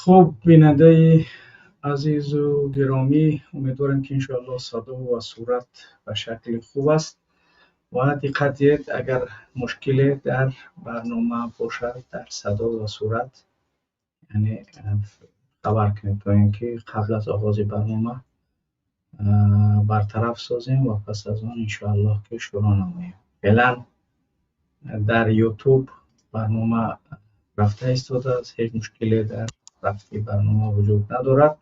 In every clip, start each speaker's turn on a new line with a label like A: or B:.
A: Хуб, бинандаи азизу гиромӣ, умедворем, ки иншоаллоҳ садо ва сурат ба шакли хуб аст ва диққат диҳед, агар мушкиле дар барнома бошад, дар садо ва сурат, яъне хабар кунед, то ин ки қабл аз оғози барнома бартараф созем ва пас аз он иншоаллоҳ ки шурӯъ намоем. Феълан дар Ютуб барнома рафта истодааст, ҳеҷ мушкиле дар рафти барнома вуҷуд надорад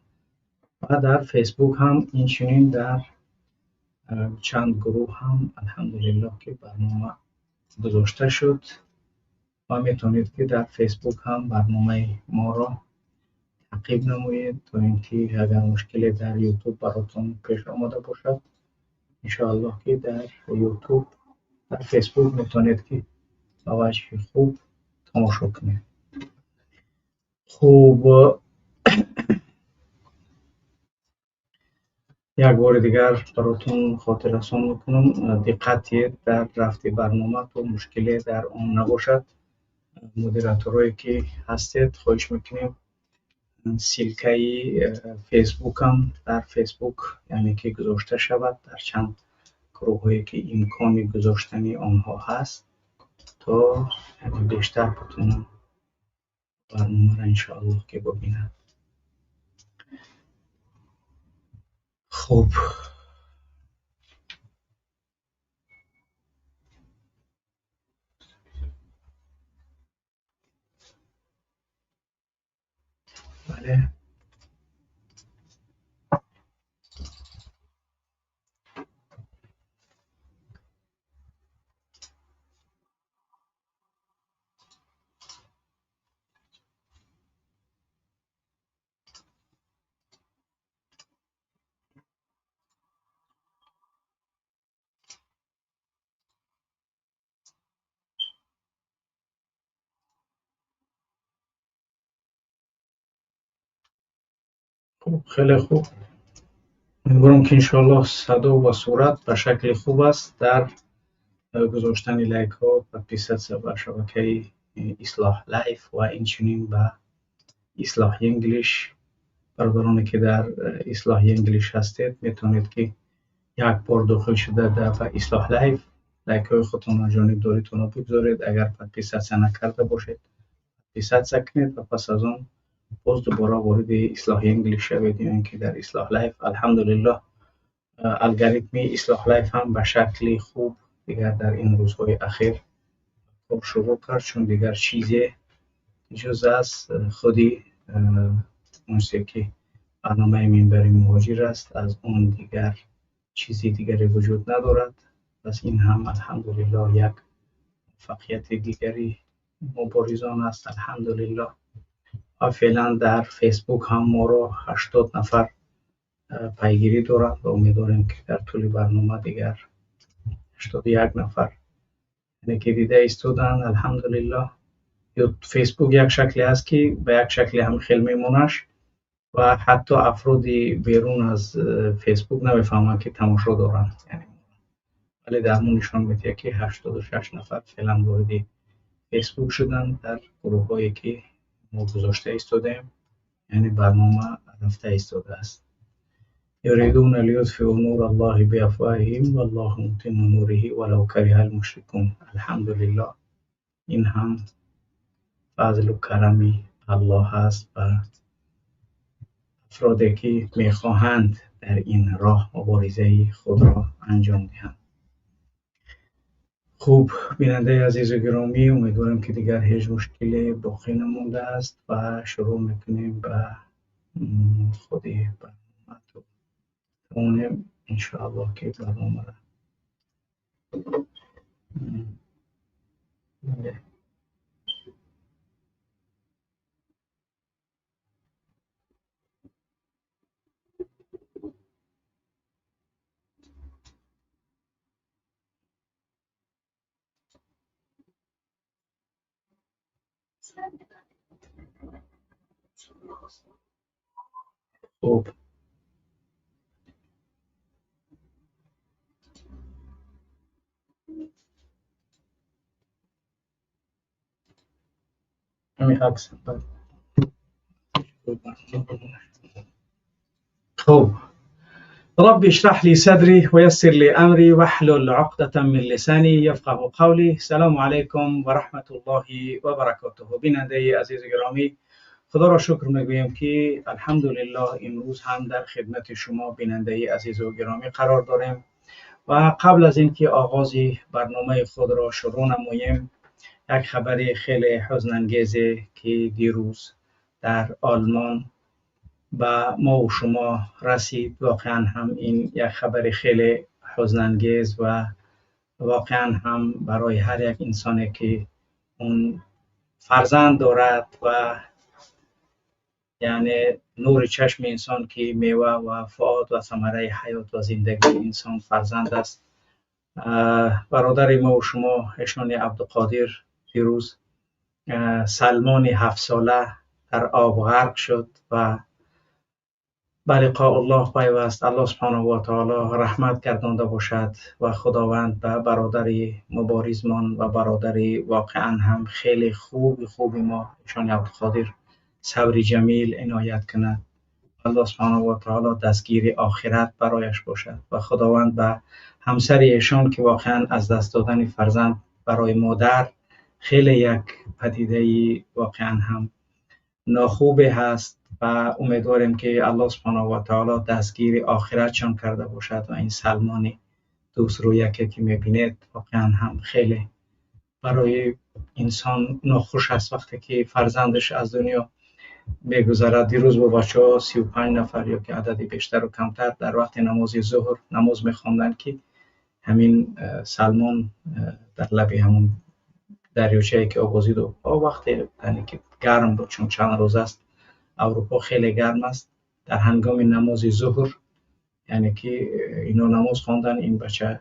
A: ва дар Фейсбук ҳам инчунин, дар чанд гурӯҳ ҳам алҳамдулиллоҳ ки барнома гузошта шуд ва метавонед, ки дар Фейсбук ҳам барномаи моро таъқиб намоед, то ин ки агар мушкиле дар Ютуб баротон пеш омада бошад, иншоаллоҳ ки дар Ютуб, дар Фейсбук метавонед, ки ба ваҷҳи хуб тамошо кунед. Хуб, як бори дигар баротон хотиррасон мекунам, диққат диҳед дар рафти барнома, то мушкиле дар он набошад. Модераторое ки ҳастед, хоҳиш мекунем, ссылкаи Фейсбукам дар Фейсбук, яъне ки гузошта шавад дар чанд гурӯҳҳое ки имкони гузоштани онҳо ҳаст, то бештар битонам барномаро иншоаллоҳ ки бибинанд. Хуб, бале. Хуб, хеле хуб. Умедворам, ки иншоаллоҳ садо ва сурат ба шакли хуб аст. Дар гузоштани лайкҳо, подписаться ба шабакаи Ислоҳ Лайф ва инчунин ба Ислоҳ English. Бародароне ки дар Ислоҳ English ҳастед, метавонед, ки як бор дохил шуда ба Ислоҳ Лайф лайкҳои худтонро, ҷонибдоритонро бигзоред. Агар подписаться накарда бошед, подписаться кунед ва пас аз он боз дубора вориди Ислоҳ English шавед ё ин ки дар Ислоҳ Лайф. Алҳамдулиллоҳ, алгоритми Ислоҳ Лайф ҳам ба шакли хуб дигар дар ин рӯзҳои ахир кор шурӯъ кард, чун дигар чизе ҷуз аз худи онсе ки барномаи Минбари муҳоҷир аст, аз он дигар чизи дигаре вуҷуд надорад. Пас ин ҳам алҳамдулиллоҳ як муваффақияти дигари муборизон аст, алҳамдулиллоҳ. Ва феълан дар Фейсбук ҳам моро 80 нафар пайгирӣ доранд ва умедворем, ки дар тӯли барнома дигар 81 нафар, яъне ки дида истоданд, алҳамдулиллоҳ. Ё Фейсбук як шакле ҳаст, ки ба як шакле ҳам хел мемонаш ва ҳатто афроди берун аз Фейсбук намефаҳманд, ки тамошо доранд, вале дар мо нишон медиҳад, ки 86 нафар феълан вориди Фейсбук шуданд дар гурӯҳҳое ки мо гузошта истодаем, яъне барнома рафта истодааст. Юридуна лиютфиу нура Аллоҳи биафвоҳиҳим валлоҳу мутимму нуриҳи валав кариҳал мушрикун. Алҳамдулиллоҳ, ин ҳам фазлу карами Аллоҳ аст ба афроде ки мехоҳанд дар ин роҳ муборизаи худро анҷом диҳанд. Хуб, бинандаи азизу гиромӣ, умедворам, ки дигар ҳеҷ мушкиле боқӣ намондааст ва шурӯъ мекунем ба худи барнома, то тавонем иншоаллоҳ ки барномаро. Бале. Хуб, ҳамин акс. خب، رب اشرح لي صدري ويسر لي أمري واحلل عقدة من لساني يفقه قولي. سلام علیکم و رحمت الله و برکاته. بیننده عزیز گرامی، خدا را شکر میگوییم که الحمدلله امروز هم در خدمت شما بیننده عزیز و گرامی قرار داریم و قبل از اینکه آغاز برنامه خود را شروع نماییم، یک خبر خیلی حزن انگیزی که دیروز در آلمان به ما و شما رسید. واقعا هم این یک خبر خیلی حزن انگیز و واقعا هم برای هر یک انسانی که اون فرزند دارد و یعنی نور چشم انسان که میوه و فؤاد و ثمره حیات و زندگی انسان فرزند است. برادر ما و شما ایشان عبدالقادر دیروز سلمان 7 ساله در آب غرق شد و به لقاء الله پیوست. الله سبحانه و تعالی رحمت گردانده باشد و خداوند به برادر مبارزمان و برادر واقعا هم خیلی خوب ما ایشان عبدالقادر صبر جمیل عنایت کند. الله سبحانه و تعالی دستگیر آخرت برایش باشد و خداوند به همسر ایشان که واقعا از دست دادن فرزند برای مادر خیلی یک پدیده واقعا هم ناخوب هست و امیدواریم که الله سبحانه و تعالی دستگیر آخرتشان کرده باشد و این سلمان دوست رو یکی که میبینید واقعا هم خیلی برای انسان ناخوش است وقتی که فرزندش از دنیا میگذرد. دیروز با بچه ها 35 نفر یا که عددی بیشتر و کمتر در وقت نماز ظهر نماز میخواندن که همین سلمان در لبی همون دریاچه‌ای که آبازید و وقتی یعنی که گرم بود، چون چند روز است اروپا خیلی گرم است، در هنگام نماز ظهر یعنی که اینا نماز خواندن، این بچه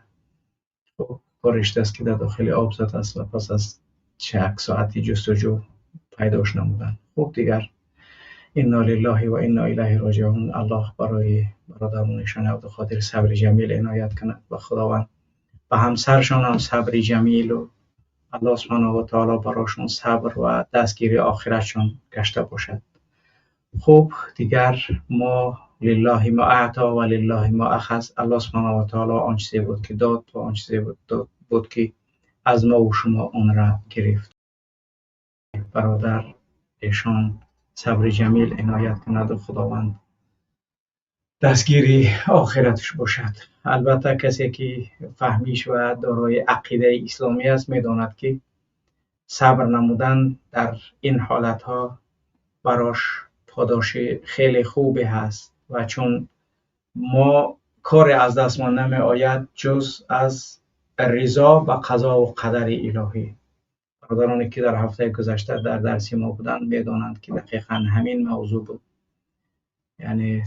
A: کارش است که در داخل آب زد است و پس از چند ساعتی جستجو پیداش نمودن. خب دیگر انا لله و انا الیه راجعون. الله برای برادرمون ایشان عبدالقادر صبر جمیل عنایت کند و خداوند به همسرشان هم صبر جمیل و الله سبحانه و تعالی براشون صبر و دستگیری آخرتشان گشته باشد. خب دیگر ما لله ما اعطا و لله ما اخذ. الله سبحانه و تعالی آن چیزی بود که داد و آن چیزی بود که از ما و شما آن را گرفت. برادر ایشان صبر جمیل عنایت کند و خداوند دستگیری آخرتش باشد. البته کسی که فهمیش و دارای عقیده اسلامی است میداند که صبر نمودن در این حالتها براش پاداش خیلی خوبی هست و چون ما کار از دست ما نمی آید جز از رضا و قضا و قدر الهی. برادرانی که در هفته گذشته در درس ما بودند میدانند که دقیقا همین موضوع بود، یعنی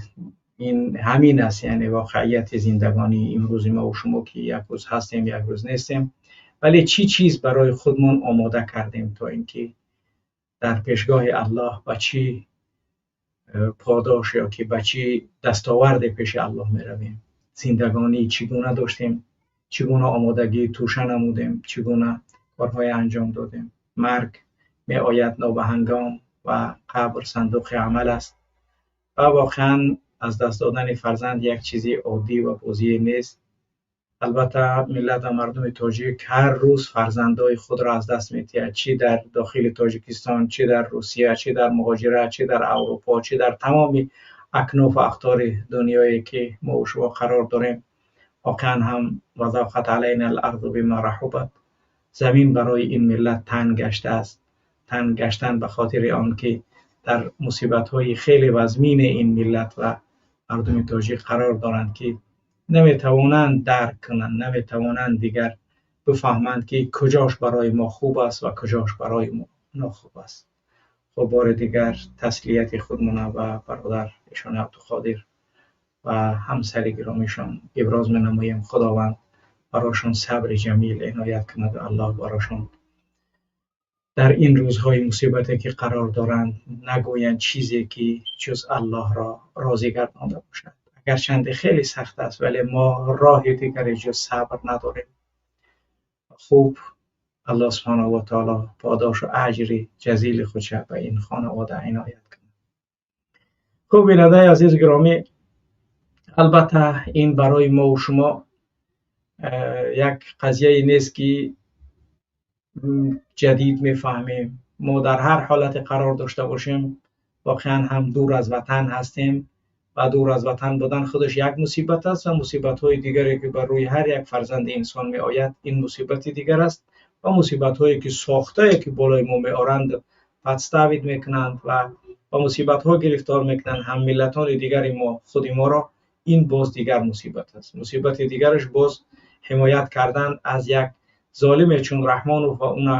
A: این همین است، یعنی واقعیت زندگانی امروز ما و شما که یک روز هستیم یک روز نیستیم، ولی چی چیز برای خودمون آماده کردیم تا اینکه در پیشگاه الله با چی پاداش یا که با چی دستاورد پیش الله می رویم، زندگانی چگونه داشتیم، چگونه آمادگی توشه نمودیم، چگونه کارهای انجام دادیم. مرگ می آید نابهنگام و قبر صندوق عمل است و واقعا از دست دادن فرزند یک چیزی عادی و بازی نیست. البته ملت و مردم تاجیک هر روز فرزندای خود را از دست می‌دهد، چی در داخل تاجیکستان، چی در روسیه، چی در مهاجرت، چی در اروپا، چی در تمام اکناف و اقطار دنیایی که ما و شما قرار داریم. واقعا هم وضاقت علینا الارض بما رحبت، زمین برای این ملت تنگ گشته است. تنگ گشتن به خاطر آنکه در مصیبت‌های خیلی وزمین این ملت و مردم تاجیک قرار دارند که نمیتوانند درک کنند، نمیتوانند دیگر بفهمند که کجاش برای ما خوب است و کجاش برای ما ناخوب است. خب بار دیگر تسلیت خودمون و برادر ایشان عبدالقادر و همسر گرامیشان ابراز می‌نماییم. خداوند براشون صبر جمیل عنایت کند و الله براشون در این روزهای مصیبتی که قرار دارند نگویند چیزی که جز الله را راضی گردانده باشد. اگرچند خیلی سخت است ولی ما راه دیگری جز صبر نداریم. خوب الله سبحانه و تعالی پاداش و اجر جزیل خودش به این خانواده عنایت کند. Хуб, бинандаи азиз гиромӣ, албатта ин барои мо ва шумо як қазияе нест ки ҷадид мефаҳмем. Мо дар ҳар ҳолате қарор дошта бошем, воқеан ҳам дур аз ватан ҳастем ва дур аз ватан будан худаш як мусибат аст ва мусибатҳои дигаре ки бар рӯи ҳар як фарзанди инсон меояд, ин мусибати дигар аст ва мусибатҳое ки сохтае ки болои мо меоранд, подставить мекунанд ва ба мусибатҳо гирифтор мекунанд ҳам миллатони дигари мо худи моро, ин боз дигар мусибат аст. Мусибати дигараш боз ҳимоят кардан аз як золиме чун Раҳмонов ва уна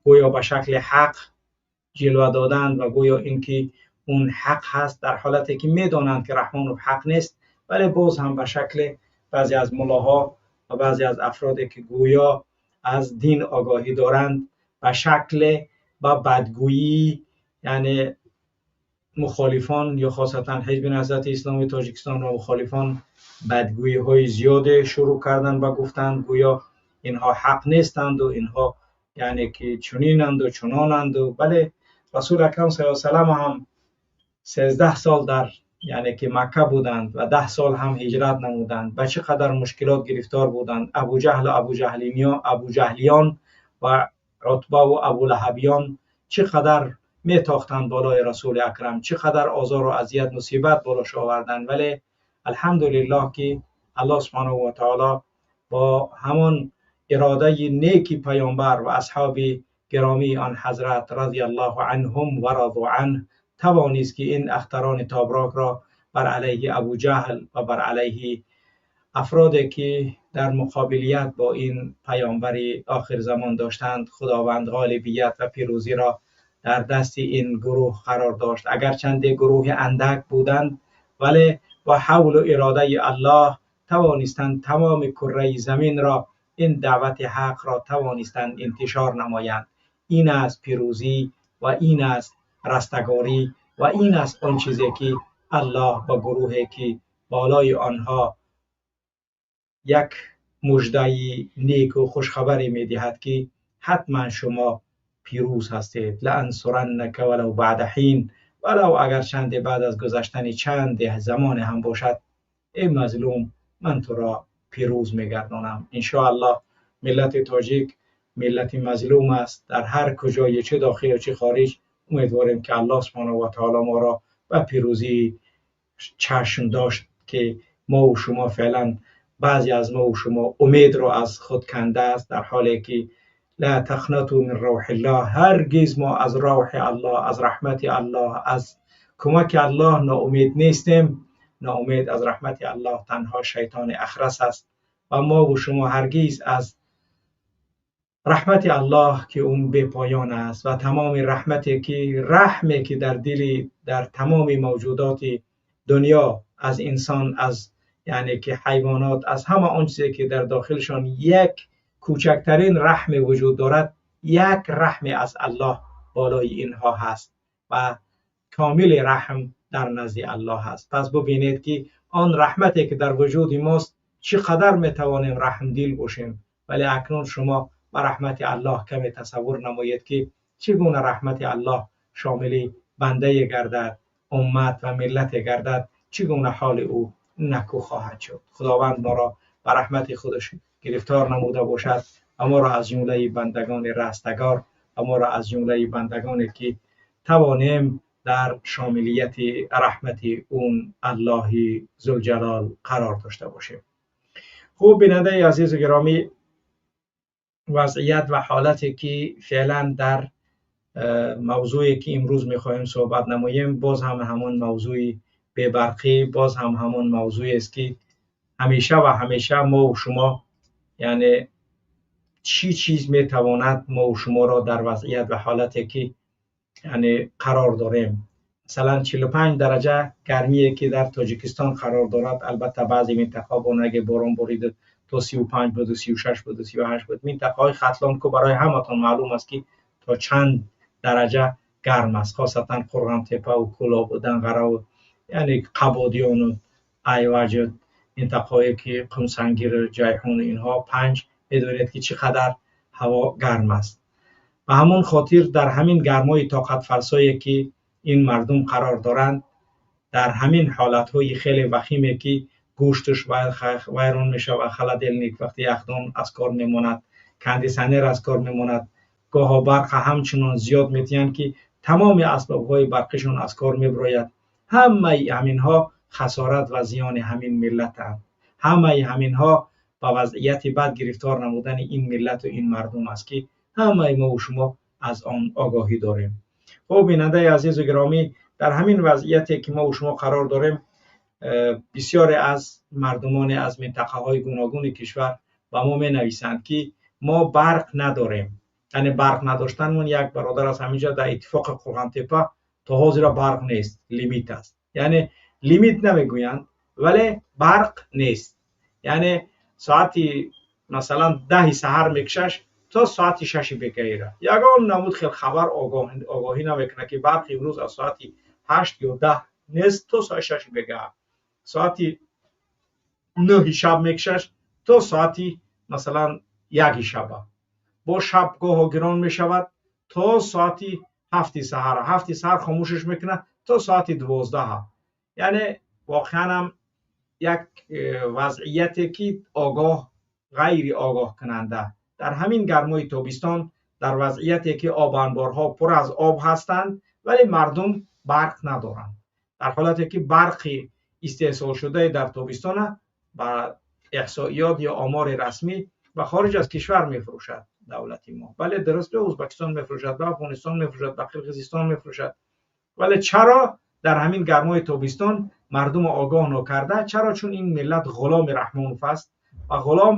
A: гӯё ба шакли ҳақ ҷилва додан ва гӯё ин ки он ҳақ ҳаст, дар ҳолате ки медонанд ки Раҳмонов ҳақ нест, вале боз ҳам ба шакли баъзе аз муллоҳо ва баъзе аз афроде ки гӯё аз дин огоҳӣ доранд, ба шакли ба бадгӯйӣ, яъне мухолифон ё хосатан Ҳизби Наҳзати Исломии Тоҷикистон ва мухолифон бадгӯйиҳои зиёде шурӯъ карданд ба гуфтан, гӯё инҳо ҳақ нестанд ва инҳо яъне ки чунинанд ва чунонанд. Бале, Расули Акрам саллаллоҳу алайҳи васаллам ҳам 13 сол дар яъне ки Макка буданд ва 10 сол ҳам ҳиҷрат намуданд. Ба чӣ қадар мушкилот гирифтор буданд. Абуҷаҳл ва Абуҷаҳлиён ва Утба ва Абулаҳабиён чӣ қадар метохтанд болои Расули Акрам, чӣ қадар озор ва азият, мусибат болош оварданд. Вале алҳамдулиллоҳ ки Аллоҳ субҳонаҳу ва таоло бо ҳамон иродаи неки паёмбар ва асҳоби гиромии он ҳазрат радиаллоҳу анҳум ва раду анҳ тавонист ки ин ахтарони тоброкро бар алайҳи Абуҷаҳл ва бар алайҳи афроде ки дар муқобилият бо ин паёмбари охирзамон доштанд, Худованд ғолибият ва пирӯзиро дар дасти ин гурӯҳ қарор дошт. Агарчанде гурӯҳи андак буданд, вале бо ҳавлу иродаи Аллоҳ тавонистанд тамоми кураи заминро, ин даъвати ҳақро тавонистанд интишор намоянд. Ин аст пирӯзӣ ва ин аст растагорӣ ва ин аст он чизе ки Аллоҳ ба гурӯҳе ки болои онҳо як муждаи неку хушхабаре медиҳад ки ҳатман шумо пирӯз ҳастед. лаансураннака валав баъда ҳин, валав агарчанде баъд аз гузаштани чанде замоне ҳам бошад, эй мазлум, ман туро пирӯз мегардонам. Иншоаллоҳ миллати тоҷик миллати мазлум аст дар ҳар куҷое, чӣ дохил ва чӣ хориҷ. Умедворем ки Аллоҳ субҳонаҳу ва таоло моро ба пирӯзии чашм дошт ки мо ва шумо феълан баъзе аз мо ва шумо умедро аз худ канда аст, дар ҳоле ки ла тақнату мин равҳиллоҳ, ҳаргиз мо аз равҳи Аллоҳ, аз раҳмати Аллоҳ, аз кӯмаки Аллоҳ ноумед нестем. Ноумед аз раҳмати Аллоҳ танҳо шайтони ахрас аст ва мо ва шумо ҳаргиз аз раҳмати Аллоҳ ки он бепоён аст ва тамоми раҳмате ки раҳме ки дар дили дар тамоми мавҷудоти дунё, аз инсон, аз яъне ки ҳайвонот, аз ҳама он чизе ки дар дохилшон як кӯчактарин раҳме вуҷуд дорад, як раҳме аз Аллоҳ болои инҳо ҳаст ва комили раҳм дар назди Аллоҳ ҳаст. Пас бубинед ки он раҳмате ки дар вуҷуди мост, чӣ қадар метавонем раҳмдил бошем. Вале акнун шумо ба раҳмати Аллоҳ каме тасаввур намоед ки чӣ гуна раҳмати Аллоҳ шомили бандае гардад, уммат ва миллате гардад, чӣ гуна ҳоли ӯ накӯ хоҳад шуд. Худованд моро ба раҳмати худаш гирифтор намуда бошад ва моро аз ҷумлаи бандагони растагор ва моро аз ҷумлаи бандагоне ки тавонем дар шомилияти раҳмати он Аллоҳи зулҷалол қарор дошта бошем. Хуб, бинандаи азизу гиромӣ, вазъият ва ҳолате ки феълан дар мавзӯе ки имрӯз мехоҳем суҳбат намоем, боз ҳам ҳамон мавзӯи бебарқӣ, боз ҳам ҳамон мавзӯест ки ҳамеша ва ҳамеша мо ва шумо, яъне чӣ чиз метавонад мо ва шуморо дар вазъият ва ҳолате ки яъне қарор дорем, масалан 45 дараҷа гармие ки дар Тоҷикистон қарор дорад, албатта баъзе минтақаҳо бо наги борон борид то 35 буд, 36 буд, 38 буд. Минтақаҳои Хатлон ку барои ҳаматон маълум аст ки то чанд дараҷа гарм аст, хосатан Қурғонтепа ва Кӯлоб ва Данғара ва яъне Қабодиён ва Айваҷ, минтақаҳое ки Қумсангир, Ҷайҳун, инҳо 5, медонед ки чӣ қадар ҳаво гарм аст. Ба ҳамон хотир дар ҳамин гармои тоқатфарсое ки ин мардум қарор доранд, Дар ҳамин ҳолатҳои хеле вахиме, ки гӯшташ вайрон мешавад, холодильник вақте яхдон аз кор мемонад, кондитсионер аз кор мемонад, гоҳо барқа ҳамчунон зиёд метиҳанд, ки тамоми асбобҳои барқишон аз кор мебирояд. Ҳамаи ҳаминҳо хасорат ва зиёни ҳамин миллатанд. Ҳамаи ҳаминҳо ба вазъияти бад гирифтор намудани ин миллату ин мардум аст, ки ҳамаи мо шумо аз он огоҳӣ дорем. Хуб, бинандаи азизу гиромӣ, дар ҳамин вазъияте ки мо шумо қарор дорем, бисёре аз мардумоне аз минтақаҳои гуногуни кишвар ба мо менависанд, ки мо барқ надорем. Яъне барқ надоштанмон, як бародар аз ҳаминҷо дар иттифоқи Қурғонтеппа то ҳозира барқ нест, лимит аст. Яъне лимит намегӯянд, вале барқ нест. Яъне соати масалан 10 саҳар мекушаш то соати 6 бегаира. Ягон намуд хел хабар огоҳӣ намекунад, ки барқ имрӯз аз соати 8 ё 10 нест то соати 6 бегаҳ. Соати 9 шаб мекушаш то соати масалан 1 шаба. Бо шаб гоҳо гирон мешавад то соати 7 саҳар. 7 саҳар хомӯшаш мекунад то соати 12. Яъне воқеан ҳам як вазъияте ки огоҳ, ғайри огоҳкунанда. Дар ҳамин гармои тобистон, дар вазъияте ки обанборҳо пур аз об ҳастанд, вале мардум барқ надоранд. Дар ҳолате ки барқи истеҳсолшудаи дар тобистона ба эҳсоиёт ё омори расмӣ ба хориҷ аз кишвар мефурӯшад давлати мо. Бале, дуруст, ба Ӯзбекистон мефурӯшад, ба Афғонистон мефурӯшад, ба Қирғизистон мефурӯшад. Вале чаро дар ҳамин гармои тобистон мардумро огоҳ нокарда? Чаро? Чун ин миллат ғуломи Раҳмонов аст ва ғулом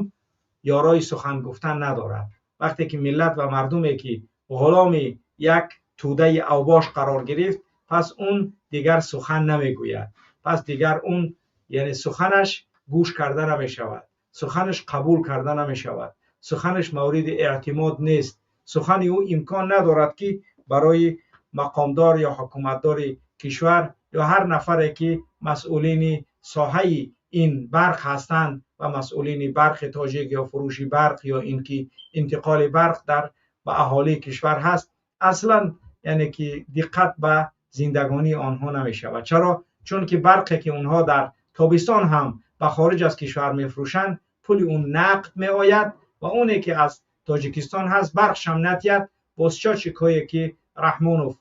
A: ёрои сухан гуфтан надорад. Вақте ки миллат ва мардуме ки ғуломи як тӯдаи авбош қарор гирифт, пас он дигар сухан намегӯяд. Пас дигар он, яъне суханаш гӯш карда намешавад, суханаш қабул карда намешавад, суханаш мавриди эътимод нест. Сухани ӯ имкон надорад, ки барои мақомдор ё ҳукуматдори кишвар ё ҳар нафаре ки масъулини соҳаи ин барқ ҳастанд ва масъулини барқи тоҷик ё фурӯши барқ ё ин ки интиқоли барқ дар ба аҳолии кишвар ҳаст, аслан яъне ки диққат ба зиндагонии онҳо намешавад. Чаро? Чунки барқе ки онҳо дар тобистон ҳам ба хориҷ аз кишвар мефурӯшанд, пули он нақд меояд ва оне ки аз Тоҷикистон ҳаст барқшам натиҳад, бо счётчикҳое ки Раҳмонов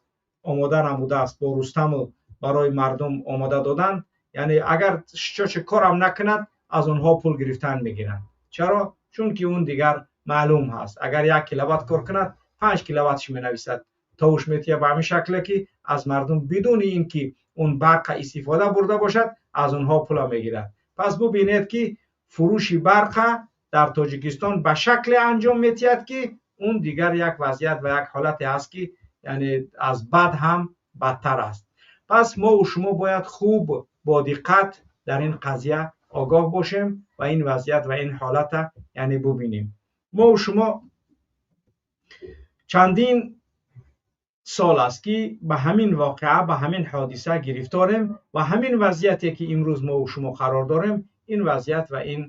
A: омода намудааст, бо Рустамов барои мардум омода додан, яъне агар счётчик корам накунад, аз онҳо пул гирифтан мегиранд. Чаро? Чунки он дигар маълум ҳаст. Агар 1 киловатт кор кунад, 5 киловаттш менависад, тавуш метиҳад ба ҳамин шакле ки аз мардум бидуни ин ки он барқа истифода бурда бошад, аз онҳо пула мегирад. Пас бубинед, ки фурӯши барқа дар Тоҷикистон ба шакле анҷом метиҳад, ки он дигар як вазъият ва як ҳолате ҳаст, ки яъне аз бад ҳам бадтар аст. Пас мо ва шумо бояд хуб бо диққат дар ин қазия огоҳ бошем ва ин вазъият ва ин ҳолата яъне бубинем. Мо ва шумо чандин сол аст, ки ба ҳамин воқеа, ба ҳамин ҳодиса гирифторем ва ҳамин вазъияте ки имрӯз мо ва шумо қарор дорем, ин вазъият ва ин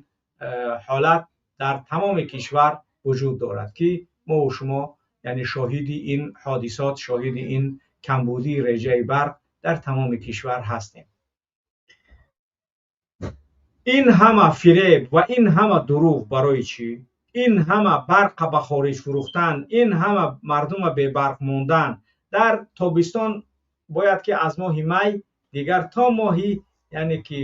A: ҳолат дар тамоми кишвар вуҷуд дорад, ки мо ва шумо яъне шоҳиди ин ҳодисот, шоҳиди ин камбудии реҷаи барқ дар тамоми кишвар ҳастем. Ин ҳама фиреб ва ин ҳама дурӯғ барои чӣ? Ин ҳама барқа ба хориҷ фурӯхтан, ин ҳама мардума бебарқ мондан дар тобистон бояд ки аз моҳи май дигар то моҳи яъне ки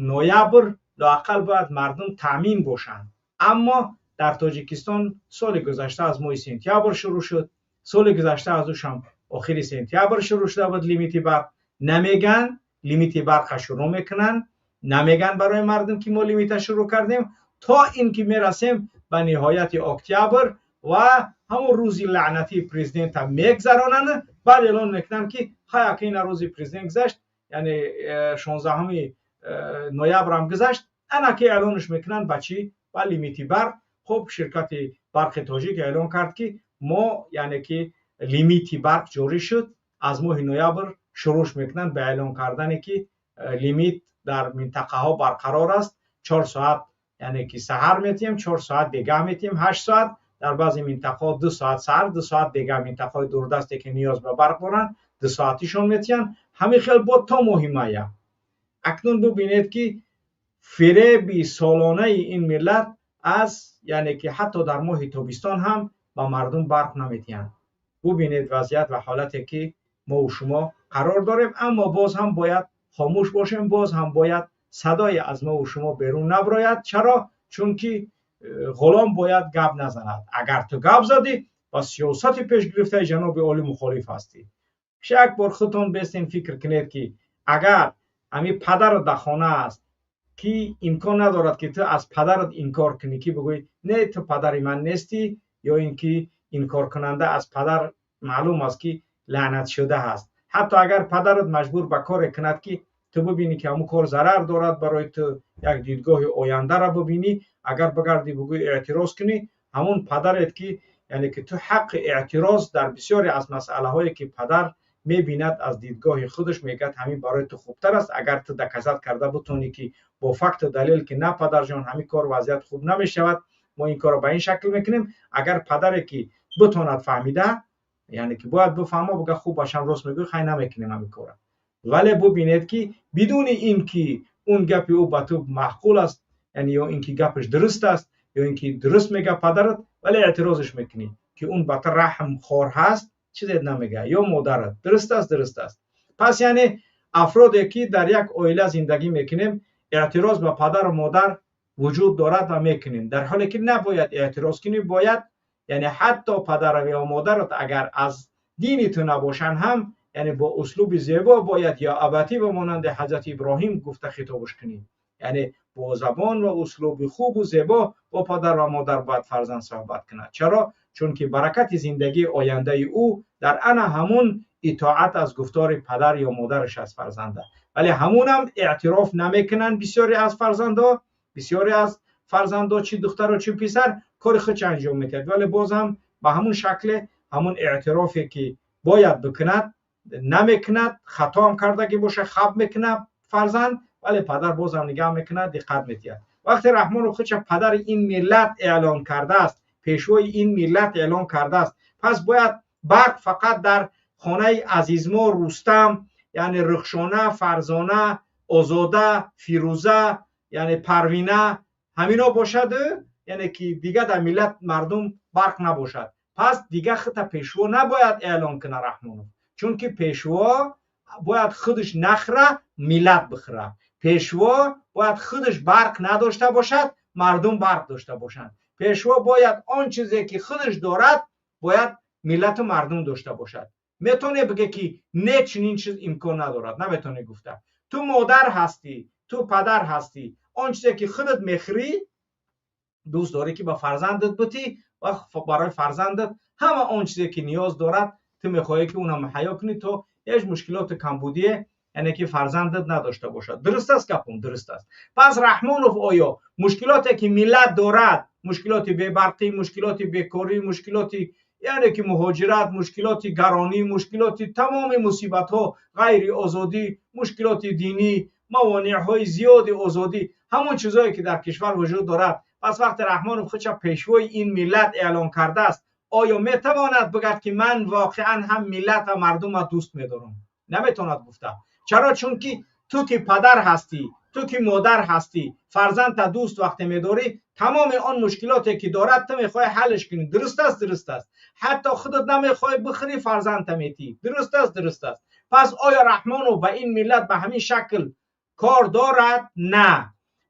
A: ноябр лоақал бояд мардум таъмин бошанд. Аммо дар Тоҷикистон соли гузашта аз моҳи сентябр шурӯъ шуд, соли гузашта аз ӯшам охири сентябр шурӯъ шуда буд лимити барқ. Намеган, лимити барқа шурӯъ мекунанд, намеган барои мардум, ки мо лимита шурӯъ кардем, то ин ки мерасем ба ниҳояти октябр ва ҳамон рӯзи лаънатии президента мегзаронанд. Баъд эълон мекунанд, ки хай, ака, ина рӯзи президент гузашт, яъне 16 ноябрам гузашт, ана ки эълонш мекунанд ба чӣ? Ба лимити барқ. Хуб, ширкати барқи тоҷик эълон кард, ки мо яъне ки лимити барқ ҷорӣ шуд. Аз моҳи ноябр шурӯъш мекунанд ба эълон кардане, ки лимит дар минтақаҳо барқарор аст, 4 соат яъне ки саҳар метиҳем, 4 соат бегаҳ метиҳем, 8 соат, дар баъзе минтақаҳо 2 соат саҳар, 2 соат бегаҳ, минтақаҳои дурдасте ки ниёз ба барқ доранд. 2 соатишон метиҳанд. Ҳамин хел бо то моҳи мая. Акнун бубинед, ки фиреби солонаи ин миллат аз, яъне ки ҳатто дар моҳи тобистон ҳам ба мардум барқ наметиҳанд. Бубинед вазъият ва ҳолате, ки мову шумо қарор дорем, аммо боз ҳам бояд хомӯш бошем, боз ҳам бояд садое аз мову шумо берун наброяд. Чаро? Чунки ғулом бояд гап назанад. Агар ту гап задӣ, ба сиёсати пешгирифтаи ҷаноби олӣ мухолиф ҳастӣ. Як бор худтон бестен, фикр кунед, ки агар ҳамин падарат дар хона аст, ки имкон надорад, ки ту аз падарат инкор кунӣ, ки бигӯӣ: «Не, ту падари ман нестӣ», ё ин ки инкоркунанда аз падар маълум аст, ки лаънатшуда ҳаст. Ҳатто агар падарат маҷбур ба коре кунад, ки ту бибинӣ, ки ҳамун кор зарар дорад барои ту, як дидгоҳи ояндаро бибинӣ, агар бигарди, бигӯӣ, эътироз кунӣ, ҳамун падарет ки, яъне ки ту ҳаққи эътироз дар бисёре аз масъалаҳое, ки падар мебинад, аз дидгоҳи худаш мегӯяд, ҳамин барои ту хубтар аст, агар ту доказать карда бутонӣ, ки бо факту далел, ки на, падарҷон, ҳамин кор вазъият хуб намешавад, мо ин корро ба ин шакл мекунем, агар падаре ки битонад фаҳмида, яъне ки бояд бифаҳмо, бигӯяд: «Хуб, бачам, рост мегӯӣ, хай, намекунем ҳамин корро». Вале бубинед, ки бидуни ин ки он гапи ӯ ба ту маъқул аст, яъне ё ин ки гапаш дуруст аст, ё ин ки дуруст мегӯяд падарат, вале эътирозаш мекунӣ, ки он ба ту раҳмхор ҳаст, чизе намегӯяд, ё модарат. Дуруст аст, дуруст аст. Пас яъне афроде, ки дар як оила зиндагӣ мекунем, эътироз ба падару модар вуҷуд дорад ва мекунем, дар ҳоле ки набояд эътироз кунӣ. Бояд, яъне ҳатто падара ё модарат агар аз дини ту набошанд ҳам, яъне бо услуби зебо бояд «ё абати», ба монанди ҳазрати Иброҳим гуфта хитобаш кунӣ. Яъне бо забон ва услуби хубу зебо бо падар ва модар бояд фарзанд суҳбат кунад. Чаро? Чунки баракати зиндагии ояндаи ӯ дар ана ҳамун итоат аз гуфтори падар ё модараш аст фарзанда. Вале ҳамунам эътироф намекунанд бисёре аз фарзандҳо. Бисёре аз фарзандҳо, чӣ духтару чӣ писар, кори худша анҷом медиҳад, вале боз ҳам ба ҳамун шакле ҳамун эътирофе, ки бояд бикунад, намекунад. Хатоам кардагӣ боша, хаб мекунад фарзанд, вале падар бозам нигаҳ мекунад, диққат медиҳад. Вақте Раҳмонов худша падари ин миллат эълон кардааст, пешвои ин миллат эълон кардааст, пас бояд барқ фақат дар хонаи Азизмо, Рустам, яъне Рухшона, Фарзона, Озода, Фирӯза, яъне Парвина, ҳамино бошад, яъне ки дига дар миллат, мардум барқ набошад. Пас дига худта пешво набояд эълон кунад Раҳмонов, чунки пешво бояд худаш нахӯра, миллат бихӯра. Пешво бояд худаш барқ надошта бошад, мардум барқ дошта бошанд. Пешво бояд он чизе, ки худаш дорад, бояд миллату мардум дошта бошад. Метавоне биге, ки не, чунин чиз имкон надорад? Наметавонӣ гуфта. Ту модар ҳастӣ, ту падар ҳастӣ, он чизе, ки худат мехӯрӣ, дӯст дорӣ, ки ба фарзандат бутӣ ва барои фарзандат ҳама он чизе, ки ниёз дорад, ту мехоҳӣ, ки уна муҳайё кунӣ, то ҳеҷ мушкилоту камбудие, яъне ки фарзандат надошта бошад. Дуруст аст гапум? Дуруст аст. Пас Раҳмонов оё мушкилоте, ки миллат дорад, мушкилоти бебарқӣ, мушкилоти бекорӣ, мушкилоти, яъне ки муҳоҷират, мушкилоти гаронӣ, мушкилоти тамоми мусибатҳо, ғайри озодӣ, мушкилоти динӣ, мавонеъҳои зиёди озодӣ, ҳамон чизҳое, ки дар кишвар вуҷуд дорад, пас вақте Раҳмонов худша пешвои ин миллат эълон кардааст, оё метавонад бигӯяд, ки ман воқеан ҳам миллат ва мардумро дӯст медорам? Наметавонад гуфта. Чаро? Чунки ту ки падар ҳастӣ, ту ки модар ҳастӣ, фарзандта дӯст вақте медорӣ, тамоми он мушкилоте, ки дорад, ту мехоҳӣ ҳаллиш кунӣ. Дуруст аст? Дуруст аст. Ҳатто худат намехоҳӣ бихӯрӣ, фарзандта метӣ. Дуруст аст? Дуруст аст. Пас оё Раҳмонов ба ин миллат ба ҳамин шакл кор дорад? На.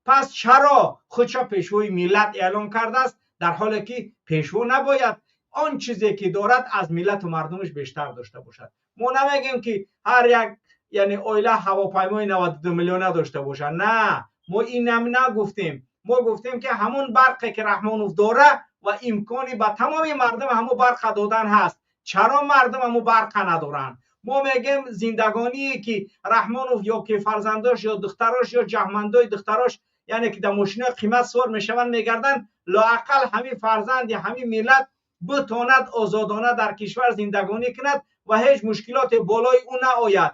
A: Пас чаро худша пешвои миллат эълон кардааст, дар ҳоле ки пешво набояд он чизе, ки дорад, аз миллату мардумаш бештар дошта бошад? Мо намегӯем, ки ҳар як, яъне оила ҳавопаймои 92 миллиона дошта бошад. На, мо инам нагуфтем. Мо гуфтем, ки ҳамун барқе, ки Раҳмонов дора ва имкони ба тамоми мардум ҳамун барқа додан ҳаст, чаро мардум ҳамун барқа надоранд? Мо мегӯем, зиндагоние, ки Раҳмонов ё ки фарзандош ё духтарош ё ҷаҳмандои духтарош, яъне ки дар мошинои қимат сувор мешаванд, мегарданд, лоақал ҳамин фарзанди ҳамин миллат битонад озодона дар кишвар зиндагонӣ кунад ва ҳеҷ мушкилоте болои ӯ наояд.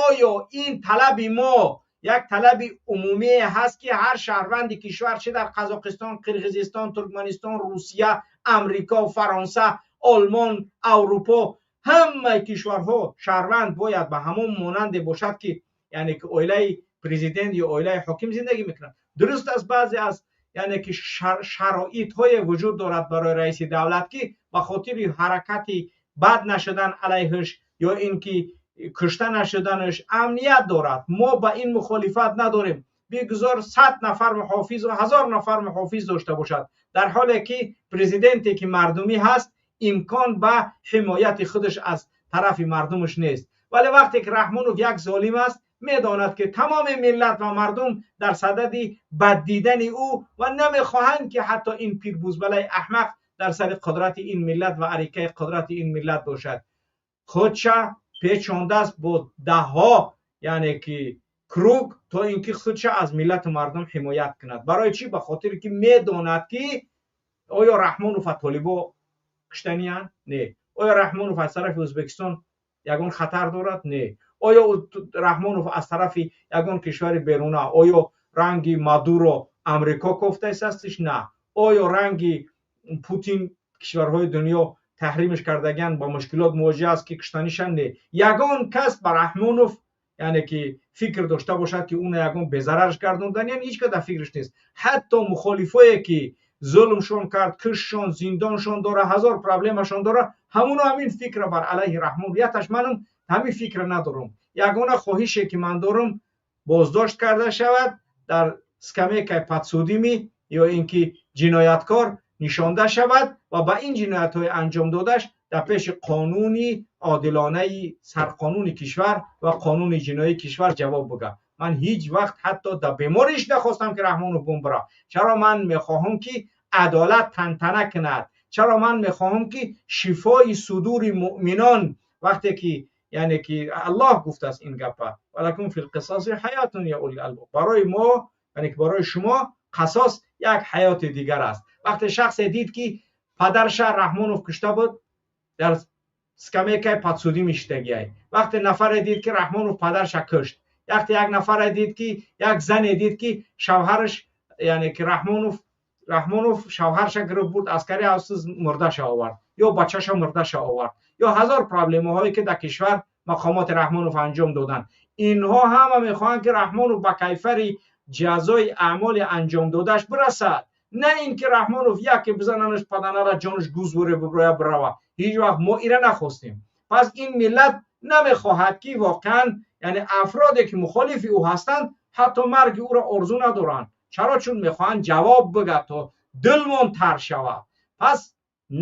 A: Оё ин талаби мо як талаби умумие ҳаст, ки ҳар шаҳрванди кишвар, чӣ дар Қазоқистон, Қирғизистон, Туркманистон, Русия, Амрико, Фаронса, Олмон, Аврупо,
B: Ҳамаи кишварҳо шаҳрванд бояд ба ҳамон монанде бошад, ки яъне ки оилаи президент ё оилаи ҳоким зиндагӣ мекунад. Дуруст аст, баъзе аз яъне ки шароитҳое вуҷуд дорад барои раиси давлат, ки ба хотири ҳаракати бад нашудан алайҳиш ё ин ки кушта нашуданаш амният дорад. Мо ба ин мухолифат надорем. Бигузор 100 нафар муҳофиз ва 1000 нафар муҳофиз дошта бошад, дар ҳоле ки президенте ки мардумӣ ҳаст, имкон ба ҳимояти худаш аз тарафи мардумаш нест. Вале вақте ки Раҳмонов як золим аст, медонад, ки тамоми миллат ва мардум дар садади бад дидани ӯ ва намехоҳанд, ки ҳатто ин пирбузбалаи аҳмақ дар сари қудрати ин миллат ва арикаи қудрати ин миллат бошад. Худша печондааст бо даҳҳо, яъне ки круг, то ин ки худша аз миллату мардум ҳимоят кунад. Барои чӣ? Ба хотире ки медонад, ки оё Раҳмонов толибо куштаниянд? Не. Оё Раҳмонов аз тарафи Ӯзбекистон ягон хатар дорад? Не. Оё Раҳмонов аз тарафи ягон кишвари беруна, оё ранги Мадуро Амрико кофтаистастиш? На. Оё ранги Путин кишварҳои дунё таҳримаш кардагиан, ба мушкилот мувоҷиҳ аст, ки куштанишанд? Не. Ягон кас ба Раҳмонов, яъне ки фикр дошта бошад, ки уна ягон безарарш гардондан, яъне ҳеҷ кас дар фикраш нест. Ҳатто мухолифое ки зулмшон кард, куштшон, зиндоншон дора, ҳазор проблемашон дора, ҳамуно ҳамин фикра бар алайҳи Раҳмонов. Яташ манам ҳамин фикра надорам. Ягона хоҳише ки ман дорам, боздошт карда шавад, дар скамейкаи подсудимый ё ин ки ҷинояткор нишонда шавад ва ба ин ҷиноятҳои анҷом додаш дар пеши қонуни одилонаи сарқонуни кишвар ва қонуни ҷиноии кишвар ҷавоб буга. Ман ҳеҷ вақт ҳатто дар бемориш нахостам, ки Раҳмонов бумбара. Чаро? Ман мехоҳам, ки адолат тантана кунад. Чаро? Ман мехоҳам, ки шифои судури муъминон, вақте ки яъне ки Аллоҳ гуфтааст ин гапа: ولكم في القصاص حياة يا أولي الألباب. Барои мо, яъне ки барои шумо қасос як ҳаёти дигар аст. Вақте шахсе дид, ки падарша Раҳмонов кушта буд, дар скамейкаи подсудимый мешидагиай, вақте нафаре дид, ки Раҳмонов падарша кушт, вақте як нафаре дид, ки як зане дид, ки шавҳараш, яъне ки Раҳмонов шавҳарша гирифт, бурд аскари ҳавсиз, мурдаша овард ё бачаша мурдаша овард, ё ҳазор проблемаҳое ки дар кишвар мақомоти Раҳмонов анҷом доданд, инҳо ҳама мехоҳанд, ки Раҳмонов ба кайфари ҷазои аъмоли анҷом додаш бирасад, на ин ки Раҳмонов яке бизананаш паданара, ҷонаш гуз буре, биброя, бирава. Ҳеҷ вақт мо ира нахостем. Пас ин миллат намехоҳад, ки воқеан, яъне афроде ки мухолифи ӯ ҳастанд, ҳатто марги ӯро орзу надоранд. Чаро? Чун мехоҳанд ҷавоб бигӯяд, то дилмон тар шавад. Пас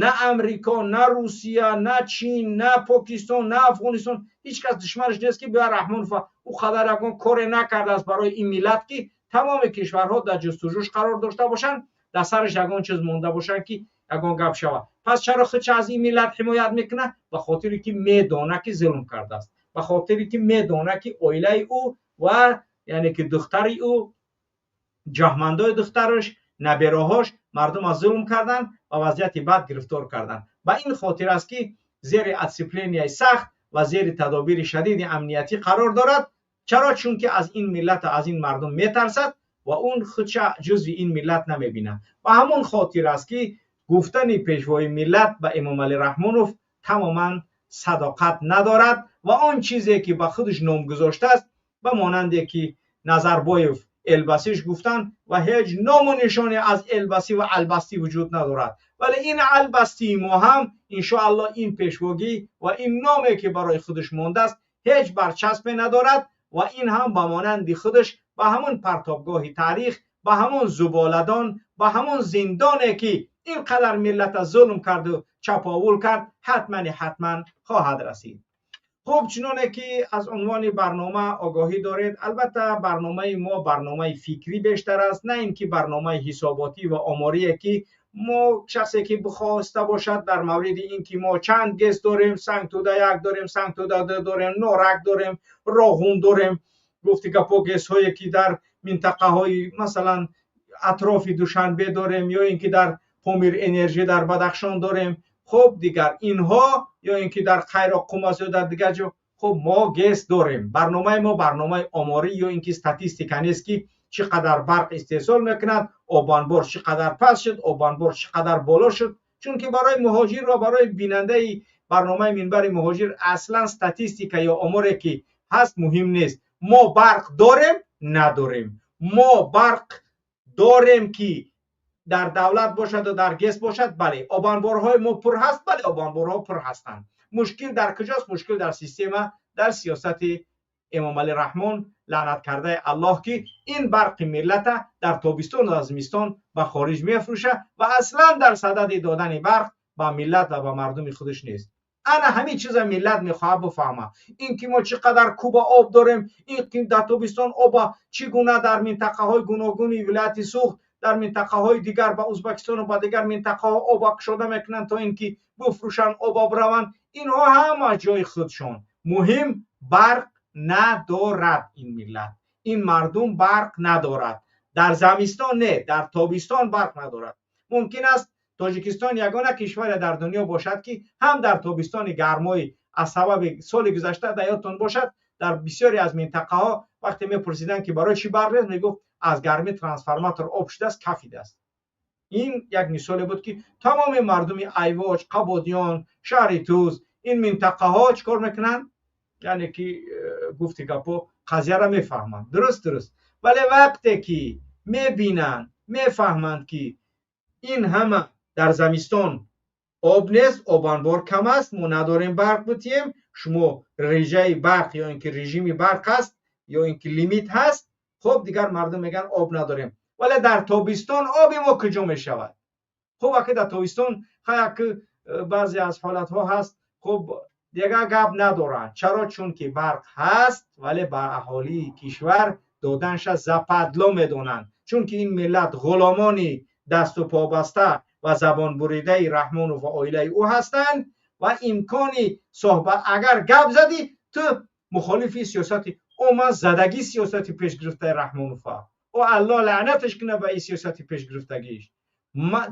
B: на Амрико, на Русия, на Чин, на Покистон, на Афғонистон, ҳеҷ кас душманаш нест, ки биёяд Раҳмонов. Ӯ қадар ягон коре накардааст барои ин миллат, ки тамоми кишварҳо дар ҷустуҷӯш қарор дошта бошанд, дар сараш ягон чиз монда бошанд, ки ягон гап шавад. Пас чаро худша аз ин миллат ҳимоят мекунад? Ба хотире ки медонад, ки зулм кардааст, ба хотире ки медонад, ки оилаи ӯ ва яъне ки духтари ӯ, ҷаҳмандои духтараш, набераҳош мардум аз зулм карданд ва вазъияти бад гирифтор карданд. Ба ин хотир аст, ки зери оцепления и сахт ва зери тадобири шадиди амниятӣ қарор дорад. Чаро? Чунки аз ин миллату аз ин мардум метарсад ва он худша ҷузви ин миллат намебинад. Ба ҳамон хотир аст, ки гуфтани пешвои миллат ба Эмомалӣ Раҳмонов тамоман садоқат надорад ва он чизе ки ба худаш ном гузоштааст, ба монанде ки Назарбоев элбасиш гуфтанд ва ҳеҷ ному нишоне аз элбасӣ ва албастӣ вуҷуд надорад. Вале ин албастии мо ҳам, иншоаллоҳ, ин пешвогӣ ва ин номе ки барои худаш мондааст, ҳеҷ барчаспе надорад ва ин ҳам ба монанди худаш ба ҳамон партобгоҳи таърих, ба ҳамон зуболадон, ба ҳамон зиндоне ки ин қадар миллата зулм карду чаповул кард, ҳатмани ҳатман хоҳад расид. Хуб, чуноне ки аз унвони барнома огоҳӣ доред, албатта барномаи мо барномаи фикрӣ бештар аст, на ин ки барномаи ҳисоботӣ ва оморие, ки мо шахсе ки бихоста бошад дар мавриди ин ки мо чанд ГЭС дорем, Сангтуда 1 дорем, Сангтуда 2 дорем, Норак дорем, Роғун дорем, гуфти гапо, ГЭСҳое ки дар минтақаҳои, масалан, атрофи Душанбе дорем ё ин ки дар Помир Энержи дар Бадахшон дорем, хуб, дигар инҳо, ё ин ки дар Қайроққум аст ё дар дигар ҷо, хуб, мо ГЭС дорем. Барномаи мо барномаи оморӣ ё ин ки статистика нест, ки чӣ қадар барқ истеҳсол мекунад, обанбор чӣ қадар паст шуд, обанбор чӣ қадар боло шуд, чунки барои муҳоҷир ва барои бинандаи Барномаи Минбари Муҳоҷир аслан статистика ё оморе ки ҳаст муҳим нест. Мо барқ дорем, надорем. Мо барқ дорем ки дар давлат бошаду дар ГЭС бошад, бале. Обанборҳои мо пур ҳаст, бале, обанборҳо пур ҳастанд. Мушкил дар куҷост? Мушкил дар система, дар сиёсати Эмомалӣ Раҳмон, лаънаткардаи Аллоҳ, ки ин барқи миллата дар тобистон ва зимистон ба хориҷ мефурӯшад ва аслан дар садади додани барқ ба миллат ва ба мардуми худаш нест. Ана ҳамин чиза миллат мехоҳад бифаҳмад. Ин ки мо чӣ қадар куба об дорем, ин ки дар тобистон оба чӣ гуна дар минтақаҳои гуногуни вилояти Суғд, дар минтақаҳои дигар ба Узбакистону ба дигар минтақаҳо оба кушода мекунанд, то ин ки бифурӯшанд, оба бираванд, инҳо ҳама ҷои худшон. Муҳим барқ надорад ин миллат, ин мардум барқ надорад. Дар замистон не, дар тобистон барқ надорад. Мумкин аст Тоҷикистон ягона кишваре дар дунё бошад, ки ҳам дар тобистони гармои, аз сабаби соли гузашта дар ёдтон бошад, дар бисёре аз минтақаҳо вақте мепурсиданд, ки барои чӣ барқ нест, мегуфт аз гармӣ трансформатор об шудааст, кафидааст. Ин як мисоле буд, ки тамоми мардуми Айвоч, Қабодиён, шаҳри Туз, ин минтақаҳо чӣ кор мекунанд, яъне ки гуфти гапо қазияро мефаҳманд. Дуруст. Вале вақте ки мебинанд, мефаҳманд, ки ин ҳама дар замистон об нест, обанбор кам аст, мо надорем барқ бутием, шумо режаи барқ ё ин ки режими барқ ҳаст ё ин ки лимит ҳаст, хуб, дигар мардум мегӯянд об надорем. Вале дар тобистон оби мо куҷо мешавад? Хуб, аки дар тобистон як баъзе аз ҳолатҳо ҳаст, хуб, дигар гап надоранд. Чаро? Чунки барқ ҳаст, вале ба аҳолии кишвар доданша западло медонанд, чунки ин миллат ғуломони дасту побаста ва забонбуридаи Раҳмонов ва оилаи ӯ ҳастанд ва имкони соҳбат, агар гап задӣ, ту мухолифи сиёсати ӯ. Ман задагӣ сиёсати пешгирифтаи Раҳмонова, ӯ Аллоҳ лаънаташ кунад ба ин сиёсати пешгирифтагиш.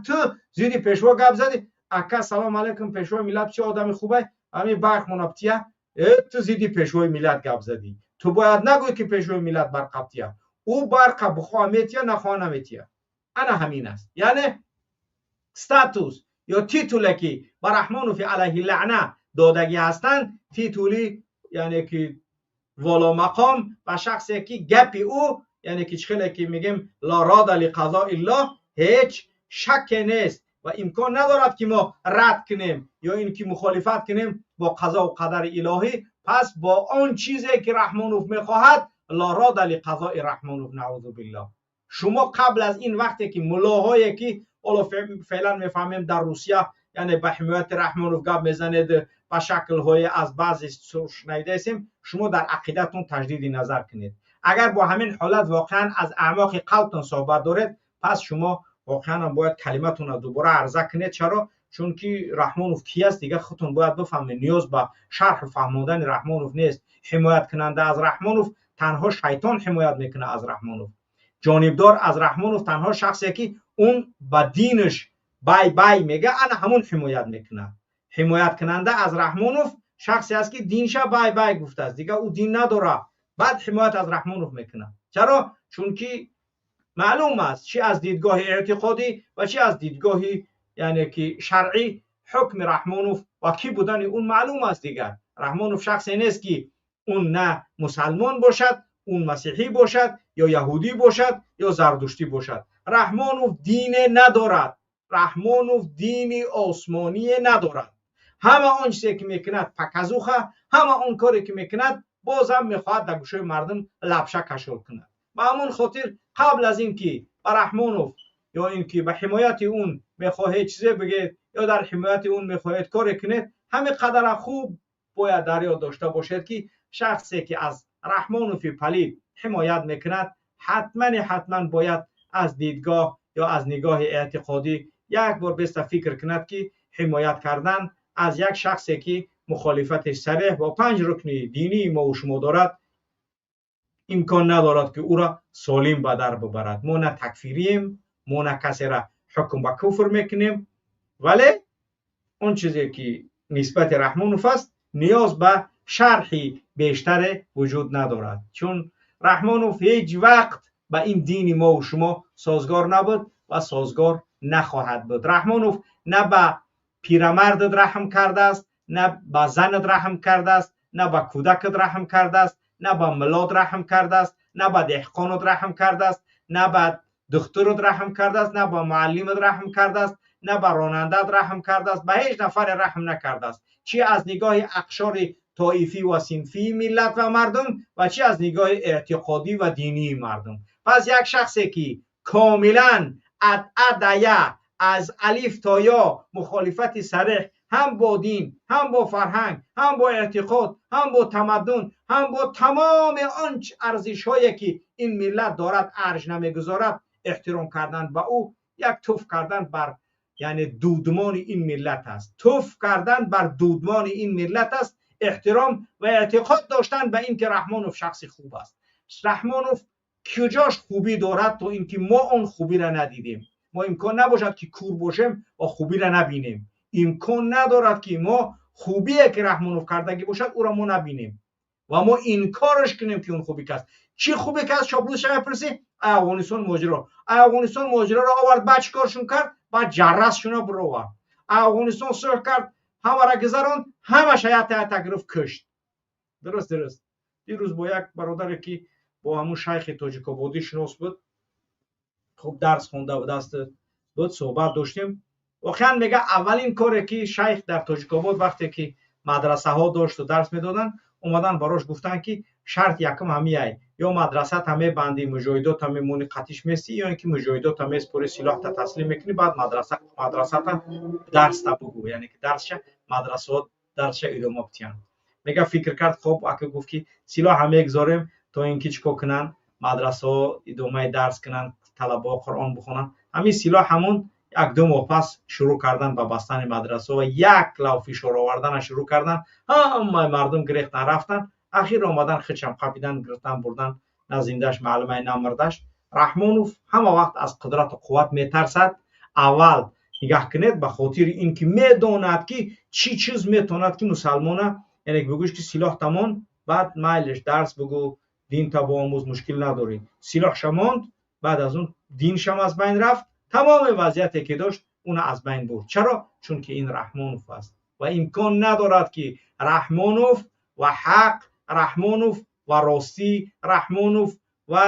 B: Ту зидди пешво гап задӣ, ака, салом алайкум, пешвои миллат чӣ одами хубай, ҳамин барқ монаптия, ту зидди пешвои миллат гап задӣ. Ту бояд нагӯй, ки пешвои миллат барқаптия. Ӯ барқа бихоҳа метия, нахоҳа наметия. Ана ҳамин аст. Яъне статус ё титуле ки ба Раҳмонови алайҳи лаъна додагӣ ҳастанд, титули яъне ки воломақом ва шахсе ки гапи ӯ, яъне ки чӣ хеле ки мегӯем, ла рода лиқазои ҳеҷ шакке нест ва имкон надорад, ки мо рад кунем ё ин ки мухолифат кунем бо қазову қадари илоҳӣ. Пас бо он чизе ки Раҳмонов мехоҳад, ла рода лиқазои Раҳмонов, наузу биллоҳ. Шумо қабл аз ин вақте ки муллоҳое ки ҳоло феълан мефаҳмем дар Русия, яъне ба ҳимояти Раҳмонов гап мезанед, ба шаклҳое аз баъзе шунидаистем, шумо дар ақидатон таҷдиди назар кунед. Агар бо ҳамин ҳолат воқеан аз аъмоқи қалбтон суҳбат доред, пас шумо воқеан ҳам бояд калиматонро дубора арза кунед. Чаро? Чунки Раҳмонов ки аст, дигар худтон бояд бифаҳмед. Ниёз ба шарҳу фаҳмондани Раҳмонов нест. Ҳимояткунанда аз Раҳмонов танҳо шайтон ҳимоят мекунад аз Раҳмонов. Ҷонибдор аз Раҳмонов танҳо шахсе ки он ба динаш бай бай мега, ана ҳамон ҳимоят мекунад. Ҳимояткунанда аз Раҳмонов шахсе аст, ки динша бай бай гуфтааст, дигар ӯ дин надорад, баъд ҳимоят аз Раҳмонов мекунад. Чаро? Чунки маълум аст, чӣ аз дидгоҳи эътиқодӣ ва чӣ аз дидгоҳи яъне ки шаръӣ ҳукми Раҳмонов ва кӣ будани ӯ маълум аст. Дигар Раҳмонов шахсе нест, ки он на мусалмон бошад, он масеҳӣ бошад ё яҳудӣ бошад ё зардуштӣ бошад. Раҳмонов дине надорад, Раҳмонов дини осмоние надорад. Ҳама он чизе ки мекунад показуха, ҳама он коре ки мекунад, бозам мехоҳад дар гӯшои мардум лапша кашол кунад. Ба ҳамон хотир қабл аз ин ки ба Раҳмонов ё ин ки ба ҳимояти он мехоҳед чизе бигӯед ё дар ҳимояти он мехоҳед коре кунед, ҳамин қадара хуб бояд дар ёд дошта бошед, ки шахсе ки аз Раҳмонови палид ҳимоят мекунад, ҳатмани ҳатман бояд аз дидгоҳ ё аз нигоҳи эътиқодӣ як бор беста фикр кунад, ки ҳимоят кардан аз як шахсе ки мухолифати сареҳ бо панҷ рукни динии мову шумо дорад, имкон надорад, ки ӯро солим ба дар бибарад. Мо на такфирием, мо на касеро ҳукм ба куфр мекунем, вале он чизе ки нисбати Раҳмонов аст, ниёз ба шарҳи бештаре вуҷуд надорад, чун Раҳмонов ҳеҷ вақт ба ин дини мову шумо созгор набуд ва созгор нахоҳад буд. Раҳмонов на ба пирамардат раҳм кардааст, на ба занат раҳм кардааст, на ба кӯдакат раҳм кардааст, на ба миллат раҳм кардааст, на ба деҳқонат раҳм кардааст, на ба духтурат раҳм кардааст, на ба муаллимат раҳм кардааст, на ба ронандаат раҳм кардааст, ба ҳеҷ нафаре раҳм накардааст. Чӣ аз нигоҳи ақшори тоифӣ ва синфии миллат ва мардум ва чӣ аз нигоҳи эътиқодӣ ва динии мардум. Пас як шахсе ки комилан адая аз алиф то ё мухолифати сареҳ ҳам бо дин, ҳам бо фарҳанг, ҳам бо эътиқод, ҳам бо тамаддун, ҳам бо тамоми он арзишҳое ки ин миллат дорад арҷ намегузорад, эҳтиром кардан ба ӯ як туф кардан бар, яъне дудмони ин миллат аст. Туф кардан бар дудмони ин миллат аст. Эҳтиром ва эътиқод доштан ба ин ки Раҳмонов шахси хуб аст. Раҳмонов куҷош хубӣ дорад то ин ки мо он хубиро надидем? Мо имкон набошад ки кур бошем ва хубиро набинем. Имкон надорад ки мо хубие ки Раҳмонов кардагӣ бошад, ӯро мо набинем ва мо инкорш кунем ки он хубӣ каст. Чӣ хубе каст? Чоплусша мепурсӣ? Афғонистон муҳоҷиро, Афғонистон муҳоҷироро овард, баъд чӣ коршун кард? Баъд ҷаррасшуна бировард. Афғонистон сулҳ кард, ҳамаро гузаронд, ҳамаша якта якта гирифт, кушт. Дуруст, дуруст. Дирӯз бо як бародаре ки бо ҳамун шайхи тоҷикободӣ шинос буд, хуб дарс хонда даст буд, суҳбат доштем. Воқеан мега, аввалин коре ки шайх дар Тоҷикобод вақте ки мадрасаҳо дошту дарс медоданд, омадан барош гуфтанд ки шарт якум ҳамияй: ё мадрасата мебандӣ, муҷоҳидота мемонӣ, қатиш местӣ, ё ин ки муҷоҳидота меспорӣ, силоҳта таслим мекунӣ, баъд мадрасата дарста бугӯ, яъне ки дарсша мадрасаҳо дарсша идома битиҳанд. Мега, фикр кард, хоб, ака гуфт ки силоҳа мегузорем то ин ки чӣ кор кунанд, мадрасаҳо идомаи дарс кунанд, талабаҳо Қуръон бихонанд. Ҳамин силоҳ ҳамун як ду моҳ пас шурӯъ кардан ба бастани мадрасаҳо ва як лав фишор овардана шурӯъ кардан. Ҳамаи мардум гирехтан, рафтан. Ахир омадан, хичам қапидан, гирифтан, бурдан, на зиндаш маълумай, на мурдаш. Раҳмонов ҳама вақт аз қудрату қувват метарсад. Аввал нигаҳ кунед, ба хотири ин ки медонад ки чӣ чиз метавонад ки мусалмона, яъне бигӯш ки силоҳ тамон, баъд майлиш, дарс бигӯ, динта боомӯз, мушкил надорӣ. Силоҳша монд, баъд аз он диншам аз байн рафт, тамоми вазъияте ки дошт, уна аз байн бурд. Чаро? Чунки ин Раҳмонов аст ва имкон надорад ки Раҳмонов ва ҳақ, Раҳмонов ва ростӣ, Раҳмонов ва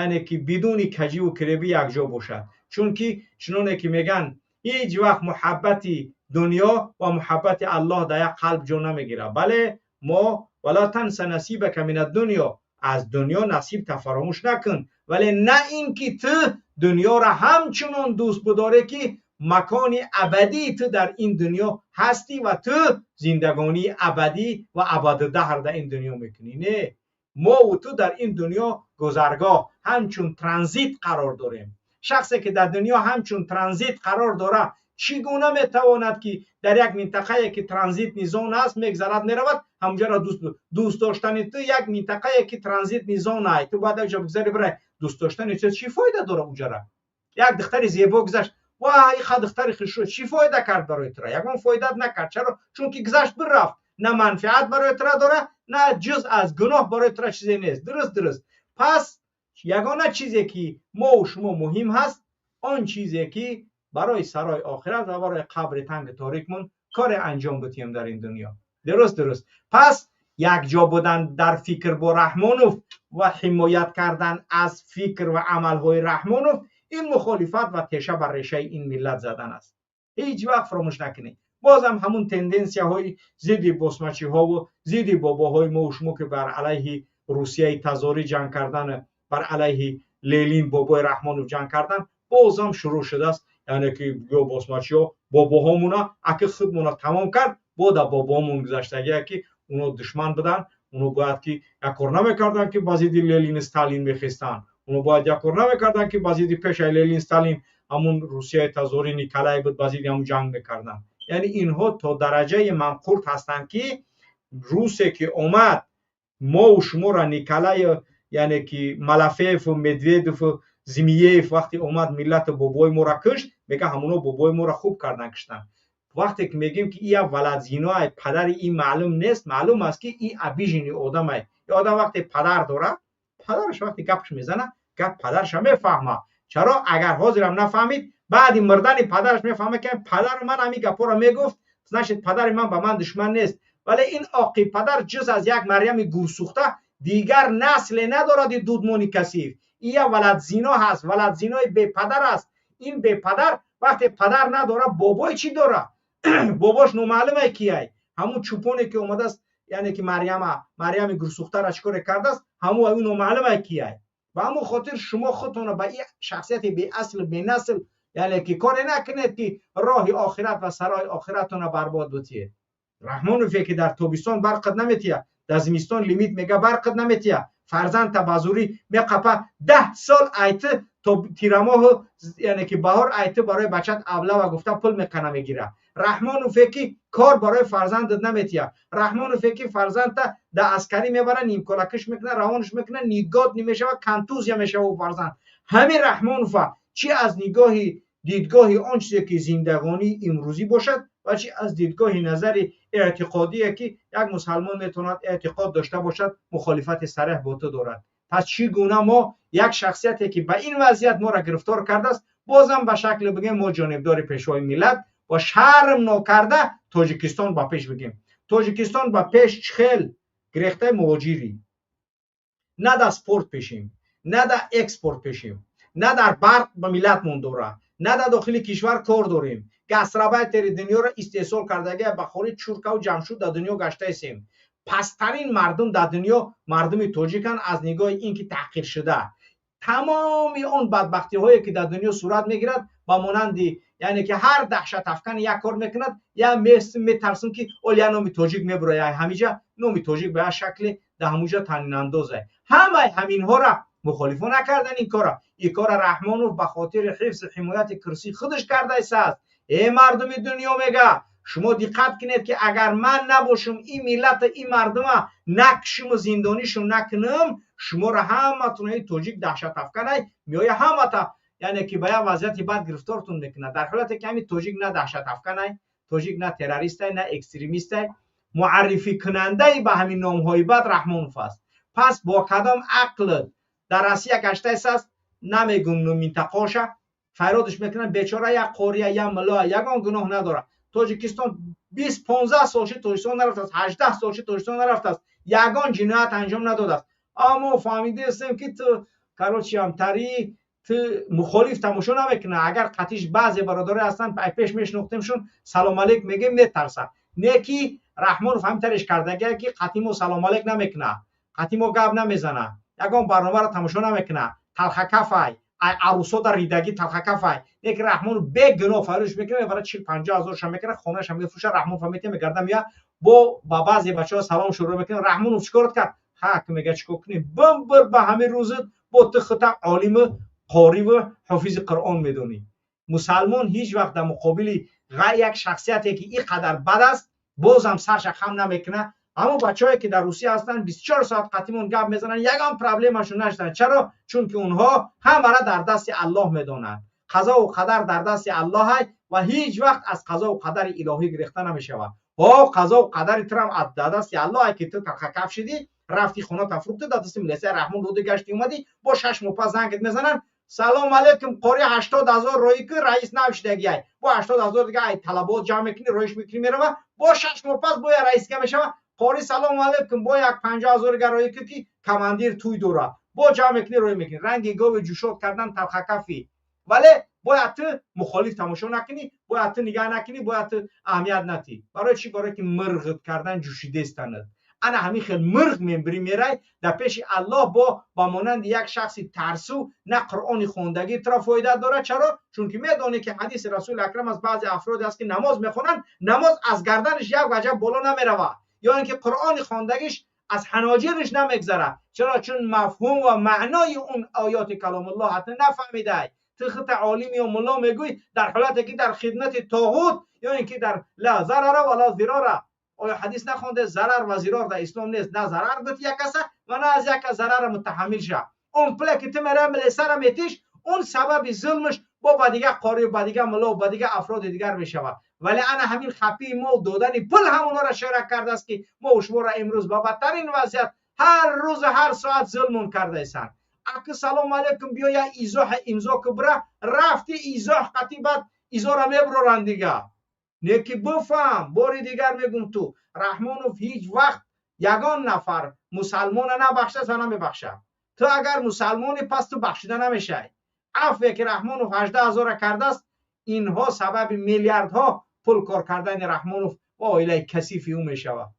B: яъне ки бидуни каҷиву киребӣ якҷо бошад. Чунки чуноне ки мегӯянд, ҳеҷ вақт муҳаббати дунё ва муҳаббати Аллоҳ дар як қалб ҷо намегирад. Бале, мо ولا تنس نصيبك من الدنيا, аз дунё насибта фаромӯш накун, вале на ин ки ту дунёро ҳамчунон дӯст бидорӣ ки макони абадии ту дар ин дунё ҳастӣ ва ту зиндагонии абадӣ ва абадудаҳр дар ин дунё мекунӣ. Не, мову ту дар ин дунё гузаргоҳ, ҳамчун транзит қарор дорем. Шахсе ки дар дунё ҳамчун транзит қарор дорад, чӣ гуна метавонад ки дар як минтақае ки транзитный зона аст, мегзарад, меравад, ҳамонҷоро дӯст доштани ту, як минтақае ки транзитный зона, ту бояд якҷо бигзари, бирай, дӯст доштани ту чӣ фоида дорад уҷара? Як духтари зебо гузашт, ва иха духтари хушрӯ, чӣ фоида кард барои тура? Ягон фоидат накард. Чаро? Чунки гузашт, бирафт, на манфиат барои тура дорад, на ҷуз аз гуноҳ барои тура чизе нест. Дуруст, дуруст. Пас ягона чизе ки мову шумо муҳим ҳаст, он чизе ки барои сарои охират ва барои қабри танги торикмон коре анҷом битиҳем дар ин дунё. Дуруст, дуруст. Пас якҷо будан дар фикр бо Раҳмонов ва ҳимоят кардан аз фикр ва амалҳои Раҳмонов, ин мухолифат ва теша бар решаи ин миллат задан аст. Ҳеҷ вақт фаромӯш накунед. Бозам ҳамун тенденсияҳои зидди босмачиҳову зидди бобоҳои мову шумо ки бар алайҳи Русияи тазорӣ ҷанг кардан, бар алайҳи Ленин, бобои Раҳмонов ҷанг кардан, бозам шурӯъ шудааст. Яъне ки ё босмачиҳо бобоҳомуна аки худмона тамом кард, бо да бобоҳомон гузаштагия ки уно душман буданд, уно бояд ки як кор намекарданд ки ба зидди Ленин, Сталин мехестанд, уно бояд як кор намекарданд ки ба зидди пешаи Ленин, Сталин, ҳамун Русияи тазорӣ Николай буд, ба зидди ҳамун ҷанг мекарданд. Яъне инҳо то дараҷаи манқурт ҳастанд ки русе ки омад мову шуморо, Николай, яъне ки Малафееву Медведеву Змиеев, вақте омад миллату бобои моро кушт, мега ҳамуно бобои моро хуб кардан, куштанд. Вақте ки мегӯем ки ия валадзиноай, падари ин маълум нест, маълум аст ки и обиженный одамай. И одам вақте падар дорад, падараш вақте гапш мезанад, гап падараша мефаҳмад. Чаро? Агар ҳозирам нафаҳмид, баъди мурдани падараш мефаҳмад ки падари ман ҳамин гапҳоро мегуфт. Значит, падари ман ба ман душман нест. Вале ин оқи падар ҷуз аз як Марьями гурсӯхта дигар насле надорад. И дудмони касиф ия валадзино ҳаст, валадзинои бепадар аст. Ин бепадар вақте падар надора, бобои чӣ дора? Бобош номаълуме кияй. Ҳамун чӯпоне ки омадааст, яъне ки Марьяма, Марьями гурсӯхтара чӣ коре кардааст, ҳамун ӯ номаълуме кияй. Ба ҳамун хотир шумо худтонро ба ин шахсияти беасл, бенасл, яъне ки коре накунед, ки роҳи охират ва сарои охиратонро барбод бутиед. Раҳмонове ки дар тобистон барқат наметия, дар зимистон лимит мега, барқат наметия, фарзандта ба зурӣ меқапа, 10 сол айти то тирамоҳу, яъне ки баҳор, айти барои бачат аблава гуфта пул мекана, мегира. Раҳмонове ки кор барои фарзандат наметия, Раҳмонове ки фарзандта да аскарӣ мебара, нимколакиш мекуна, равонаш мекуна, негодный мешава, контузия мешава фарзанд. Ҳамин Раҳмонова чӣ аз нигоҳи дидгоҳи он чизе ки зиндагонии имрӯзӣ бошад ва чӣ аз дидгоҳи назари эътиқодие, ки як мусалмон метавонад эътиқод дошта бошад, мухолифати сареҳ бо ту дорад. Пас чӣ гуна мо як шахсияте ки ба ин вазъият моро гирифтор кардааст, бозам ба шакле бигем, мо ҷонибдори пешвои миллат ва шарм нокарда Тоҷикистон ба пеш бигем? Тоҷикистон ба пеш чхел гирехтаи муҳоҷирӣ на дар спорт пешем, на дар экспорт пешем, на дар барқ ба миллатмон дора, на дар дохили кишвар кор дорем. Гастарбайтери дунёро истеҳсол кардагия ба хориҷ чуркаву ҷамшуд дар дунё гаштаистем. Пасттарин мардум дар дунё мардуми тоҷиканд аз нигоҳи ин ки таҳқир шуда. Тамоми он бадбахтиҳое ки дар дунё сурат мегирад, ба монанди, яъне ки ҳар даҳшатафкани як кор мекунад, я метарсим, ки ол я номи тоҷик мебурояд. Ҳамиҷа номи тоҷик ба як шакле дар ҳамуҷа танинандоза. Ҳамаи ҳаминҳора мухолифо накардан. Ин кора, ин кора Раҳмонов ба хотири ҳифзи ҳимояти курсии худаш кардааст. Э, мардуми дунё, мега, шумо диққат кунед, ки агар ман набошам, ин миллата, ин мардума накушиму зиндонишум накунам, шуморо ҳаматонаи тоҷик даҳшатафканай меоя, ҳамата, яъне ки ба як вазъияти бад гирифтортон мекунад. Дар ҳолате ки ҳамин тоҷик на даҳшатафканай, тоҷик на террористай, на экстремистай, муаррификунандаи ба ҳамин номҳои бад Раҳмонов аст. Пас бо кадом ақл дар Россия гаштааст, намегум минтақоша, файродаш мекунанд. Бечора як қория, як муллоа, ягон гуноҳ надорад. Тоҷикистон 20-15 сол ши Тоҷикистон нарафтааст, 18 сол ши Тоҷикистон нарафтааст, ягон ҷиноят анҷом надодааст. Аммо фаҳмидаистем, ки ту, короче, ҳамтарӣ ту мухолиф тамошо намекуна. Агар қатиш баъзе бародаре ҳастанд, пеш мешинохтемшон, салом алейк мегем, метарсад. Не ки Раҳмонов ҳамтариш кардагия, ки қатъи мо салом алейк намекуна, қатъи мо гап намезана, ягон барномаро тамошо намекуна, талхакафай, ай арӯсода ридагӣ талхакафай. Не ки Раҳмонов бегуноҳ фарӯш мекуна, мебарад, 40-50 ҳазорша мекуна, хонаша мефурӯша, Раҳмонов метия, мегарда, мея, бо ба баъзе бачаҳо салом шурӯъ мекунад. Раҳмонов чӣ корот кард? Ҳак мега, чӣ кор кунем? Бимбир ба ҳамин рӯзат бо ту хута олиму қориву ҳофизи Қуръон медонӣ. Мусалмон ҳеҷ вақт дар муқобили як шахсияте ки ин қадар бад аст, бозам сарша хам намекунад. Ҳамон бачаҳое ки дар Русия ҳастанд, 24 соат қатимон гап мезананд, ягон проблемашон нашуданд. Чаро? Чунки онҳо ҳамара дар дасти Аллоҳ медонанд. Қазову қадар дар дасти Аллоҳай ва ҳеҷ вақт аз қазову қадари илоҳӣ гирехта намешавад. Ҳо, қазову қадари турам дар дасти Аллоҳай, ки ту талхакаф шидӣ, рафти, хоната фурӯхтӣ, дар дасти милисия Раҳмон доди, гашти, омадӣ. Бо 6 моҳ пас зангит мезананд: «Салом алейкум, қори, 80 000 роӣ ки, раис навшидагиай». Бо 80 000 дига ай талабот ҷамъ мекунӣ, роиш мекунӣ, мерава. Бо 6 моҳ пас бо я раисга мешава: «Қори, салому алейкум, бо як 50 000 дига роӣ ки, командир тӯй дора». Бо ҷамъ мекунӣ, роӣ мекунӣ. Ранги гови ҷушод кардан талхакафӣ. Вале бояд ту мухолиф тамошо накунӣ, бояд ту нигаҳ накунӣ, бояд ту аҳамият натӣ. Барои чӣ? Барое ки мирғит кардан ҷӯшидестанад. Ана ҳамин хел мирғ мембирӣ, мерай дар пеши Аллоҳ бо ба монанди як шахси тарсу. На Қуръони хондагӣ туро фоида дорад. Чаро? Чунки медонӣ, ки ҳадиси Расули Акрам аз баъзе афроде аст, ки намоз мехонанд, намоз аз гарданаш як ваҷаб боло намеравад, ё ин ки Қуръони хондагиш аз ҳаноҷириш намегзарад. Чаро? Чун мафҳум ва маънои он оёти каломуллоҳ ҳатто нафаҳмидай. Ту хута олим ё мулло мегӯй, дар ҳолате ки дар хидмати тоғут ё ин ки дар ла зарара ва ла зирора. Оё ҳадис нахонде? Зарар ва зирор дар ислом нест. На зарар бит як каса ва на аз як кас зарара мутаҳаммил ша. Он пуле ки ту мераи, милисара метиш, он сабаби зулмаш бо ба дигар қори, ба дигар мулло, ба дигар афроди дигар мешавад. Вале ана ҳамин хапии мо додани пул ҳамонҳоро шарак кардааст, ки мо шуморо имрӯз ба бадтарин вазъият ҳар рӯзу ҳар соат зулмон кардаистанд. Аки, салому алейкум, биё, я изоҳ имзо ки, бира рафти изоҳ, қатӣ бад изора мебуроранд дига. Не ки бифаҳм, бори дигар мегум, ту Раҳмонов ҳеҷ вақт ягон нафар мусалмона набахшад ва намебахшад. Ту агар мусалмонӣ, пас ту бахшида намешавӣ. Афве ки Раҳмонов 18 ҳазора кардааст, инҳо сабаби миллиардҳо пул кор кардани Раҳмонов ва оилаи касифи ӯ мешавад.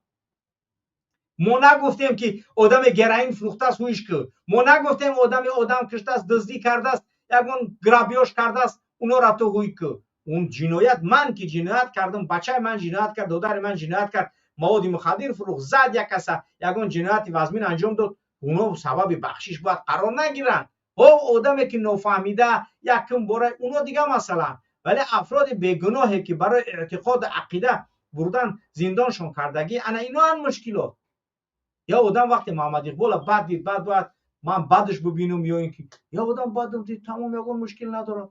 B: Мо нагуфтем, ки одаме героин фурӯхтааст, ҳуиш ку. Мо нагуфтем, одаме одам киштааст, дуздӣ кардааст, ягон грабёж кардааст, унора ту ҳуй ку. Он ҷиноят, ман ки ҷиноят кардам, бачаи ман ҷиноят кард, додари ман ҷиноят кард, маводи мухаддир фурӯхт, зад як каса, ягон ҷинояти вазмин анҷом дод, оно сабаби бахшиш бояд қарор нагиранд. Ҳо, одаме ки нофаҳмида якум бора, оно дигар масъалаанд. Вале афроди бегуноҳе ки барои эътиқоду ақида бурдан зиндоншон кардагӣ, ана иноанд мушкилот. Я одам вақте Муҳаммад Иқбола бад дид, бад бояд ман бадаш бубинам, ё ин ки я одам бадам дид, тамом, ягон мушкил надорад.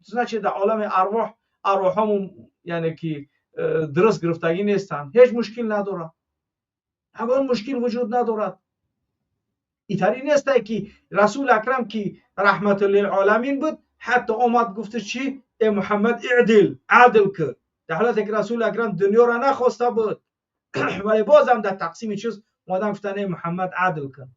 B: Значит, дар олами арвоҳ арвоҳҳомон, яъне ки дуруст гирифтагӣ нестанд. Ҳеҷ мушкил надорад, ягон мушкил вуҷуд надорад. Итари несте, ки Расули Акрам, ки раҳматуллилоламин буд, ҳатто омад, гуфта чи: «Э Муҳаммад, иъдил, адл кӣ». Дар ҳолате ки Расули Акрам дунёро нахоста буд, вале бозам дар тақсими чиз омадан гуфтан: «Э Муҳаммад, адл кун».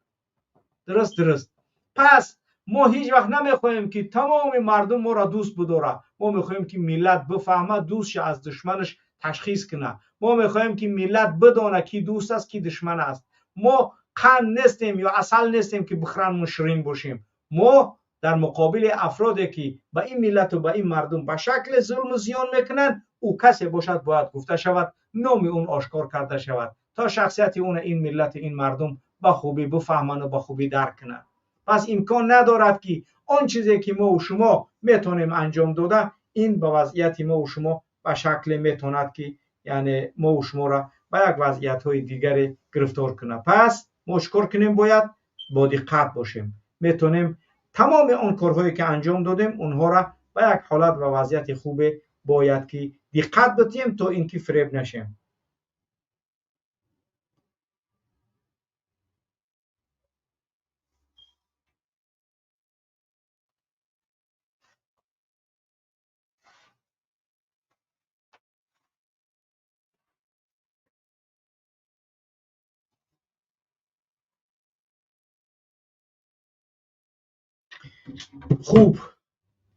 B: Дуруст. Пас мо ҳеҷ вақт намехоҳем, ки тамоми мардум моро дӯст бидорад. Мо мехоҳем, ки миллат бифаҳмад, дӯстша аз душманаш ташхис кунад. Мо мехоҳем, ки миллат бидонад, ки дӯст аст, ки душман аст. Мо қанд нестем ё асал нестем, ки бихӯранмон ширин бошем. Мо дар муқобили афроде ки ба ин миллату ба ин мардум ба шакли зулму зиён мекунанд, ӯ касе бошад, бояд гуфта шавад, номи он ошкор карда шавад, то шахсияти уна ин миллату ин мардум ба хубӣ бифаҳманду ба хубӣ дарк кунанд. Пас имкон надорад, ки он чизе ки мову шумо метавонем анҷом дода, ин ба вазъияти мову шумо ба шакле метавонад, ки яъне мову шуморо ба як вазъиятҳои дигаре гирифтор кунад. Пас мо чӣ кор кунем? Бояд бодиққат бошем. Метавонем тамоми он корҳое ки анҷом додем, онҳоро ба як ҳолат ва вазъияти хубе бояд ки диққат бидиҳем, то ин ки фиреб нашем. Хуб,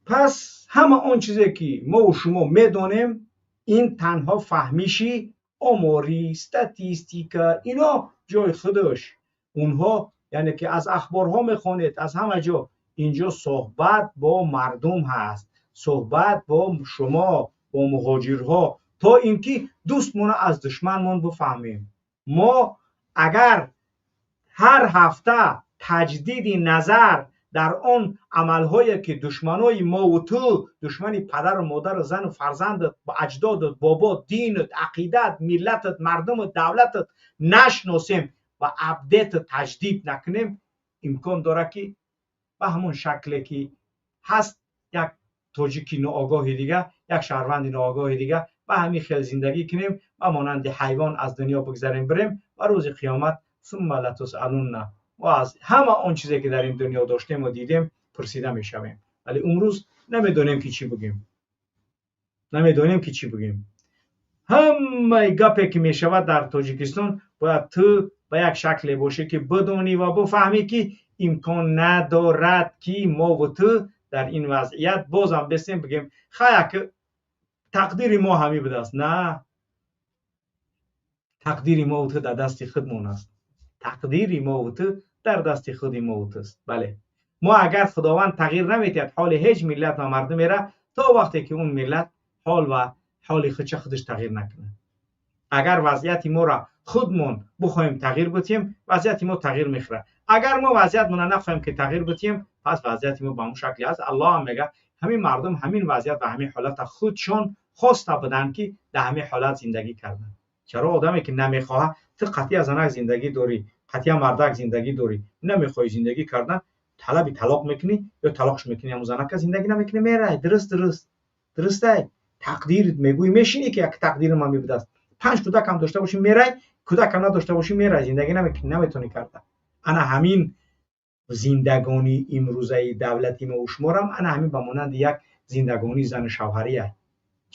B: пас ҳама он чизе ки мову шумо медонем, ин танҳо фаҳмиши оморӣ, статистика, ино ҷои худаш. Онҳо, яъне ки аз ахборҳо мехонед, аз ҳама ҷо. Инҷо суҳбат бо мардум ҳаст, суҳбат бо шумо, бо муҳоҷирҳо, то ин ки дӯстмона аз душманмон бифаҳмем. Мо агар ҳар ҳафта таҷдиди назар дар он амалҳое ки душманои мову ту, душмани падару модару зану фарзандат, аҷдодат, бобо, динат, ақидат, миллатат, мардумат, давлатат нашносем ва update у таҷдид накунем, имкон дорад, ки ба ҳамон шакле ки ҳаст, як тоҷики ноогоҳи дига, як шаҳрванди ноогоҳи дига ба ҳамин хел зиндагӣ кунем ва монанди ҳайвон аз дунё бигзарем, бирем ва рӯзи қиёмат сумма латусалунна, мо аз ҳама он чизе ки дар ин дунё доштему дидем пурсида мешавем. Вале имрӯз намедонем, ки чӣ бигӯем, намедонем, ки чӣ бигӯем. Ҳамаи гапе ки мешавад дар Тоҷикистон, бояд ту ба як шакле бошӣ, ки бидонӣ ва бифаҳмӣ, ки имкон надорад, ки мову ту дар ин вазъият бозам бестем, бигӯем: «Хая, тақдири мо ҳамин будааст». На, тақдири мову ту дар дасти худмон аст. Тақдири мову ту дар дасти худи мову туст. Бале, мо агар Худованд тағйир наметиҳад ҳоли ҳеҷ миллат ва мардумера, то вақте ки он миллат ҳол ва ҳоли худша худаш тағйир накунад. Агар вазъияти моро худмон бихоҳем тағйир битиҳем, вазъияти мо тағйир мехӯрад. Агар мо вазъиятмонро нахоҳем ки тағйир битиҳем, пас вазъияти мо ба ҳамон шакле аст. Аллоҳ ҳам мега: ҳамин мардум ҳамин вазъият ва ҳамин ҳолата худшон хоста буданд, ки дар ҳамин ҳолат зиндагӣ карданд. Чаро одаме ки намехоҳад, ту қатъия занак зиндагӣ дорӣ, қатъия мардак зиндагӣ дорӣ, намехоҳӣ зиндагӣ кардан, талаби талоқ мекунӣ ё талоқш мекунӣ, ҳамон занака зиндагӣ намекунӣ, мерай. Дуруст, дурустай. Тақдир мегӯӣ, мешинӣ, ки як тақдири ман мебудааст. Панҷ кӯдакам дошта бошӣ, мерай, кӯдакам надошта бошӣ, мерай, зиндагӣ намекунӣ, наметавонӣ карда. Ана ҳамин зиндагонии имрӯзаи давлати мо шуморам, ана ҳамин ба монанди як зиндагонии зану шавҳария.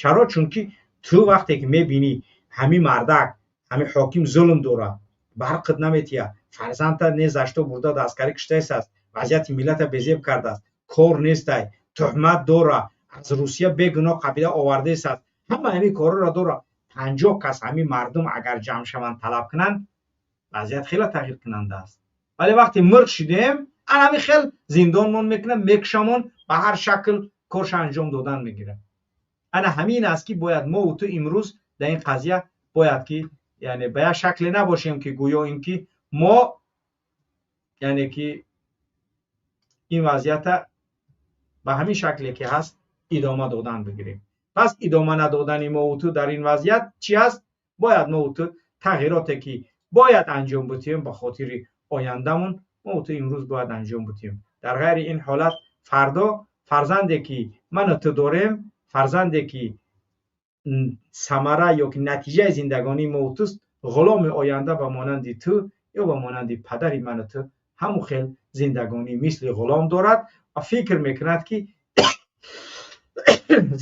B: Чаро? Чунки Ту вақте ки мебинӣ, ҳамин мардак, ҳамин ҳоким зулм дорад, барқит наметиҳад, фарзандта незашто бурда дасткарӣ киштаистааст, вазъияти миллата безеб кардааст, кор нестай, туҳмат дора, аз Русия бегуноҳ қабила овардаистааст, ҳама ҳамин корҳоро дора. 50 кас ҳамин мардум агар ҷамъ шаванд, талаб кунанд, вазъият хеле тағйиркунанда аст. Вале вақте мирқ шидем, ан ҳамин хел зиндонмон мекунад, мекушамон, ба ҳар шакл корша анҷом додан мегирад. Ана ҳамин аст, ки бояд мо ту имрӯз дар ин қазия бояд ки, яъне, ба як шакле набошем, ки гӯё ин ки мо, яъне ки, ин вазъията ба ҳамин шакле ки ҳаст идома додан бигирем. Пас идома надодани мо ту дар ин вазъият чи аст? Бояд мо ту тағйироте ки бояд анҷом бутиҳем ба хотири ояндамон, мо ту имрӯз бояд анҷом бутиҳем. Дар ғайри ин ҳолат фардо фарзанде ки ману ту дорем, фарзанде ки самара ё ки натиҷаи зиндагонии мо туст, ғуломи оянда ба монанди ту ё ба монанди падари ману ту ҳамун хел зиндагонӣ мисли ғулом дорад ва фикр мекунад, ки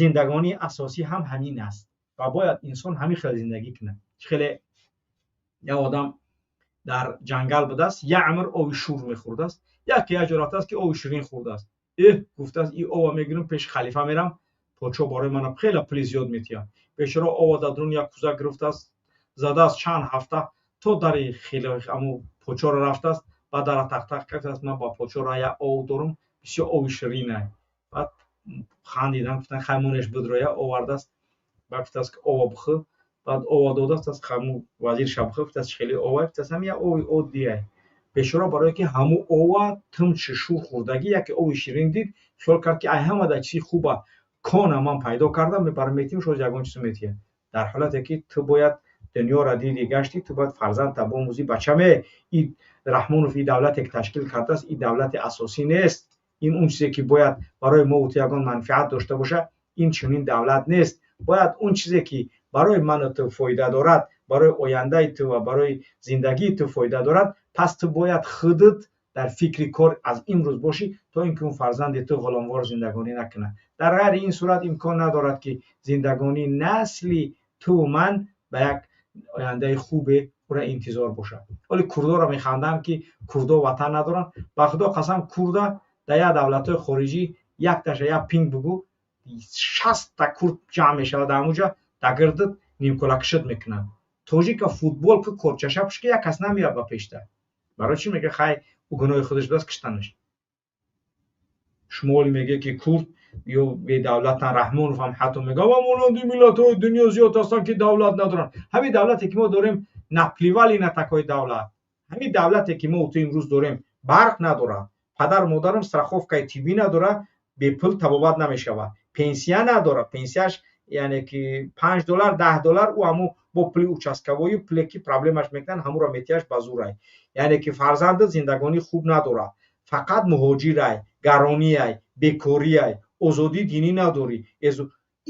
B: зиндагонии асосӣ ҳам ҳамин аст ва бояд инсон ҳамин хел зиндагӣ кунад. Хеле як одам дар ҷангал будааст, як умр оби шур мехӯрдааст. Яке як ҷо рафтааст, ки оби ширин хӯрдааст. Эҳ, гуфтааст, ин ова мегирам, пеши халифа мерам, подшоҳ барои мана хеле пули зиёд метиҳад. Бечора ова дар дарун як кӯза гирифтааст, задааст, чанд ҳафта то дари аму подшоҳро рафтааст. Баъд дара тақтақ кардааст: «Ман ба подшоҳро як ов дорум, бисёр оби ширинай». Баъд хандидан, гуфтан: «Хай, монеш бидроя». Овардааст, баъд гуфтааст, ки ова бихӯр. Баъд ова додааст, ҳаму вазирша бихӯр, гуфтааст: «Хеле ова?» Гуфтааст: «Ҳам як ови оддиай». Бечора барое ки ҳаму ова тимчи шур хӯрдагӣ, яке ови ширин дид, хиёл кард, ки ай ҳамада чизи хуба кона ман пайдо кардам, мебарам, метиҳам, шоз ягон чизо метиҳад. Дар ҳолате ки ту бояд дунёро диди, гаштӣ, ту бояд фарзандта бомӯзӣ: «Бачаме, и Раҳмонов, и давлате ки ташкил кардааст, и давлати асосӣ нест. Ин он чизе ки бояд барои мо ту ягон манфиат дошта бошад, ин чунин давлат нест. Бояд он чизе ки барои ману ту фоида дорад, барои ояндаи ту ва барои зиндагии ту фоида дорад, пас ту бояд худат дар фикри кор аз имрӯз бошӣ, то ин ки он фарзанди ту ғуломвор зиндагонӣ накунад». Дар ғайри ин сурат имкон надорад, ки зиндагонии насли туву ман ба як ояндаи хубе ӯра интизор бошад. Вале курдоро механдам, ки курдо ватан надоранд. Ба Худо қасам, курда дар як давлатҳои хориҷӣ якташа як пинг бугӯ, 60-та курд ҷамъ мешавад дар ҳамуҷа, дар гирдит нимкулакшид мекунанд. Тоҷика футбол ки корчаша пушки, як кас намеяд ба пешта. Барои чӣ? Мега: «Хай, ӯ гуноҳи худаш будааст, киштанаш». Шумо оли меге, ки курд ё бедавлатан. Раҳмонов ҳам ҳатто мега: «Ва монанди миллатҳои дунё зиёд ҳастанд, ки давлат надоранд». Ҳамин давлате ки мо дорем, наплевали на такой давлат. Ҳамин давлате ки мо ту имрӯз дорем, барқ надорад, падару модарам страховкаи тиббӣ надорад, бепул табобат намешавад, пенсия надорад, пенсияш, яъне ки, $5, $10, ӯ ҳаму бо пули участковой, пуле ки проблемаш мекунанд, ҳамуро метиҳаш ба зурай. Яъне ки фарзанди зиндагонӣ хуб надорад, фақат муҳоҷирай, гарониай, бекориай, озодии динӣ надорӣ.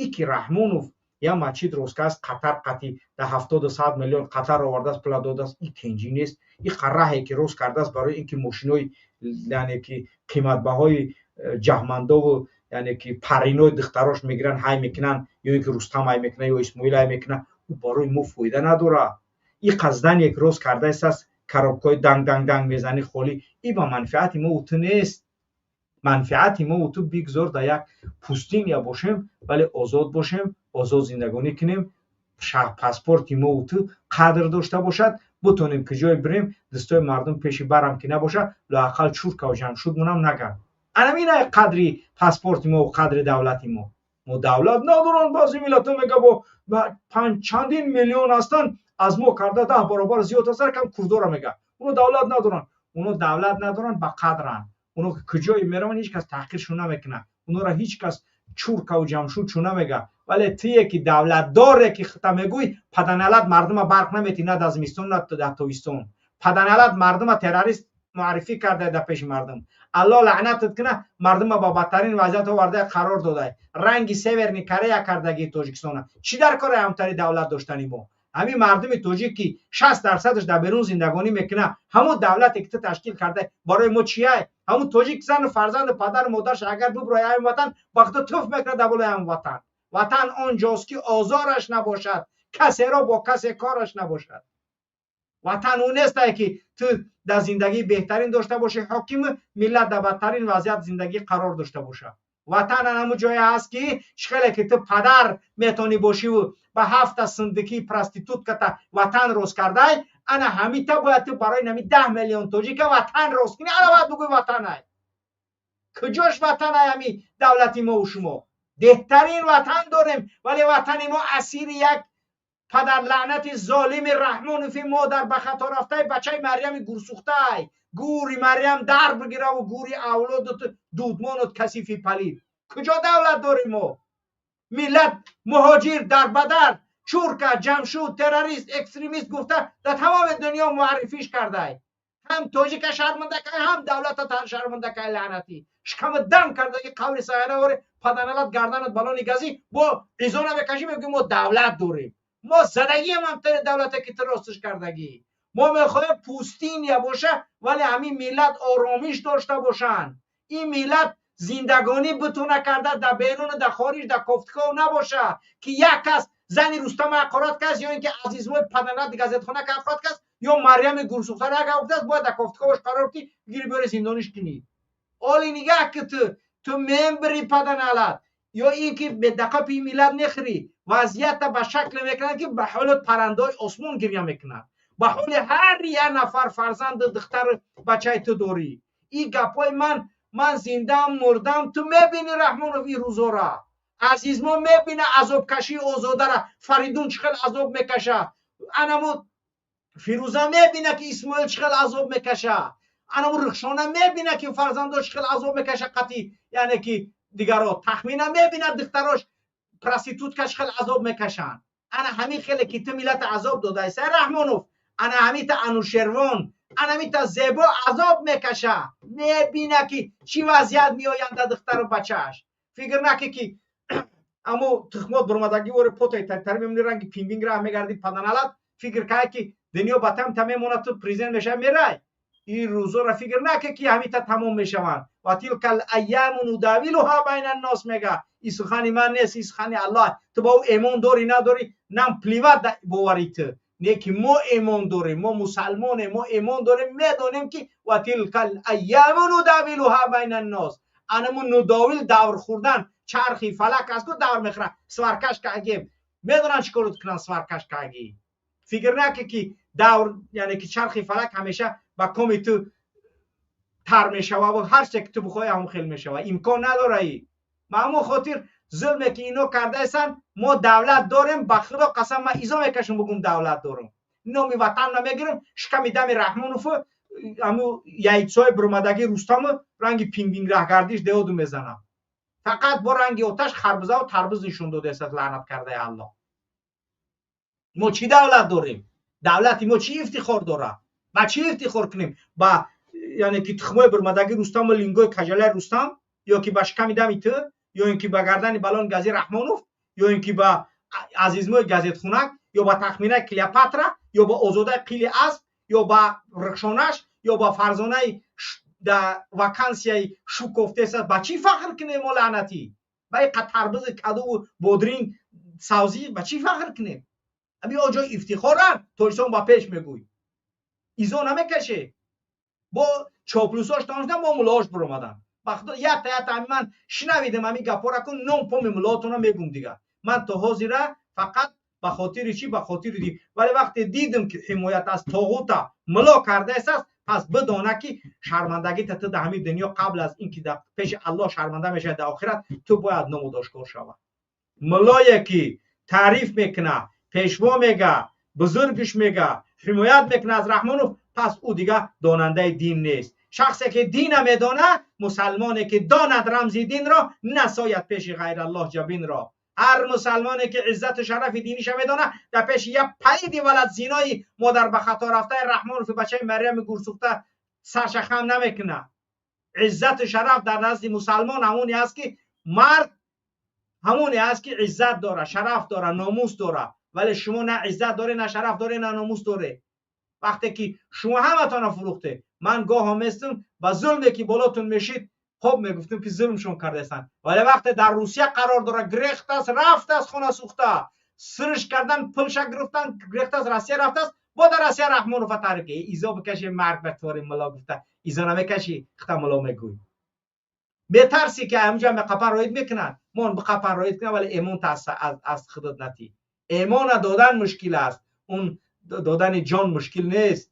B: И ки Раҳмонов як масҷид рост кааст, Қатар қати дар 70-100 миллион Қатар овардааст, пула додааст, и тенҷӣ нест. И қарраҳе ки рост кардааст, барои ин ки мошинои, яъне ки, қиматбаҳои ҷаҳмандову, яъне ки, паринои духтарош мегиранд, ҳай мекунанд, ё ин ки Рустам ҳай мекунад, ё Исмоил ҳай мекунад, ӯ барои мо фоида надорад. И қаздание ки рост кардааст, коробкаҳои данг данг данг мезанӣ холӣ, и ба манфиати мо ту нест. Манфиати мо ту бигзор дар як пустыня бошем, вале озод бошем, озод зиндагонӣ кунем, паспорти мо ту қадр дошта бошад, бутонем ки ҷое бирем, дӯстои мардум пеши барам ки набошад, лоақал чуркаву ҷамшуд монам нагар. Анамина қадри паспорти мо, қадри давлати мо. Мо давлат надоранд, баъзе миллатҳо мега, бо чандин миллион ҳастанд, аз мо карда 10 баробар зиёд ҳастанд, кам курдора мега, оно давлат надоранд. Оно давлат надоранд, ба қадранд. Оно куҷое мераванд, ҳеҷ кас таҳқиршон намекунад, онора ҳеҷ кас чуркаву ҷамшуд чун намега. Вале туе ки давлатдоре ки хита мегӯй, паданалат мардума барқ наметӣ, на дар зимистон, на дар тобистон. Паданалат мардума террорист муаррифӣ карда дар пеши мардум. Алло лаънатат куна, мардума ба бадтарин вазъият оварда қарор додай, ранги Северный Корея кардагии Тоҷикистона. Чӣ дар кори ҳамтари давлат доштани мо? Ҳамин мардуми тоҷик, ки 60%-аш дар берун зиндагонӣ мекунад, ҳамун давлате ки ту ташкил карда, барои мо чияй? Ҳамун тоҷик зану фарзанду падару модараш агар буброи ҳамин ватан, ба худо туф мекунад дар болои ҳамин ватан. Ватан он ҷост, ки озораш набошад, касеро бо касе кораш набошад. Ватан ӯ несте, ки ту дар зиндагии беҳтарин дошта бошӣ ҳокиму, миллат дар бадтарин вазъият зиндагӣ қарор дошта бошад. Ватан ҳамун ҷое ҳаст, ки хеле ки ту падар метавонӣ бошиву ба ҳафта синдикии проститутката ватан рост кардай, ана ҳамита бояд ту барои нами 10 миллион тоҷика ватан рост кунӣ. Ана бояд бугӯй, ватанай куҷош? Ватанай ҳами давлати мову шумо. Беҳтарин ватан дорем, вале ватани мо асири як падарлаънати золими Раҳмонофи модар ба хато рафтаи, бачаи Марьями гурсӯхтай. Гури Марьям дар бигираву гури авлодут, дудмонут касифи палид. Куҷо давлат дорем мо? Миллат муҳоҷир, дарбадар, чурка, ҷамшуд, террорист, экстремист гуфта дар тамоми дунё муаррифиш кардай. Ҳам тоҷика шарманда кай, ҳам давлата шарманда кай. Лаънатӣ, шикама дам кардаги, қаври сағираворе паданалат, гарданат балони газӣ бо изо намекашӣ. Мегӯем, мо давлат дорем. Мо задагиам ҳамтари давлате, ки ту ростиш кардагӣ. Мо мехоҳем пустыня боша, вале ҳамин миллат оромиш дошта бошанд, ин миллат зиндагонӣ бутуна карда дар беруну дар хориҷ дар кофтуков набоша, ки як кас зани Рустама ҳақорат каст ё ин ки Азизмои паданат газетхона ҳақорат каст, ё Марьями гурсӯхтара агар гуфтааст, бояд дар кофтуковаш қарор ки гири, биёри, зиндониш кунӣ. Оли нигаҳ ки ту мембри, паданалат, ё ин ки бедақапи миллат нехӯрӣ. Вазъията ба шакле мекунанд, ки ба ҳоли паррандаҳои осмон гиря мекунад, ба ҳоли ҳар як нафар фарзанду духтару бачаи ту дорӣ. Ин гапҳои ман, ман зиндаам, мурдам, ту мебинӣ, Раҳмонов, ин рӯзора Азизмо мебина азобкашии Озодара, Фаридун чӣ хел азоб мекаша, анаму Фирӯза мебина, ки Исмоил чӣ хел азоб мекаша, анаму Рухшона мебина, ки фарзандо чӣ хел азоб мекаша қати, яъне ки дигаро. Тахмина мебина, духтарош проститутка чӣ хел азоб мекашанд. Ана ҳамин хеле ки ту миллата азоб додаи, сай Раҳмонов, ана ҳамита Анушервон, ана ҳамита Зебо азоб мекаша, мебина, ки чӣ вазъият меоянд да духтару бачааш. Фикр наки, ки аммо тухмот бурмадагӣ вори потай тартари мемони, ранги пингвин раҳ мегарди, паданалат. Фикр кай, ки дунё ба там та мемонад, ту президент мешавӣ, мерай. Ин рӯзоро фикр наке, ки ҳамита тамом мешаванд. Ва тилка айяму нудавилуҳа байна ннос мега. Ин сухани ман нест, ин сухани Аллоҳ. Ту ба ӯ эмон дорӣ, надорӣ, нам плевать бовари ту не, ки мо эмон дорем, мо мусалмонем, мо эмон дорем, медонем, ки ва тилка айяму нудавилуҳа байна ннос. Анаму нудовил, давр хӯрдан, чархи фалак аст ку, давр мехӯрад. Сваркаш кагем, медонанд чӣ корот кунанд. Сваркаш каги, фикр наке, ки давр, яъне ки чархи фалак ҳамеша ба коми ту тар мешава ва ҳар чизе ки ту бихоҳӣ, ҳамон хел мешава. Имкон надораи. Ба ҳамон хотир зулме, ки ино кардаистанд, мо давлат дорем, ба Худо қасам, ман изо мекашам, бугум давлат дорам, номи ватан намегирам. Шиками дами Раҳмонову аму яйцои бурмадагии Рустаму ранги пингвин раҳгардиш деоду мезанам. Фақат бо ранги оташ харбузаву тарбуз нишон додааст, лаънат кардаи Аллоҳ. Мо чӣ давлат дорем? Давлати мо чӣ ифтихор дорад? Ба чӣ ифтихор кунем? Ба, яъне ки, тухмои бурмадагии Рустаму лингои кажалаи Рустам, ё ки ба шиками дами ту, ё ин ки ба гардани балони гази Раҳмонов, ё ин ки ба Азизмои газетхунак, ё ба Тахминаи Клеопатра, ё ба Озодаи қили асп, ё ба Рухшонаш, ё ба Фарзонаи да вакансияи шукофтеса, ба чӣ фахр кунем мо, лаънатӣ? Ба ин тарбузи кадуву бодринг, савзӣ ба чӣ фахр кунем? Ами оҷои ифтихоранд. Тоҷикистон ба пеш мегӯй, изо намекаше. Бо чоплусош тамом, бо муллоҳош биромаданд. Ба Худо, якта якта ами ман шунавидем ами гапҳоро кун, ном поми муллоҳотона мегум. Дигар ман то ҳозира фақат ба хотири чӣ? Ба хотири дин. Вале вақте дидем, ки ҳимоят аз тоғута мулло кардаистааст, пас бидона, ки шармандагита ту дар ҳамин дунё, қабл аз ин ки дар пеши Аллоҳ шарманда мешавад, дар охират ту бояд ному ошкор шавад. Муллое ки таъриф мекуна, пешво мега, бузургиш мега, ҳимоят мекуна аз Раҳмонов, пас ӯ дигар донандаи дин нест. Шахсе ки дина медона, мусалмоне ки донад рамзи динро, насояд пеши ғайраллоҳ ҷабинро. Ҳар мусалмоне ки иззату шарафи диниша медона, дар пеши як палиди валад зинои модар ба хато рафтаи Раҳмонофи бачаи Марьями гурсӯхта сарша хам намекунад. Иззату шараф дар назди мусалмон ҳамоне аст, ки мард ҳамоне аст, ки иззат дора, шараф дора, номус дора. Вале шумо на иззат доре, на шараф доре, на номус доре. Вақте ки шумо ҳаматона фурӯхте, ман гоҳо местам ба зулме, ки болотун мешид. Хуб мегуфтем ки зулмшон кардаистанд, вале вақте дар Русия қарор дорад, грехтааст, рафтааст, хона сӯхта, сирш кардан, пулша гирифтан, грехтааст, Россия рафтааст, бо дар Россия Раҳмонова таъриф изо бикаши, марг ба твори мулло гуфта изо намекашӣ, хта мулло мегӯй. Метарсӣ ки ҳамҷа меқапан роид мекунанд, мон биқапан роид кунанд, вале эмон аз худат натӣ. Эмона додан мушкил аст, он додани ҷон мушкил нест.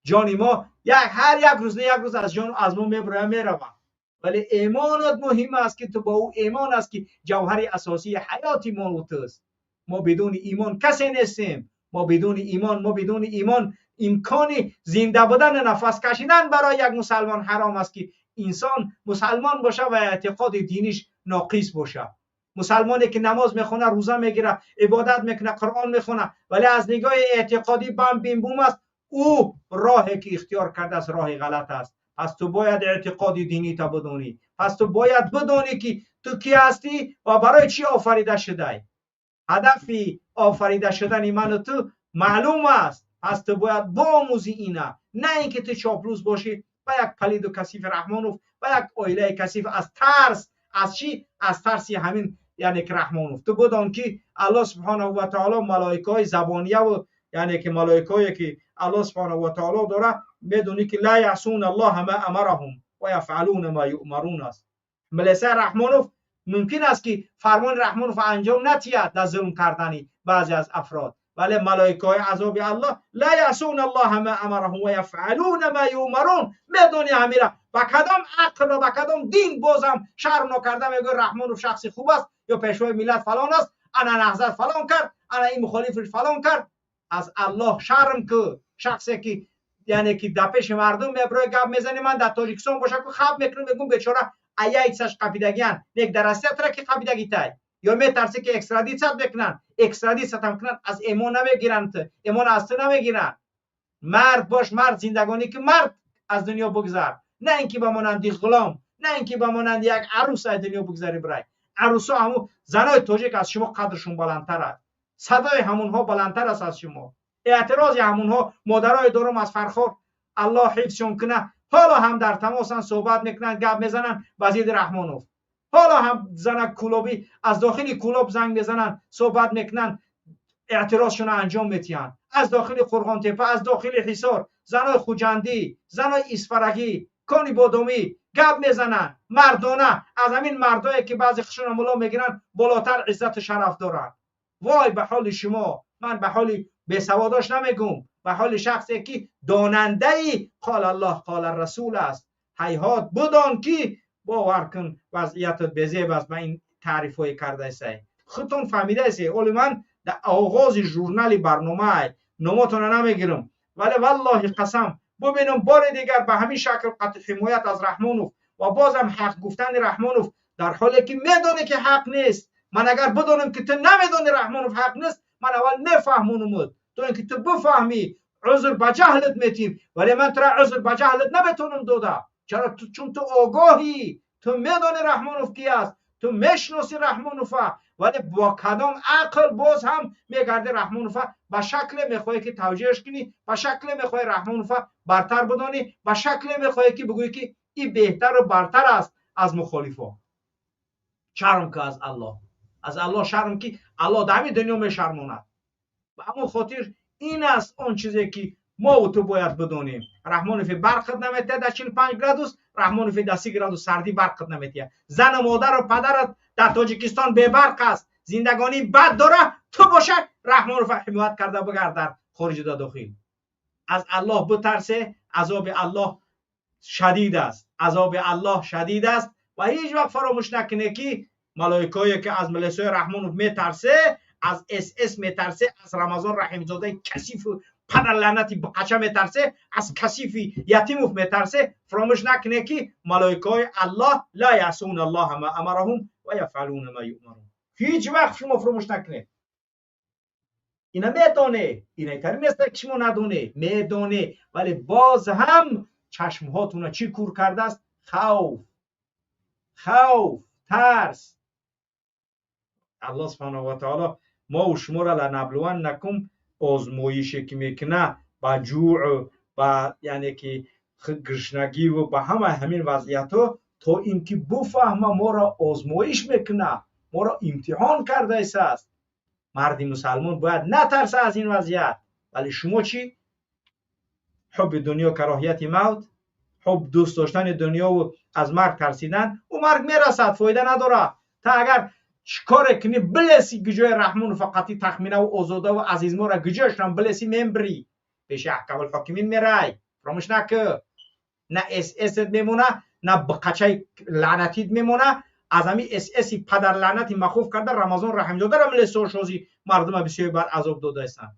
B: Ҷони мо як ҳар як рӯз не як рӯз аз ҷон аз мо мебарояд, меравад, вале эмонат муҳим аст, ки ту бо ӯ эмон аст ки ҷавҳари асосии ҳаёти мо туст. Мо бидуни имон касе нестем. Мо бидуни имон, мо бидуни имон имкони зинда будан, нафас кашидан барои як мусалмон ҳаром аст, ки инсон мусалмон боша ва эътиқоди диниш ноқис боша. Мусалмоне ки намоз мехона, рӯза мегира, ибодат мекуна, Қуръон мехона, вале аз нигоҳи эътиқодӣ бам бим бум аст, ӯ роҳе ки ихтиёр кардааст роҳи ғалат аст. Пас ту бояд эътиқоди динита бидонӣ, пас ту бояд бидонӣ ки ту кӣ ҳастӣ ва барои чӣ офарида шудай. Ҳадафи офарида шудани ману ту маълум аст. Пас ту бояд биомӯзӣ ина, на ин ки ту чоплус бошӣ ба як палиду касифи Раҳмонов, ба як оилаи касиф, аз тарс, аз чӣ? Аз тарси ҳамин, яъне ки Раҳмонов. Ту бидон ки Аллоҳ субҳонаҳу ва таоло малоикаҳои забонияву, яъне ки малоикаҳое ки Аллоҳ субҳонаҳу ва таоло дора, медонӣ ки ла яъсуна аллоҳа ма амараҳум ва яфъалуна ма юъмарун аст. Милисаи Раҳмонов мумкин аст ки фармони Раҳмонов анҷом натиҳад дар зулм кардани баъзе аз афрод, вале малоикаҳои азоби Аллоҳ ла яъсуна аллоҳа ма амараҳум ва яфъалуна ма юъмарун. Медонӣ ҳамира ба кадом ақл ва ба кадом дин бозам шарм нокарда мегӯяд Раҳмонов шахси хуб аст ё пешвои миллат фалон аст, ана наҳзат фалон кард, ана ин мухолифаш фалон кард. Аз Аллоҳ шарм ку. Шахсе ки яъне ки дар пеши мардум меброи гап мезанӣ, ман дар Тоҷикистон боша ку хаб мекунам, мегӯм бечора аяйцаш қапидагиан, нек дар Россия тура ки қапидагитай, ё метарсӣ ки экстрадитсият мекунанд, экстрадитсиятам кунанд, аз эмон намегиранд, эмон аз ту намегиранд. Мард бош, мард зиндагонӣ ки мард аз дунё бигзар, на ин ки ба монанди ғулом, на ин ки ба монанди як арӯс аз дунё бигзарӣ бирай. Арӯсо, ҳамун занои тоҷик аз шумо қадршон баландтар аст, садои ҳамунҳо баландтар аст аз шумо, эътирози ҳамунҳо. Модарои дорум аз Фархор, Аллоҳ ҳифзшон куна, ҳоло ҳам дар тамосанд, суҳбат мекунанд, гап мезананд ба зидди Раҳмонов. Ҳоло ҳам занак Кӯлобӣ аз дохили Кӯлоб занг мезананд, суҳбат мекунанд, эътирозшонро анҷом метиҳанд. Аз дохили Қурғонтепа, аз дохили Ҳисор, занои Хуҷандӣ, занои Исфарагӣ, Кони Бодомӣ гап мезананд мардона. Аз ҳамин мардое ки баъзе хушона мулло мегиранд болотар иззату шараф доранд. Вой ба ҳоли шумо! Ман ба ҳоли бесаводош намегӯм, ба ҳоли шахсе ки донандаи қол Аллоҳ қол Расул аст. Ҳайҳот, бидон ки бовар кун вазъиятат безеб аст. Ба ин таърифҳое кардаисай худтон фаҳмидаисе. Оли ман дар оғози журнали барномаай номотона намегирам, вале валлоҳи қасам бубинам бори дигар ба ҳамин шакл қатъи ҳимоят аз Раҳмонов ва бозам ҳақ гуфтани Раҳмонов дар ҳоле ки медонӣ ки ҳақ нест. Ман агар бидонам ки ту намедонӣ Раҳмонов ҳақ нест, ман аввал мефаҳмонумуд то ин ки ту бифаҳмӣ, узр ба ҷаҳлат метим, вале ман тура узр ба ҷаҳлат наметавонам дода. Чаро? Чун ту огоҳӣ, ту медонӣ Раҳмонов ки аст, ту мешиносӣ Раҳмонова, вале бо кадом ақл боз ҳам мегарди Раҳмонова ба шакле мехоҳӣ ки тавҷеҳш кунӣ, ба шакле мехоҳӣ Раҳмонова бартар бидонӣ, ба шакле мехоҳӣ ки бигӯӣ ки ин беҳтару бартар аст аз мухолифо. Шарм ку аз Аллоҳ, аз Аллоҳ шарм ки Аллоҳ дар ҳамин дунё мешармонад. Ба ҳамон хотир ин аст он чизе ки мо ту бояд бидонем. Раҳмонови барқат наметиҳад дар 45 градус, Раҳмонови дар 30 градус сардӣ барқат наметиҳад. Зану модару падарат дар Тоҷикистон бебарқ аст, зиндагонии бад дора, ту боша Раҳмонова ҳимоят карда бигард дар хориҷу дар дохил. Аз Аллоҳ битарсе, азоби Аллоҳ шадид аст, азоби Аллоҳ шадид аст. Ва ҳеҷ вақт фаромӯш накунед ки малоикое ки аз милисои Раҳмонов метарсе, аз СС метарсе, аз Рамазон Раҳимзодаи касифу падарлаънати қача метарсе, аз касифи Ятимов метарсе, фаромӯш накунед ки малоикаҳои Аллоҳ ла яъсуна аллоҳа ма амараҳум ва яфъалуна ма юъмарун. Ҳеҷ вақт шумо фаромӯш накунед. Ина медоне, инайтари нест ки шумо надоне, медоне, вале боз ҳам чашмҳотуна чӣ кур кардааст? Хавф, хавф, тарс. Аллоҳ субҳанаҳу ва таоло мову шуморо ланаблуваннакум озмоише ки мекуна ба ҷӯъ, ба яъне ки гурушнагиву ба ҳамаи ҳамин вазъиятҳо. То инки буфаҳма моро озмоиш мекуна, моро имтиҳон кардаист. Марди мусалмон бояд натарса аз ин вазъият. Вале шумо чӣ? Ҳубби дунё, кароҳияти мавт, ҳуб дӯст доштани дунёву аз марг тарсидан. Ӯ марг мерасад, фоида надорад. Та агар чӣ коре кунӣ, билеси гиҷои Раҳмону фақати Тахминаву Озодаву Азизмора гиҷояшон билеси, мембирӣ, пеши аҳкамулҳокимин мерай. Фаромӯш накӣ, на СС-ет мемона, на биқачаи лаънатит мемона. Аз ҳамин СС-и падарлаънати махуф карда Рамазон Раҳимзодарам лесошози мардума бисёр бар азоб додаистанд.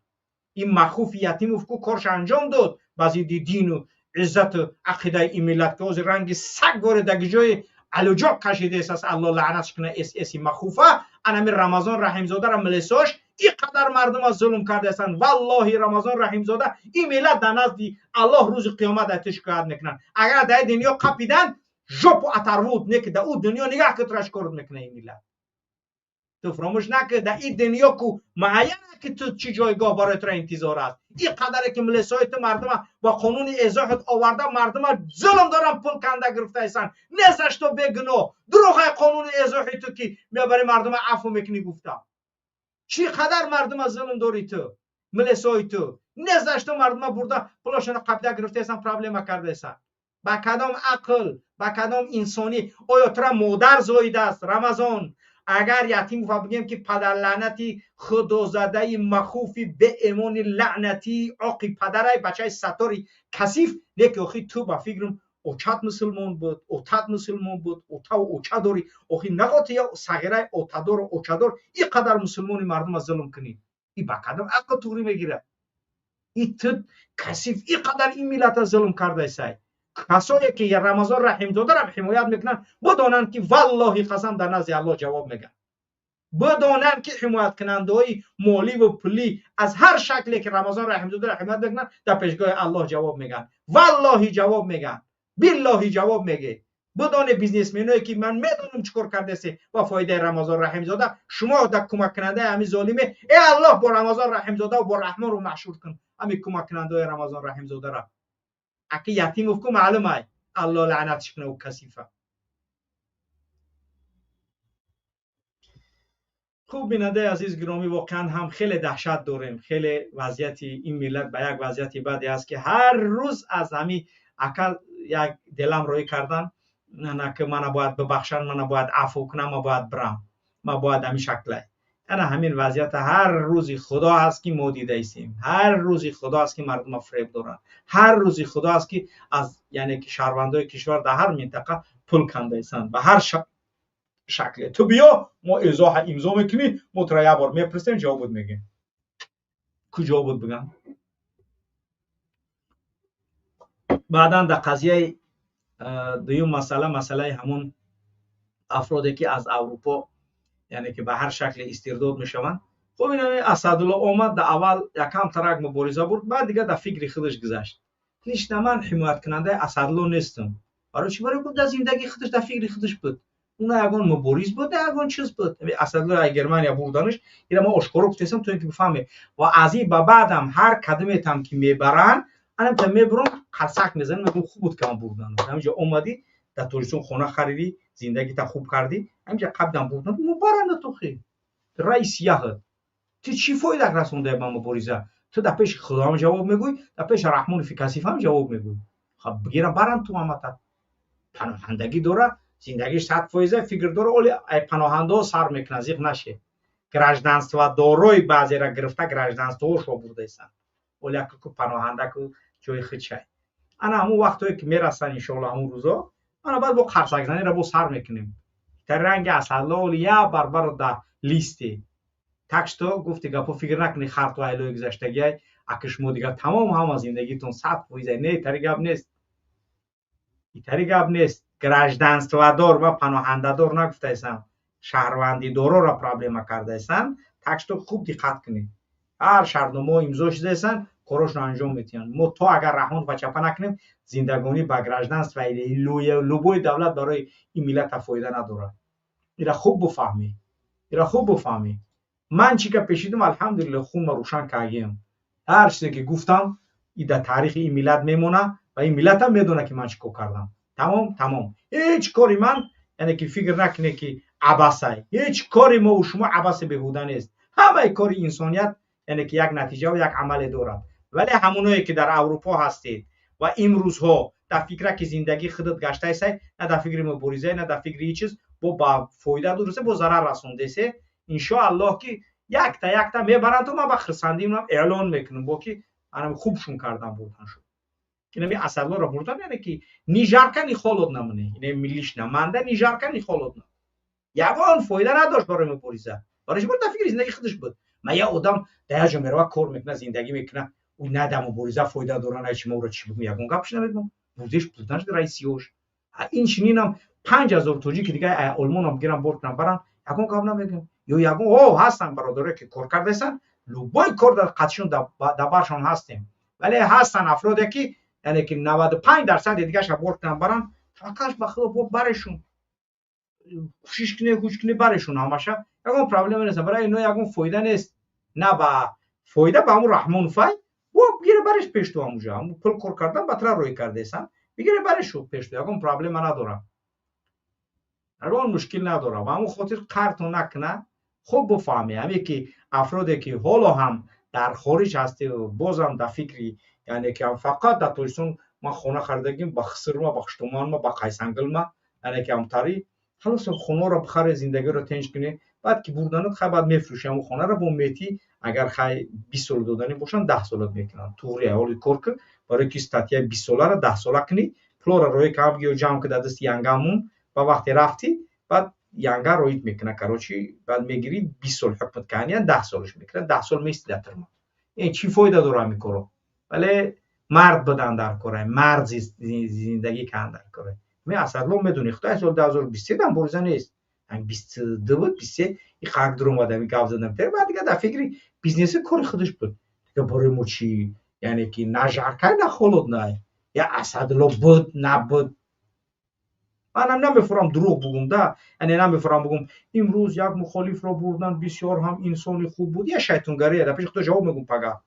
B: Ин махуфи Ятимов ку корша анҷом дод ба зидди дину иззату ақидаи ин миллат, ки ҳозир ранги саг воридаги ҷои алуҷоқ кашидааст. Аст, Алло лаънатш куна СС-и махуфа. Анами Рамазон Раҳимзодарам милесош ин қадар мардума зулм кардаистанд. Валлоҳи, Рамазон Раҳимзода, ин миллат дар назди Аллоҳ рӯзи қиёмат дар ту шикоят мекунанд. Агар дар дунё қапидан, жопу оторвут, не ки дар ӯ дунё нигаҳ ки тура шикорат мекуна ин миллат. Ту фаромӯш накӣ, дар ин дунё ку муайяна ки ту чӣ ҷойгоҳ барои тура интизор аст. Ин қадаре ки милисои ту мардума бо қонуни эзоҳат оварда, мардума зулм доран, пул канда гирифтаистанд, незаш то бегуноҳ. Дурӯғай қонуни эзоҳи ту, ки мебари мардума афву мекунӣ гуфта. Чӣ қадар мардума зулм дорӣ ту, милисои ту, незаш то мардума бурда, пулошона қабда гирифтаистанд, проблема кардаистанд. Ба кадом ақл, ба кадом инсонӣ? Оё тура модар зоидааст, Рамазон? Агар Ятимова бигем, ки падарлаънати худозадаи махуфи беэмони лаънатии оқи падарай, бачаи Саттори касиф, не ки охи ту ба фикрам очат мусулмон буд, отат мусулмон буд, отаву оча дорӣ. Охи нағоти я сағираи отадору очадор ин қадар мусулмони мардума зулм кунӣ. И ба кадом ақл туғрӣ мегирад? И ту касиф ин қадар ин миллата зулм кардаисай. Касое ки Рамазон Раҳимзодарам ҳимоят мекунанд, бидонанд, ки валлоҳи қасам, дар назди Аллоҳ ҷавоб мегӯянд. Бидонанд, ки ҳимояткунандаҳои моливу пулӣ аз ҳар шакле ки Рамазон Раҳимзодаро ҳимоят мекунанд, дар пешгоҳи Аллоҳ ҷавоб мегӯянд. Валлоҳи, ҷавоб мегӯянд, биллоҳи, ҷавоб мегӯ. Бидоне, бизнесменое ки ман медонам чӣ кор кардасе ба фоидаи Рамазон Раҳимзода, шумо дар кӯмаккунандаи ҳамин золиме. Э Аллоҳ, бо Рамазон Раҳимзода бо Раҳмону маҳшур кун ҳамин кӯмаккунандаҳои Рамазон Раҳимзодаро. Аки Ятимов ку маълум ай, Алло лаънатш куна ӯ касифа. Хуб, бинандаи азиз, гиромӣ, воқеан ҳам хеле даҳшат дорем. Хеле вазъияти ин миллат ба як вазъияти баде аст, ки ҳар рӯз аз ҳами ака як делам роӣ кардан на ки мана бояд бибахшанд, мана бояд афву кунам, ма бояд бирам, ма бояд ҳамин шаклай. Ана ҳамин вазъията ҳар рӯзи Худо ҳаст, ки мо дидаистем. Ҳар рӯзи Худо аст, ки мардума фиреб доранд. Ҳар рӯзи Худо аст, ки аз яъне ки шаҳрвандои кишвар дар ҳар минтақа пул кандаистанд ба ҳар шакле. Ту биё, мо эзоҳа имзо мекунӣ, мо тура як бор мепурсем, ҷавобут мегӯем. Куҷо буд бигам? Баъдан дар қазияи дуюм масъала, масъалаи ҳамон афроде ки аз Аврупо, яъне ки ба ҳар шакле истирдод мешаванд. Хуб, ин Асадулло омад, дар аввал якам тарак мубориза бурд, баъд дигар дар фикри худаш гузашт. Лично ман ҳимояткунандаи Асадулло нестам. Барои чӣ? Барои дар зиндагии худаш, дар фикри худаш буд. Ӯ на ягон мубориз буд, на ягон чиз буд. Асадулло аз Германия бурданаш, ира ман ошкоро гуфтаистам, то ин ки бифаҳмед. Ва аз ин ба баъдам ҳар кадометам ки мебаранд, анамта мебурам, қарсак мезанам, мегӯям: хуб буд, ки ман бурдан. Ҳаминҷо омадӣ, дар Тоҷикистон хона харидӣ, зиндагита хуб кардӣ, ҳаминҷа қабдан бурдан мубаранда. Ту хи раи сияҳат, ту чӣ фоида расондаи ба мубориза? Ту дар пеши Худоам ҷавоб мегӯй, дар пеши Раҳмони касифам ҷавоб мегӯй. Хаб, бигирам, баранд ту ҳамата. Паноҳандагӣ дора, зиндагиш 100% фикр дора. Оли ай паноҳандаҳо сар мекунад, зиқ наше. Гражданстводорои баъзера гирифта, гражданствоошро бурдаистанд. Оли аку паноҳанда ку ҷои худшай. Ана ҳамун вақтое ки мерасанд, иншоалло, ҳамун рӯзо, ана баъд бо қарсакзаниро бо сар мекунем. Дар ранги Асадулло оли як барбар дар листе. Так что гуфти гапо, фикр накунӣ, харту айлои гузаштагиай, аки шумо дигар тамом ҳама зиндагитон 100%. Не, тари гап нест, итари гап нест. Гражданстводор ва паноҳандадор нагуфтаистам, шаҳрвандидорора проблема кардаистанд. Так что хуб диққат кунед, ҳар шартномаҳо имзо шудаистанд, корошро анҷом медиҳанд. Мо то агар Раҳмонова чапа накунем, зиндагонӣ ба гражданство любой давлат барои ин миллата фоида надорад. Ира хуб буфаҳмӣ, ира хуб буфаҳмӣ. Ман чӣ ка пешидум, алҳамдулилло, хунма рӯшан кардем. Ҳар чизе ки гуфтам, и дар таърихи ин миллат мемона ва ин миллатам медонад, ки ман чӣ кор кардам. Тамом, тамом. Ҳеҷ кори ман, яъне ки фикр накунед, ки абасай. Ҳеҷ кори мо шумо абаси беҳуда нест. Ҳамаи кори инсоният, яъне ки як натиҷаву як амале дорад. Вале ҳамоное, ки дар Аврупо ҳастед ва имрӯзҳо дар фикра ки зиндагии худат гаштаесай, на дар фикри мубориза, на дар фикри ҳеҷ чиз, бо ба фоида дурусе, бо зарар расондесе. Иншоаллоҳ, ки якта якта мебаранд, ман ба хурсандӣ эълон мекунам, бо ки анам хубшун кардам, бурдан шуд. Инами Асадлоро бурдан, яъне ки ни жарко, ни холодно мне, ин лично манда ни жарко, ни холодно. Ягон фоида надошт барои мубориза. Барои чи? Дар фикри зиндагии худаш буд. Ма як одам дар як ҷо мерава, кор мекуна, зиндагӣ мекуна, ӯ на дар мубориза фоида дора, на чи. Ма ӯро чӣ бигӯм? Ягон гапш намегӯм. Бурдеш, бурданш раисиёш. Ин чининам 5000 тоҷики дига Олмонам бигирам, бор кунам, барам, ягон гап намегӯм. Ё ягон о ҳастанд бародарое, ки кор кардаестанд, любой кор дар қатшон, дар баршон ҳастем. Вале ҳастанд афроде, ки яъне ки 95 дарсади дигаша бор кунам, барам, таваккалш ба Худо, бо барешун, кӯшиш куне, ҳуч куне, барешун ҳамаша, ягон проблема нест. Барои ино ягон фоида нест. На ба фоида ба ҳамун Раҳмонфай, бо бигире, бареш пешту, ҳамуҷа ҳамун пул кор кардан ба тра рӯй кардаесан, бигире, барешу пешту, ягон проблема надорам, ягон мушкил надорам. Ба ҳамун хотир қарту накуна, хуб буфаҳме. Ҳаме ки афроде, ки ҳоло ҳам дар хориҷ ҳастӣ, бозам дар фикри, яъне ки фақат дар Тоҷикистон ман хона харидагим, ба Хисрма, ба Хуштуманма, ба Қайсангилма, яъне ки ҳамтари халос хонаро бихаре, зиндагиро тинҷ кунӣ. Баъд ки бурданат, хай, баъд мефурӯши ҳамун хонаро бо метӣ. Агар, хай, 20 сол доданӣ бошанд, 10 солат мекунанд. Туғри ҳоли кор кун, барои ки статья и 20 соларо 10 сола кунӣ, пулоро роҳӣ кам ё ҷамъ ки дар дасти янгамун. Ба вақте рафтӣ, баъд янга роит мекуна, короче, баъд мегирӣ, 20 сол ҳукмат каҳания, 10 солаш мекунад, 10 сол мести дар тюрьма. Ин чӣ фоида дора ҳамин коро? Вале мард будан дар кора, мард зиндагӣ кардан дар кора. Ме Асадло медонӣ, худо, соли 2023 дар мубориза нест, 22 буд, 23 и қак дуромад, ами гап задам. Баъд дига дар фикри бизнеси, кори худаш буд. Дига барои мо чӣ? Яъне ки на жарко, на холодно. Я Асадло буд, набуд, манам намефурам дурӯғ бугум да, яъне намефурам бугум, имрӯз як мухолифро бурдан, бисёр ҳам инсони хуб буд. Я шайтонгария, дар пеши худо ҷавоб мегум. Пага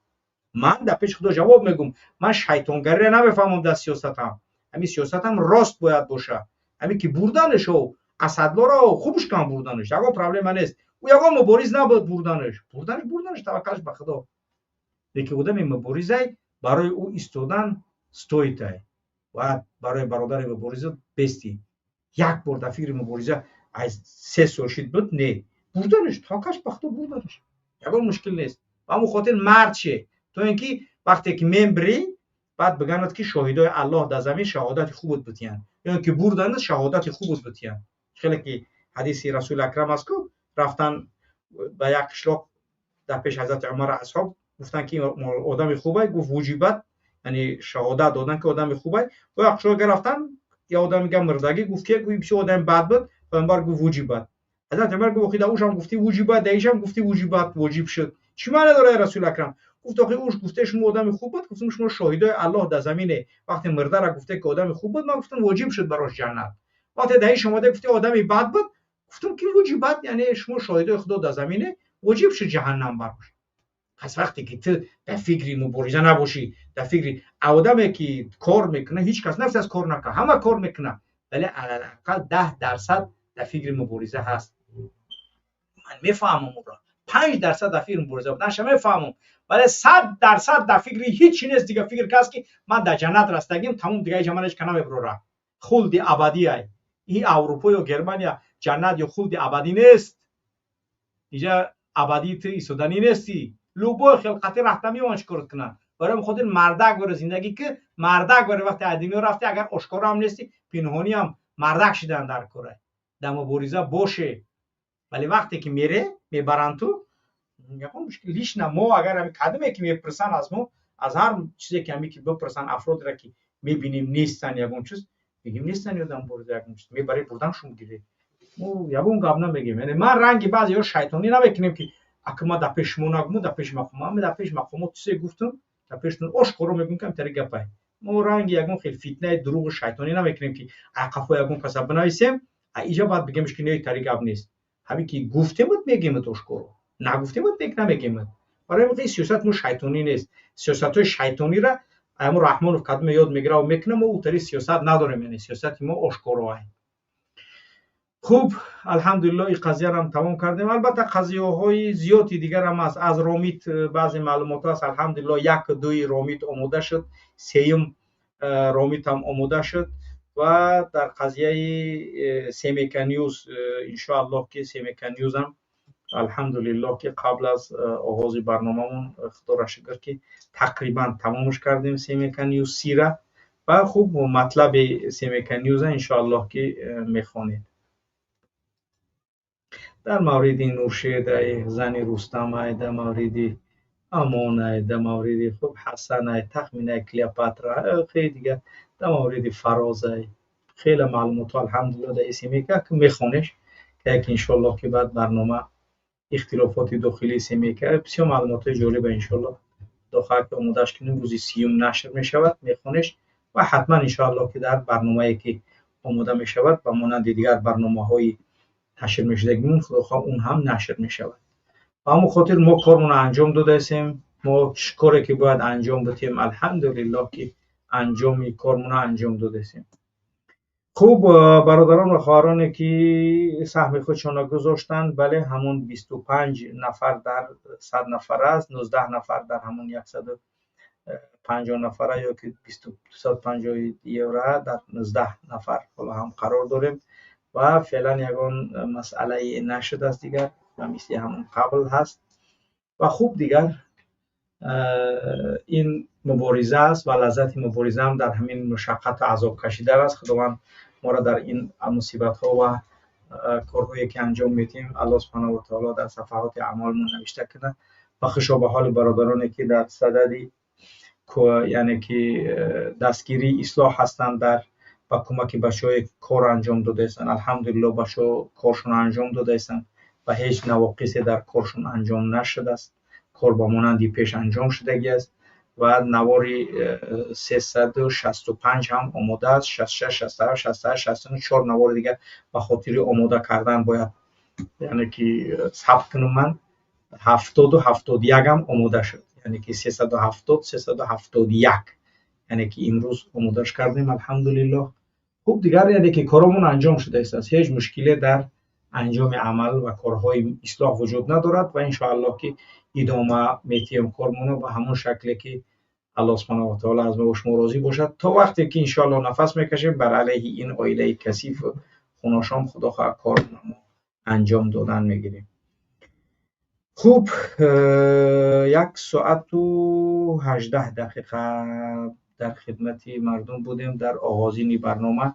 B: ман дар пеши худо ҷавоб мегум. Ман шайтонгария намефаҳмам дар сиёсатам. Ҳамин сиёсатам рост бояд боша. Ҳамин ки бурданашо Асадлоро хубш кан, бурданаш ягон проблема нест. Ӯ ягон мубориз набуд, бурданаш, бурданаш, бурданаш, таваккалш ба худо. Лекин одами муборизай, барои ӯ истодан стоит ай. Бояд барои бародари мубориза бести. Як бор дар фикри мубориза аз 3 сол шид буд, не, бурданаш, таваккалш ба худо, бурданаш ягон мушкил нест. Ба ҳамон хотир мард ше, то ин ки вақте ки мембирӣ, баъд биганад, ки шоҳидои Аллоҳ дар замин шаҳодати хубот битиянд, ё ки бурданад, шаҳодати хубот битиянд. Хеле ки ҳадиси Расули Акрам аст ку, рафтан ба як қишлоқ, дар пеши ҳазрати Умар асҳоб гуфтанд, ки одами хубай. Гуфт: «Вуҷибат», яъне шаҳодат додан, ки одами хубай. Бо як қишлоқга рафтан, я одамига мурдагӣ. Гуфт, ки бисёр одами бад буд. Паёмбар гуфт: «Вуҷибат». Ҳазрати Умар гуфт: «Охи, дар ушам гуфтӣ вуҷибат, дар ишам гуфтӣ вуҷибат, воҷиб шуд, чӣ маъне дорад, Расули Акрам?» Гуфт: «Охи, уш гуфте, шумо одами хуб буд, гуфтам, шумо шоҳидои Аллоҳ дар замине. Вақте мурдара гуфте, ки одами хуб буд, ман гуфтам, воҷиб шуд барош ҷаннат. Вақте дар иш омода гуфте, одами бад буд, гуфтам, ки вуҷибат, яъне шумо шоҳидои Худо дар замине, воҷиб шуд ҷаҳаннам барош». Пас вақте ки ту дар фикри мубориза набошӣ, дар фикри одаме, ки кор мекунад, ҳеҷ кас нафт аз кор накард, ҳама кор мекунад, вале алалақал 10 дарсад дар фикри мубориза ҳаст. Ман мефаҳмам, ӯро 5 дарсад дар фикри мубориза буданша мефаҳмам, вале 100 дарсад дар фикри ҳеҷ чи нест. Дига фикр каст, ки ман дар ҷаннат растагим, тамом, дига ҳеҷ ман ҳеҷ ка намебурора, хулди абадӣ ай. Ин Аврупо ё Германия ҷаннат ё хулди абадӣ нест. Иҷа абадӣ ту истоданӣ нестӣ. Любой хилқати рафта меомад, чӣ корот кунад? Барои хотир мардак боре зиндагӣ ки, мардак боре. Вақте аз дунё рафти, агар ошкоро ҳам нестӣ, пинҳониам мардак шидан дар кора, дар мубориза боше. Вале вақте ки мере, мебаранд ту, ягон мушкил лично мо, агар кадоме ки мепурсанд аз мо, аз ҳар чизе ки ҳаме ки бипурсанд, афродеро ки мебинем, нестанд, ягон чиз мегем, нестанд ё дар мубориза ягон чиз мебаре, бурдан шум гире, мо ягон гап намегем. Яъне ман ранги баъзеҳо шайтонӣ намекунем, ки ака, ма дар пеши шумо нагуму, дар пеши мақомот. Ман дар пеши мақомот чизе гуфтам, дар пешатон ошкоро мегӯм, ки ҳамтари гапай. Мо ранги ягон хел фитнаи дурӯғу шайтонӣ намекунем, ки қафо ягон каса бинависем, иҷа баъд бигемш, ки не, тари гап нест. Ҳамин ки гуфтемуд, мегемуд ошкоро, нагуфтемуд, намегемуд. Барои ин сиёсат мо шайтонӣ нест. Сиёсатҳои шайтонира Ҳамун Раҳмонов кадоме ёд мегира ва мекуна, мо утари сиёсат надорем, яъне сиёсати мо ошкоро ай. Хуб, алҳамдулиллоҳ, ин қазияро ҳам тамом кардем. Албатта қазияҳои зиёди дигар ҳам аст. Аз Ромит баъзе маълумотҳо аст. Алҳамдулиллоҳ, як дуи Ромит омода шуд, сеюм Ромит ҳам омода шуд ва дар қазияи Семека Ньюз, иншоаллоҳ ки Семека Ньюз ҳам алҳамдулиллоҳ ки қабл аз оғози барномамон, худоро шукр ки тақрибан тамомш кардем Семека Ньюз сира ва хуб матлаби Семека Ньюза иншоаллоҳ ки мехонед. Дар мавриди Нуршедай, зани Рустамай, дар мавриди Амонай, дар мавриди хуб Ҳасанай, тахминай Клеопатра, хеле дигар, дар мавриди Фарозай хеле маълумотҳо алҳамдулиллоҳ дар Семека ки мехонеш, ки иншоаллоҳ ки баъд барнома ихтилофоти дохилии Семека бисёр маълумотҳои ҷолиба иншоаллоҳ худо хоҳад ки омодааш кунем, рӯзи сиюм нашр мешавад, мехонеш ва ҳатман иншоаллоҳ ки дар барномае ки омода мешавад ба монанди дигар барномаҳои нашр мешудагимон, худо хоҳад он ҳам нашр мешавад. Ба ҳамон хотир мо кормонро анҷом додаистем, мо коре ки бояд анҷом бидиҳем алҳамдулиллоҳ ки анҷоми кормонро анҷом додаистем. Хуб, бародарон ва хоҳароне ки саҳми худшонро гузоштанд, бале, ҳамон 25 нафар дар 100 нафар аст, 19 нафар дар ҳамон 150 нафара ё ки 250 евро дар 19 нафар ҳоло ҳам қарор дорем ва феълан ягон масъалае нашудааст дигар, ба мисли ҳамон қабл ҳаст. Ва хуб дигар ин мубориза аст ва лаззати мубориза ҳам дар ҳамин мушаққату азоб кашидан аст. Худованд моро дар ин мусибатҳо ва корҳое ки анҷом медиҳем Аллоҳ субҳанаҳу ва таоло дар сафаҳоти аъмолмон навишта кунад ва хушо ба ҳоли бародароне ки дар садади яъне ки дастгирии ислоҳ ҳастанд, дар ба кӯмаки бачаҳое кор анҷом додаистанд. Алҳамдулиллоҳ, бачаҳо коршонро анҷом додаистанд ва ҳеҷ навоқисе дар коршон анҷом нашудааст. Кор ба монанди пеш анҷом шудагӣ аст ва навори 365 ҳам омода аст. 66, 67, 68, 69, 4 навори дигар ба хотири омода кардан бояд яъне ки сабт кунам ман. 70 71 ҳам омода шуд, яъне ки 370, 371, яъне ки имрӯз омодаш кардем алҳамдулиллоҳ. Хуб дигар яъне ки коромон анҷом шудааст, ҳеҷ мушкиле дар анҷоми амал ва корҳои ислоҳ вуҷуд надорад ва иншоаллоҳ ки идома метиҳем кормонро ба ҳамон шакле ки Аллоҳ субҳанаҳу ва таоло аз мо ва шумо розӣ бошад. То вақте ки иншоаллоҳ нафас мекашем бар алайҳи ин оилаи касиф хуношом худо хоҳад кормонро мо анҷом додан мегирем. Хуб, 1 соату 18 дақиқа дар хидмати мардум будем дар оғозини барнома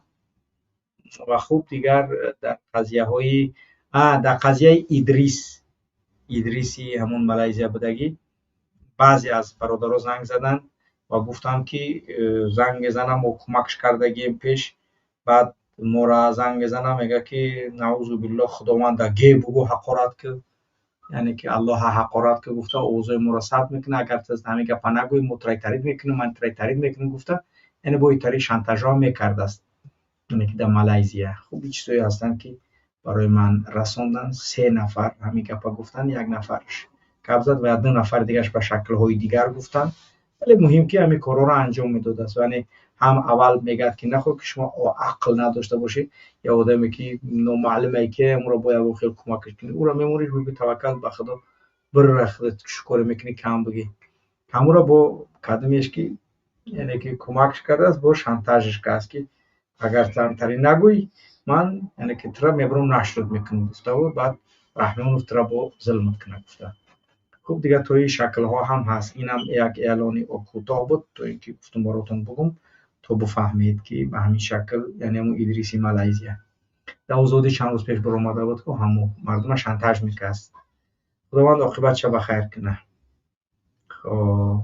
B: ва хуб дигар дар қазияҳои дар қазияи Идрис, Идриси ҳамон Малайзия будагӣ баъзе аз бародаро занг заданд ва гуфтанд ки занг мезанам, мо кӯмакш кардагием пеш, баъд мора занг мезанам, мегӯяд ки наузу биллоҳ, худованда ге бугӯ ҳақорат ки, яъне ки Аллоҳа ҳақорат ки гуфта овозои моро сабт мекунад, агар ту ҳамин гапа нагӯӣ мо трайтарид мекунем, ман трайтарид мекунем гуфта, яъне бо итари шантажҳо мекардааст, яъне ки дар Малайзия. Хуб, ин чизҳое ҳастанд ки барои ман расонданд. 3 нафар ҳамин гапа гуфтанд, як нафарш гап зад ва 2 нафари дигараш ба шаклҳои дигар гуфтанд. Вале муҳим ки ҳамин корҳоро анҷом медодааст. Яъне ҳам аввал мегӯяд ки нахоҳ ки шумо ақл надошта бошед, я одаме ки номаълуме ки ӯро бояд хел кӯмакаш кунӣ, ӯро мемонӣ, мегӯӣ таваккал ба Худо, бирра худат шукре мекунӣ, кам бигӣ. Ҳамуро бо кадомеш ки яъне ки кӯмакш кардааст, бо шантажш кардааст ки агар тамтарин нагӯӣ ман яъне ки тура мебарам нашрд мекунам гуфтаву баъд Раҳмонов тура бо зулм мекунад гуфта. Хуб, дигар то ин шаклҳо ҳам ҳаст. Инам як эълони кӯтоҳ буд, то ин ки гуфтум баротон бугум то бифаҳмед ки ба ҳамин шакл, яъне ҳамун Идриси Малайзия дар озодӣ чанд рӯз пеш баромада буд, ки ҳамун мардума шантаж мекард. Худованд оқибатша ба хайр кунад. Хоб,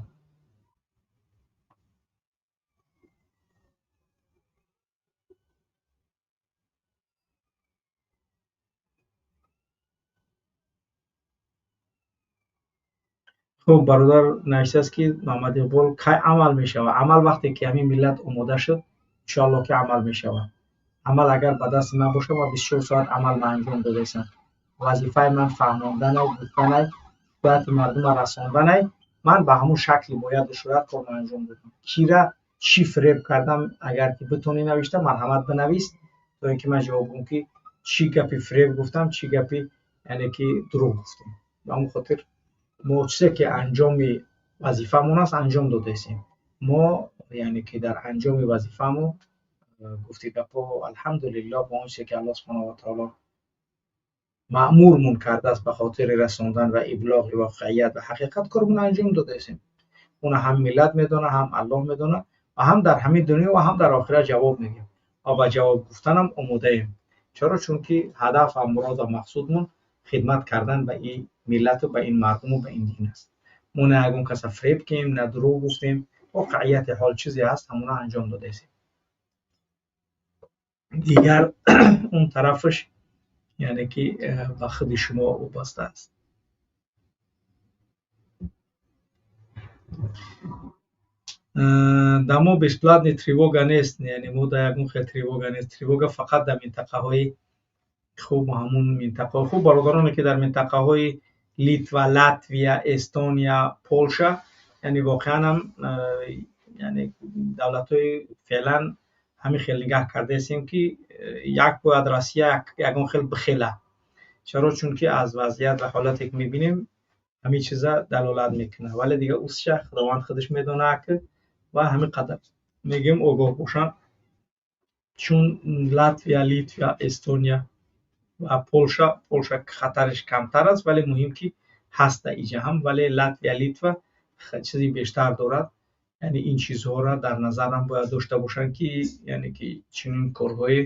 B: хуб, бародар навиштааст ки Муҳаммад Иқбол кай амал мешавад? Амал вақте ки ҳамин миллат омода шуд, иншоаллоҳ ки амал мешавад. Амал агар ба дасти ман бошад, ман 24 соат амал ма анҷом додаистам. Вазифаи ман фаҳмонданай, гуфтанай, ҳикояти мардума расонданай.
A: Ман ба ҳамун шакли бояду шояд корро анҷом додам. Кира чӣ фиреб кардам, агар ки битонӣ навишта, марҳамат, бинавис, то ин ки ман ҷавоб гӯям, ки чӣ гапи фиреб гуфтам, чӣ гапи, яъне ки, дурӯғ гуфтем. Ба ҳамон хотир мо чизе ки анҷоми вазифаамон аст, анҷом додаистем. Мо, яъне ки, дар анҷоми вазифаамон, гуфти гапҳо, алҳамдулиллоҳ, бо он чизе ки Аллоҳ субҳонаҳу ва таоло маъмурмон кардааст ба хотири расондан ва иблоғи воқеият ва ҳақиқат, кормон анҷом додаистем. Уна ҳам миллат медонад, ҳам Аллоҳ медонад ва ҳам дар ҳамин дунё ва ҳам дар охират ҷавоб медиҳем ва ба ҷавоб гуфтанам омодаем. Чаро? Чунки ҳадаф ва мурод ва мақсудмон хидмат кардан ба ин миллату ба ин мардуму ба ин дин аст. Мо на ягон каса фиреб кем, на дурӯғ гуфтем. Воқеияти ҳол чизе ҳаст, ҳамона анҷом додаистем. Дигар он тарафаш, яъне ки, ба худи шумо вобаста аст. Да мо бесплатный тревога нест, яъне мо да ягон хел тревога нест. Тревога фақат дар минтақаҳои хуб, ҳамун минтақаҳо. Хуб, бародароне ки дар минтақаҳои Литва, Латвия, Эстония, Полша, яъне воқеан ҳам, яъне давлатҳои феълан ҳамин хел нигаҳ кардаистем, ки як бояд Россия ягон хел бихела. Чаро? Чунки аз вазъият ва ҳолате ки мебинем, ҳамин чиза далолат мекунад, вале дигар усша Худованд худаш медонад ки. Ва ҳамин қадар мегӯем, огоҳ бошанд, чун Латвия, Литва, Эстония ва Полша. Полша хатараш камтар аст, вале муҳим ки ҳаст иҷа ҳам, вале Латвия, Литва чизи бештар дорад. Яъне ин чизҳоро дар назарам бояд дошта бошанд, ки, яъне ки, чунин корҳои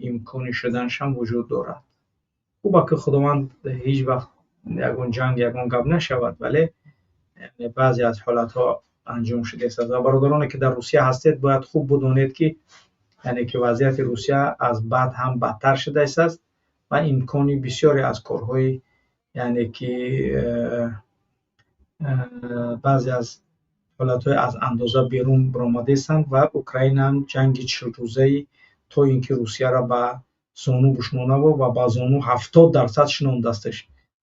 A: имкони шуданашам вуҷуд дорад. Хуба ки Худованд ҳеҷ вақт ягон ҷанг, ягон гап нашавад, вале баъзе аз ҳолатҳо анҷом шудааст. Ва бародароне ки дар Русия ҳастед, бояд хуб бидонед, ки, яъне ки, вазъияти Русия аз бад ҳам бадтар шудааст ва имкони бисёре аз корҳои, яъне ки, баъзе аз ҳолатҳои аз андоза берун баромадаистанд. Ва Украина ҳам ҷанги 40 рӯзаи то ин ки Русияро ба зону бушнонаву ва ба зону 70% шинондасташ.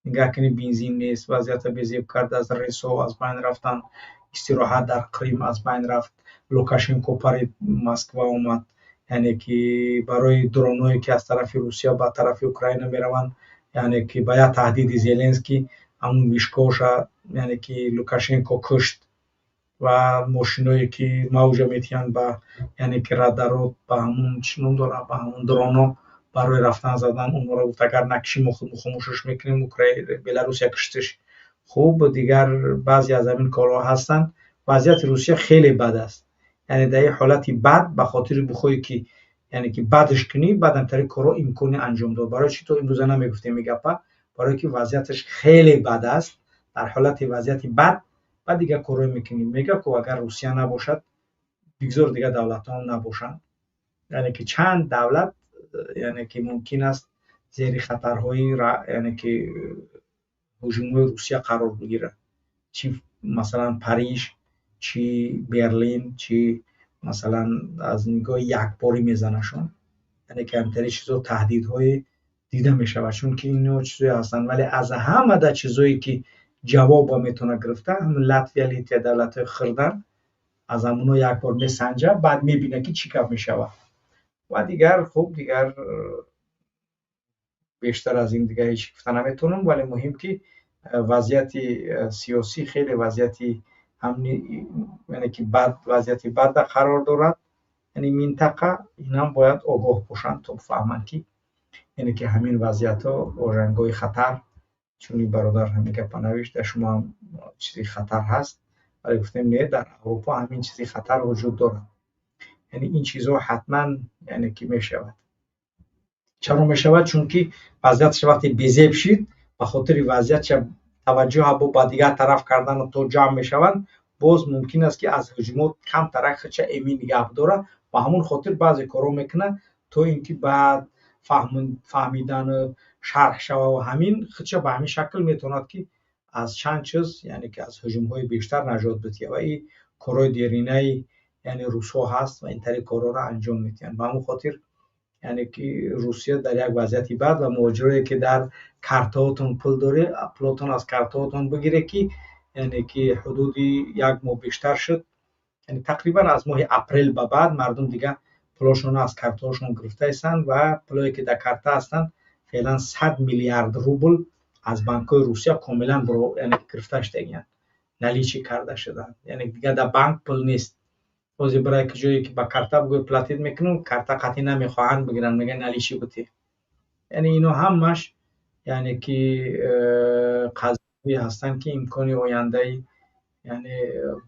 A: Нигаҳ кунед, бензин нест, вазъията безеб кардааст, рельсҳо аз байн рафтанд, истироҳат дар Қрим аз байн рафт, Лукашенко парид, Москва омад. Яъне ки барои дроное ки аз тарафи Русия ба тарафи Украина мераванд, яъне ки ба як таҳдиди Зеленский ҳамун вышкаоша, яъне ки, Лукашенко кушт. Ва мошиное ки мавҷа метиҳанд ба, яъне ки, радаро, ба ҳамун чӣ ном дорад, ба ҳамун дроно барои рафтан задан, онҳоро гуфт, агар накушӣ, мо худмо хомӯшаш мекунем. Беларусия куштиш. Хуб, дигар баъзе аз ҳамин корҳо ҳастанд. Вазъияти Русия хеле бад аст. Яъне дар ин ҳолати бад, ба хотири бихоҳӣ ки, яъне ки, бадш кунӣ, баъдам тари корҳо имкони анҷом дод. Барои чӣ то имрӯза намегуфтем ин гапа? Барое ки вазъияташ хеле бад аст. Дар ҳолати вазъияти бад баъд дигар корҳое мекунӣ. Мега ку, агар Русия набошад, бигзор дигар давлатҳоам набошанд. Яъне ки чанд давлат, яъне ки, мумкин аст зери хатарҳои, яъне ки, ҳуҷумҳои Русия қарор бигирад. Чи масалан Париж, чи Берлин, чи масалан аз нигоҳи якборӣ мезанашон. Яъне ки ҳамтари чизо, таҳдидҳое дида мешавад, чунки ино чизое ҳастанд. Вале аз ҳамада чизое ки ҷавоба метавонад гирифта, ҳамин Латвия, Литвия, давлатҳои хирдан, аз ҳамуно як бор месанҷа, баъд мебинад, ки чӣ гап мешавад. Ва дигар, хуб, дигар бештар аз ин дигар ҳеҷ гуфта наметавонам. Вале муҳим ки вазъияти сиёсӣ хеле вазъияти, яъне ки, бад, вазъияти бадда қарор дорад, яъне минтақа. Инам бояд огоҳ бошанд, то бифаҳманд, ки, яъне ки, ҳамин вазъиятҳо ожангоҳи хатар. Чун ин бародар ҳамин гапа навишт, дар шумо ҳам чизи хатар ҳаст, вале гуфтем, не, дар Аврупо ҳамин чизи хатар вуҷуд дорад. Яъне ин чизҳо ҳатман, яъне ки, мешавад. Чаро мешавад? Чунки вазъияташ вақте безеб шид, ба хотири вазъиятша таваҷҷӯҳа бо ба дигар тараф кардану то ҷамъ мешаванд, боз мумкин аст, ки аз ҳуҷумот камтарак худша эмин нигаҳ бидорад. Ба ҳамон хотир баъзе корҳо мекунад, то ин ки баъд фаҳмидану шарҳ шава. Ва ҳамин худша ба ҳамин шакл метавонад, ки аз чанд чиз, яъне ки аз ҳуҷумҳои бештар наҷот бидиҳад. Ва ин корҳои деринаи, яъне, русҳо ҳаст ва ин тари корҳоро анҷом медиҳанд. Ба ҳамон хотир, яъне ки, Русия дар як вазъияти бад. Ва муҳоҷироне ки дар картаҳотон пул доред, пулотон аз картаҳотон бигиред, ки, яъне ки ҳудуди як моҳ бештар шуд. Яъне тақрибан аз моҳи апрел ба баъд мардум дига пулошонро аз картаҳошон гирифта ҳастанд ва пулое ки дар карта ҳастанд феълан 100 миллиард рубл аз банкҳои Русия комилан яъне гирифта шудагиянд, наличӣ карда шуданд. Яъне дига дар банк пул нест. Ҳозир барои ки ҷое ки ба карта бигӯй платить мекунам, карта қатъӣ намехоҳанд бигиранд, мегӯянд наличӣ бутӣ. Яъне ино ҳамаш яъне ки қазияҳое ҳастанд ки имкони ояндаи яъне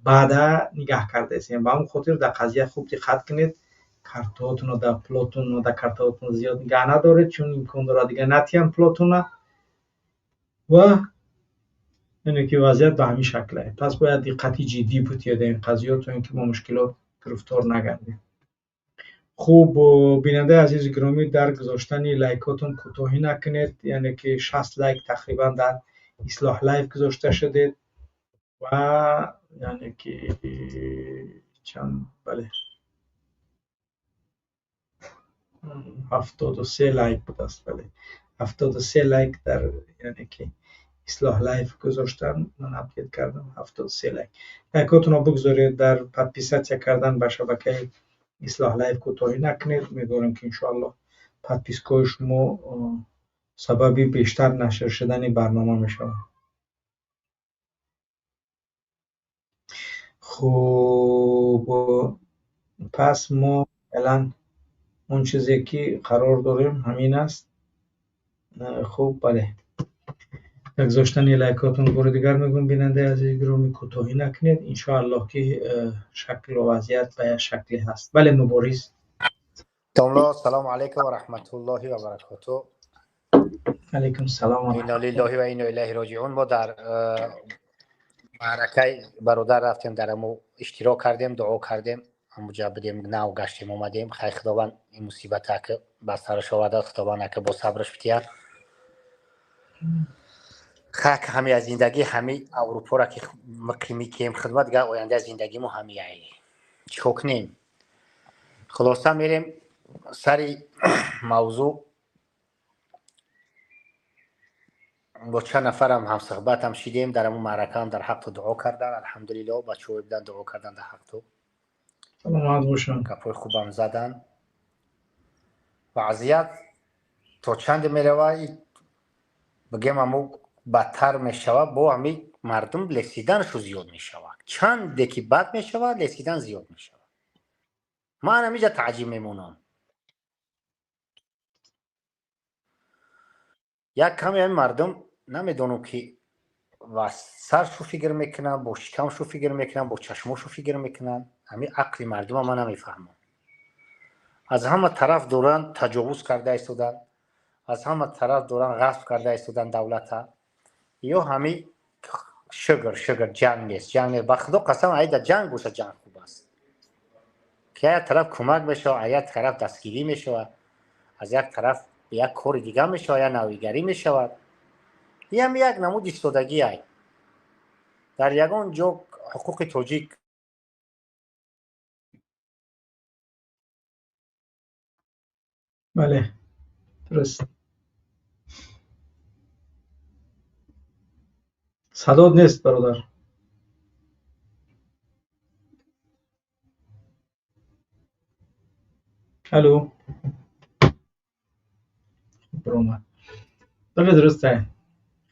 A: баъда нигаҳ кардаистем. Ба ҳамон хотир дар қазия хуб диққат кунед, картаҳотонро дар пулотонро дар картаҳотон зиёд нигаҳ надоред, чун имкон дорад дига натиҳанд пулотонро ва яъне ки вазъият ба ҳамин шакл аст. Пас бояд диққати ҷиддӣ бутиед дар ин қазиё, то ин ки бо мушкилот гирифтор нагардем. Хуб, бинандаи азизу гиромӣ, дар гузоштани лайкотон кӯтоҳӣ накунед, яъне ки 60 лайк тақрибан дар Ислоҳ Лайв гузошта шудед ва яъне ки чанд, бале, 73 лайк будааст, бале, 73 лайк дар яъне ки Ислоҳ Лайв гузоштан, ман апдейт кардам 73 лайк. Лайкотонро бигзоред, дар подписаться кардан ба шабакаи Ислоҳ Лайв кӯтоҳӣ накунед. Умедворем ки иншоаллоҳ подпискаҳои шумо сабаби бештар нашр шудани барнома мешавад. Хуб, пас мо феълан он чизе ки қарор дорем ҳамин аст. Хуб, бале, дар гузоштани лайкотон бори дигар мегӯям, бинандаи азизи гиромӣ, кӯтоҳӣ накунед. Иншоаллоҳ ки шаклу вазъият ба як шакле ҳаст. Бале, Мубориз.
C: Домло, салому алайкум ва раҳматуллоҳи ва баракоту.
A: Алайкум салом ва
C: Инна лиллоҳи ва инна илайҳи роҷиун. Мо дар маъракаи бародар рафтем, дар амо иштирок кардем, дуо кардем, ҳамуҷа будем, нав гаштем, омадем. Хай, Худованд ин мусибата ки бар сараш овардад, Худованд ака бо сабраш битиҳад. Хак ҳами аз зиндагӣ, ҳами Аврупоро ки муқимӣ кем хидмат, дигар ояндаи зиндагимо ҳами ай. Чикор кунем? Хулоса мерем сари мавзӯъ. Бо чанд нафарам ҳамсуҳбатам шидем, дар ҳамун маъракаам дар ҳақту дуо кардан. Алҳамдулиллоҳ, бачаҳое будан дуо кардан дар ҳақту.
A: Саломат бошанд.
C: Гапҳои хубам задан. Вазъият то чанде мерава, бигем ҳамун бадтар мешавад, бо ҳамин мардум лесиданшу зиёд мешавад. Чанде ки бад мешавад, лесидан зиёд мешавад. Ман ҳамиҷа таъҷиб мемонам. Як каме ҳамин мардум намедонам ки ва саршу фикр мекунанд, бо шикамшу фикр мекунанд, бо чашмошу фикр мекунанд. Ҳамин ақли мардума ман намефаҳмам. Аз ҳама тараф доранд таҷовуз карда истоданд, аз ҳама тараф доранд ғасб карда истоданд давлата. Ё ҳамин шукр, шукр, ҷанг нест, ҷанг нест. Ба Худо қасам, айда ҷанг боша, ҷанг хуб аст. Ки як тараф кӯмак мешавад, аз як тараф дастгирӣ мешавад, аз як тараф як кори дигар мешавад, як навигарӣ мешавад. Ин ҳам як намуди истодагӣ ай. Дар ягон ҷо ҳуқуқи тоҷик
A: Бале, дуруст. Садот нест, бародар. Алло. Баромад. Бале, дуруст ай.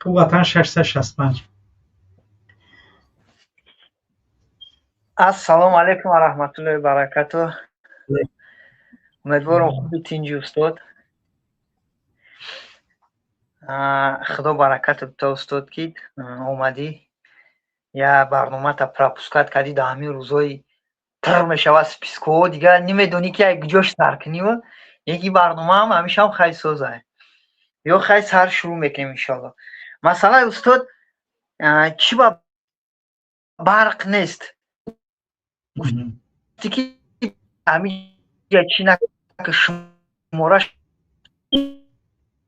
A: Хуб, ватан 665.
D: Ассалому алайкум ва раҳматуллоҳи ва баракатуҳ. Умедворам хуби тинҷи устод. Худо баракат бита устод, ки омадӣ, я барномата пропускать кардӣ. Дар ҳамин рӯзҳои тир мешавад спискҳо, дигар намедонӣ ки куҷош сар кунӣ. Яки барномаам ҳамешаам хай созай. Ё хай сар шурӯъ мекунем иншоалло. Масъалаи устод, чӣ ба барқ нест? Гуфтӣ ки ҳамиҷа чӣ шумораш,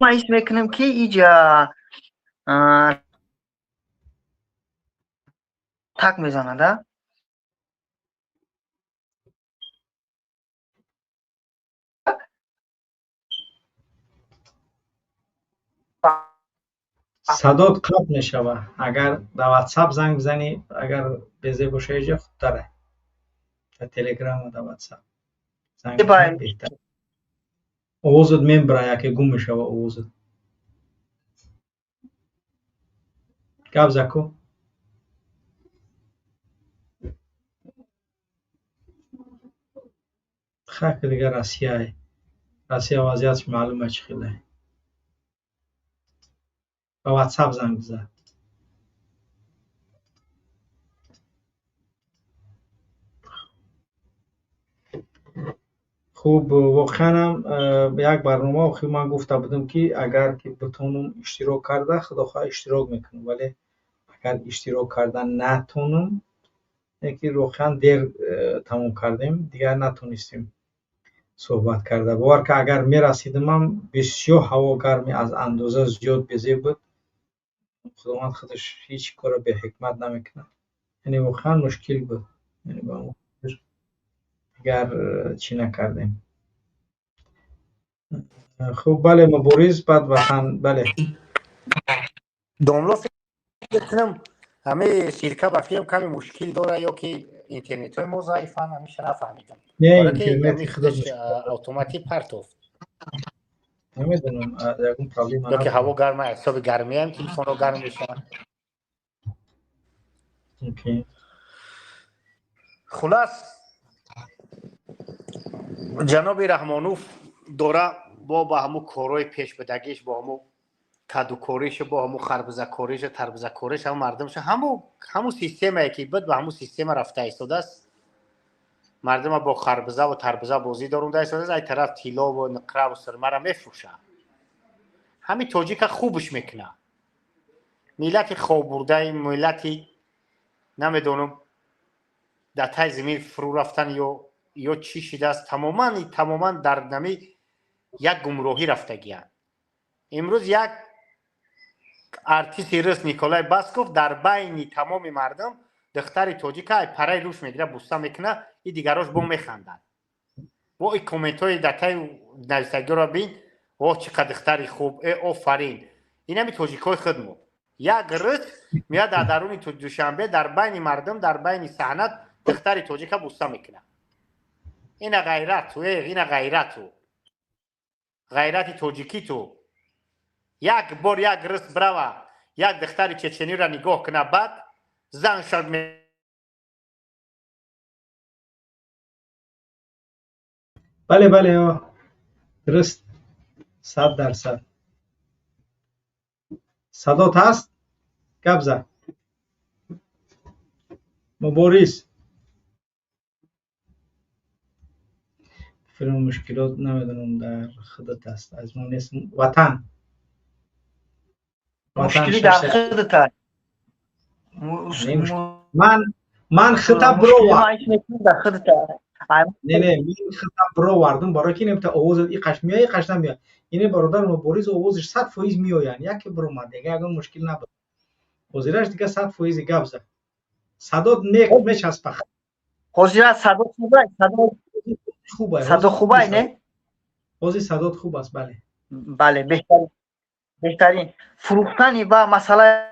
D: ман ҳис мекунам ки иҷа так мезанад, а?
A: Садот қатъ мешава. Агар дар WhatsApp занг бизанӣ, агар безеб боша, иҷа хубтаре. Дар Телеграм ва дар WhatsApp занг бизанӣ, беҳтар. Овозат мебара, яке гум мешава овозат. Гап заку. Хаки дигар Россияй. Россия вазъиятш маълума чӣ хеле. Ба WhatsApp занг бизан. Хуб, воқеанам як барнома охир ман гуфта будам, ки агар ки битонам иштирок карда, худохоҳ, иштирок мекунам, вале агар иштирок карда натонам, ки воқеан дер тамом кардем, дигар натонистем суҳбат карда. Бовар ки, агар мерасидимам, бисёр ҳаво гарми, аз андоза зиёд безеб буд. Худованд худаш ҳеҷ корро беҳикмат намекунад. Яъне воқеан мушкил буд, яъне ба дигар чӣ накардем. Хуб, бале, Мубориз, баъд Ватан, бале.
C: Домло, фикр кунам, ҳамаи ширка ба филм каме мушкил дора ё ки интернетҳои мо заифанд, ҳамеша нафаҳмидам.
A: Не,
C: интернет худаш автоматӣ партофт.
A: Намедонам, ягон проблема.
C: Ё ки ҳаво гарма, ҳисоби гармиам телефонро гарм мешавад. Хулас, ҷаноби Раҳмонов дора бо ба ҳамун корҳои пешбудагиш, бо ҳамун кадукориша, бо ҳамун харбузакориша, тарбузакориша, ҳамун мардумша, ҳамун системае ки буд, ба ҳамун система рафта истодааст. Мардума бо харбузаву тарбуза бозӣ дорунда истодааст. Ай тараф тиллову нуқраву сирмара мефурӯшад, ҳамин тоҷика хубш мекунад. Миллати хоббурдаи, миллати намедонам дар тай замин фурӯ рафтан ё чӣ шидааст, тамоман тамоман дар нами як гумроҳӣ рафтагиянд. Имрӯз як артисти рус Николай Басков дар байни тамоми мардум духтари тоҷика ай параи рӯш мегира, буста мекуна, и дигарош бо механдад. Бо и комментҳои дар таи нависагиро бин: «О, чӣ қадр духтари хуб, э, офарин!» Инами тоҷикҳои худмо. Як рӯз меяд дар даруни Душанбе, дар байни мардум, дар байни саҳна духтари тоҷика буста мекунад. Ина ғайрату, э, ина ғайрату, ғайрати тоҷикиту. Як бор як рӯз брава, як духтари чечениро нигоҳ куна, баъд зан шад.
A: Бале, бале, дуруст, 100%. Садот ҳаст, гап зад, Мубориз. Филм мушкилот намедонам, дар худат аст, аз мо нест. Ватан.
D: Мушкили дар худат аст.
A: Ман хита бировардам. Не, не, ман хита бировардам, барои ки немта овозат иқаш меояд, иқаш намеояд. Ине бародар Мубориз овозиш 100% меоянд. Яке биромад, дига ягон мушкил набуд. Ҳозираш дига 100% гап зад, садот мечаспа.
D: Ҳозира садо хубай? Садо
A: хубай.
D: Садо хубай, не?
A: Ҳозир садот хуб аст, бале.
D: Бале, беҳтарин, беҳтарин. Фурӯхтани ба масъалаи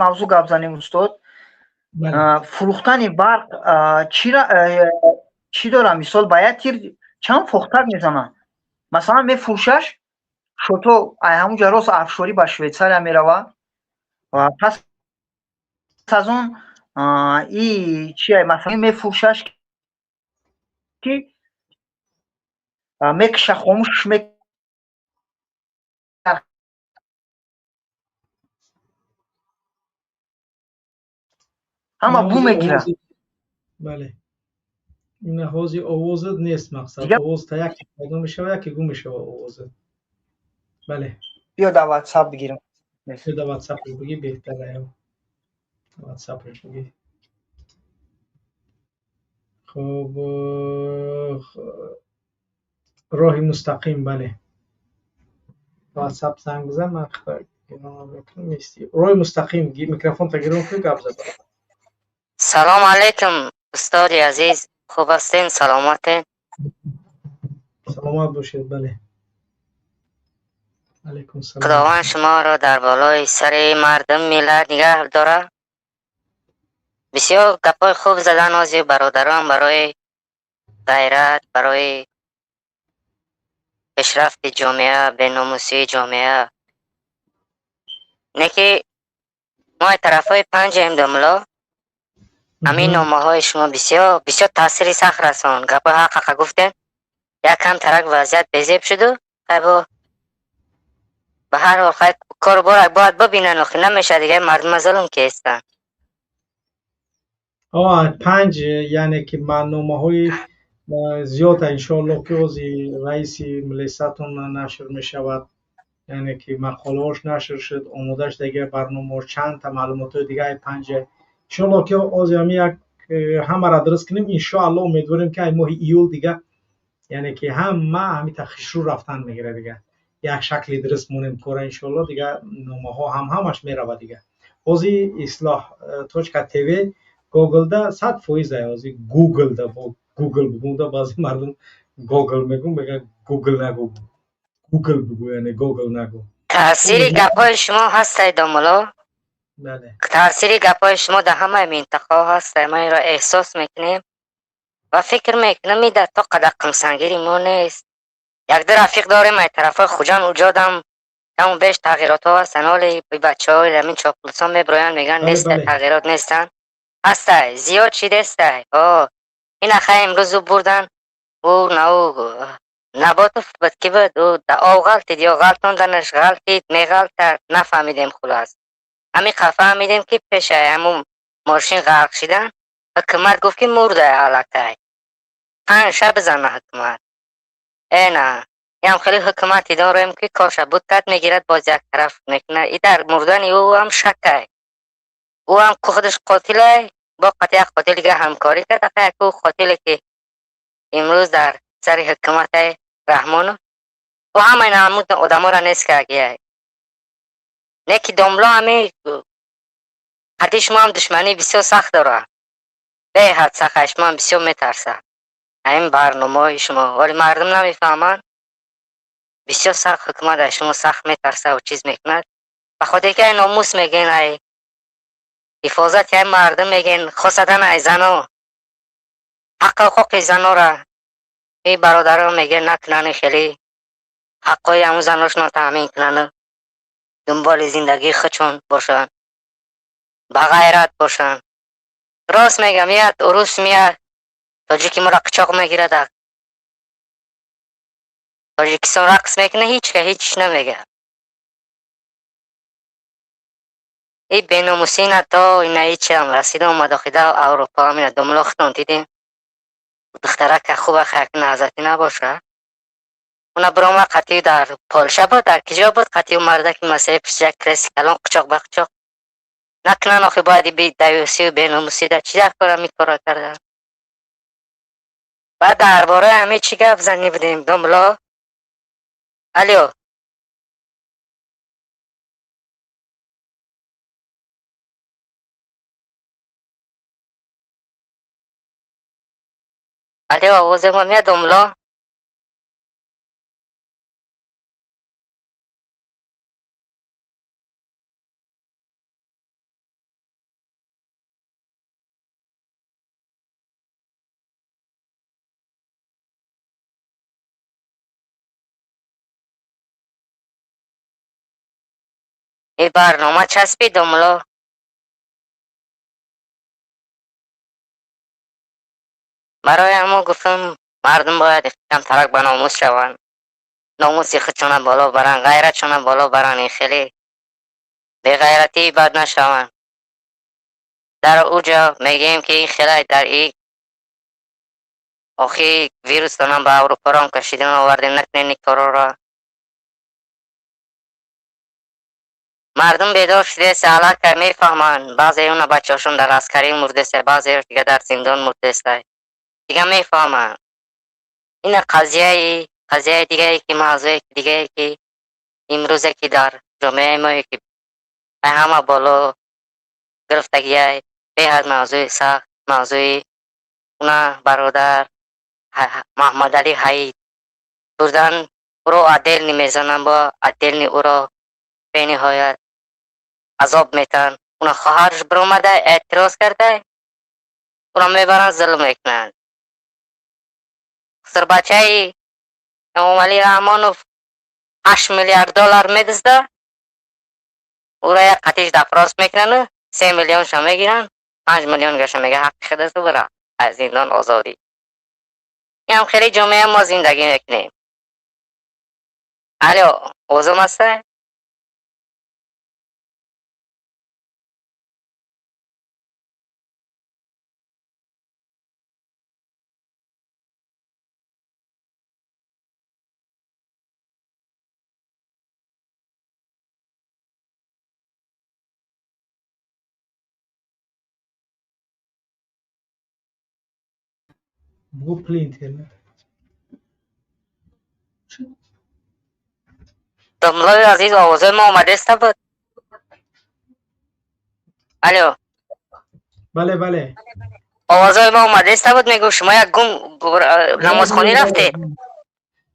D: мавзӯъ гап занем, устод. Фурӯхтани барқ чӣ дорам? Мисол, ба як тир чанд фохтак мезананд. Масалан, мефурӯшаш, шото ай ҳамунҷа рост афшорӣ ба Швейтсария мерава ва пас аз он и чи, масалан, мефурӯшаш, ки мекша, хомӯш. Ҳама бу мегирад.
A: Бале, ина ҳозир овозат нест. Мақсад, овоз та яке пайдо мешава, яке гум мешава овозат. Бале.
D: Биё, дар Ватсап бигирам.
A: Биё, дар Ватсап бигӣ, беҳтара. Ватсап бигӣ. Хуб, роҳи мустақим, бале. Ватсап занг бизан, ман роҳи мустақим микрофонта гирон кун, гап зад.
E: Салом алейкум, устоди азиз, хуб ҳастен, саломатен?
A: Саломат бошед, бале. Алейкум салом.
E: Худованд шуморо дар болои сари мардум, миллат нигаҳ дорад. Бисёр гапҳои хуб задан ҳозир бародарон барои ғайрат, барои пешрафти ҷомеа, беномусии ҷомеа. Не ки мо тарафҳои панҷаем, домло. Ҳамин номаҳои шумо бисёр бисёр таъсири сахт расон. Гапҳои ҳаққа гуфтем. Якам тарак вазъият безеб шуду, хайбо ба ҳар ҳол хай кору бор бояд бибинанд, охи намешавад дига мардума зулм ки ҳестанд.
B: Панҷ, яъне ки номаҳои зиёд, иншоаллоҳ, ки ози раиси милисатон нашр мешавад, яъне ки мақолаҳош нашр шуд, омода шудаги барномаҳош, чандта маълумотҳои дигаи панҷа, иншоаллоҳ, ки ози ҳами як ҳамаро дуруст кунем, иншоаллоҳ. Умедворем, ки ай моҳи июл дига, яъне ки ҳама ҳамита хушрӯ рафтан мегирад дига, як шакли дуруст монем кора, иншоаллоҳ. Дига номаҳо ҳам ҳамаш меравад дига. Ҳози ислоҳ точка тв гоглда 100% ай. Ҳози гуглда, бо гугл бугумда, баъзе мардум гогл мегӯ, мегӯяд гугл нагӯ, гугл бугӯ, яъне гогл нагӯ.
E: Таъсири гапҳои шумо ҳастай, домуло.
B: Бале.
E: Таъсири гапҳои шумо дар ҳамаи минтақаҳо ҳастай. Мо инро эҳсос мекунем ва фикр мекунам, и дар то қадар қимсангири мо нест. Якду рафиқ дорем ай тарафҳои Хуҷанд, уҷодам каму беш тағйиротҳо ҳастанд. Ҳоли бачаҳои ҳамин чоплусон мебироянд, мегӯянд нестай, тағйирот нестанд. Ҳастай, зиёд шидестай. О, ина хай имрӯз ӯ бурдан, ӯ на ӯ Наботов буд, ки буд, ӯ об ғалтид ё ғалтонданаш, ғалтид, меғалтад, нафаҳмидем. Хулас, ҳамин қа фаҳмидем, ки пешай ҳамун мошин ғарқ шидан, ҳукумат гуфт, ки мурда аллакай. 5 шаб бизана ҳукумат. Эна ям хеле ҳукумати дорем, ки корша буд кард, мегирад, боз як тараф мекунад. И дар мурдани ӯ ҳам шакай. Ӯ ҳам худаш қотилай, бо қати як қотил дига ҳамкорӣ кард. Ака, як ӯ қотиле, ки имрӯз дар сари ҳукуматай, Раҳмонов, ӯ ҳамаи ҳамун одаморо нест кардагиай. Не ки домло, ҳами қати шумо ҳам душманӣ бисёр сахт дорад, беҳад сахт. Шумо ҳам бисёр метарсад ҳамин барномаҳои шумо, вале мардум намефаҳманд. Бисёр сахт ҳукумат аз шумо сахт метарсад, чиз мекунад, ба хотире ки ай номус мегӯен, ай ҳифозати ай мардум мегӯен, хосатан ай зано, ҳаққу ҳуқуқи занора. И бародарон мегӯян, накунанд, хеле ҳаққҳои ҳамун заношонро таъмин кунанд, дунболи зиндагии худшон бошанд, ба ғайрат бошанд. Рост мегӯям, меяд урус, меяд тоҷики моро қичоқ мегирад, Тоҷикистон рақс мекунад, ҳеч ка ҳеч намегӯяд. И беномусӣ ина то ина ҳечам расида омад охида Аврупо. Ина домло, худтон дидем, духтарака хуба, хаяк наҳзатӣ набоша. Уна бирома қатъи дар Полша буд, дар киҷо буд, қатъи мардаки масеҳи пишти як креси калон, қучоқ ба қучоқ. Накунан охи, бояд даюсию беномусӣ да чӣ дар кора ми кора кардан. Баъд дар бораи ҳамин чӣ гап занӣ будем, домло? Алё, алё, овози мо меяд, домло? И барнома часпид, домло. Барои ҳамон гуфтам, мардум бояд камтарак ба номус шаванд, номуси худшона боло баранд, ғайратшона боло баранд, ин хеле беғайратӣ бад нашаванд. Дар уҷо мегӯем, ки ин хеле дар и охи вирусонам ба Аврупорам кашидан овардем, накунем ин корора. Мардум бедор шудеса, аллакай мефаҳманд. Баъзеи уна бачаҳошон дар аскарӣ мурдеса, баъзеош дига дар зиндон мурдеса, дига мефаҳманд. Ина қазияи дигае, ки мавзӯе дигае, ки имрӯзе, ки дар ҷомеаи мое, ки ҳама боло гирифтагиай, беҳад мавзӯи сахт, мавзӯи уна бародар Маҳмадалӣ Ҳаид бурдан. Ӯро отдельный мезананд, бо отдельный ӯро бениҳоят азоб метаҳанд. Уна хоҳараш биромада эътироз карда, ӯро мебаранд, зулм мекунанд. Хусурбачаи Эмомалӣ Раҳмонов 8 миллиард доллар медизда, ӯро як қатиш допрос мекунанд, 3 миллионша мегиранд, 5 миллионгаша мега ҳаққи худасту бира аз зиндон озодӣ. Ин ҳам хеле ҷомеа мо зиндагӣ мекунем. Алло, овозам ҳаста?
A: Бу пули интернет.
E: Домлои азиз, овозои мо омадеста буд? Алло.
A: Бале, бале.
E: Овозои мо омадеста буд, мегӯ шумо як гум намозхонӣ рафтед?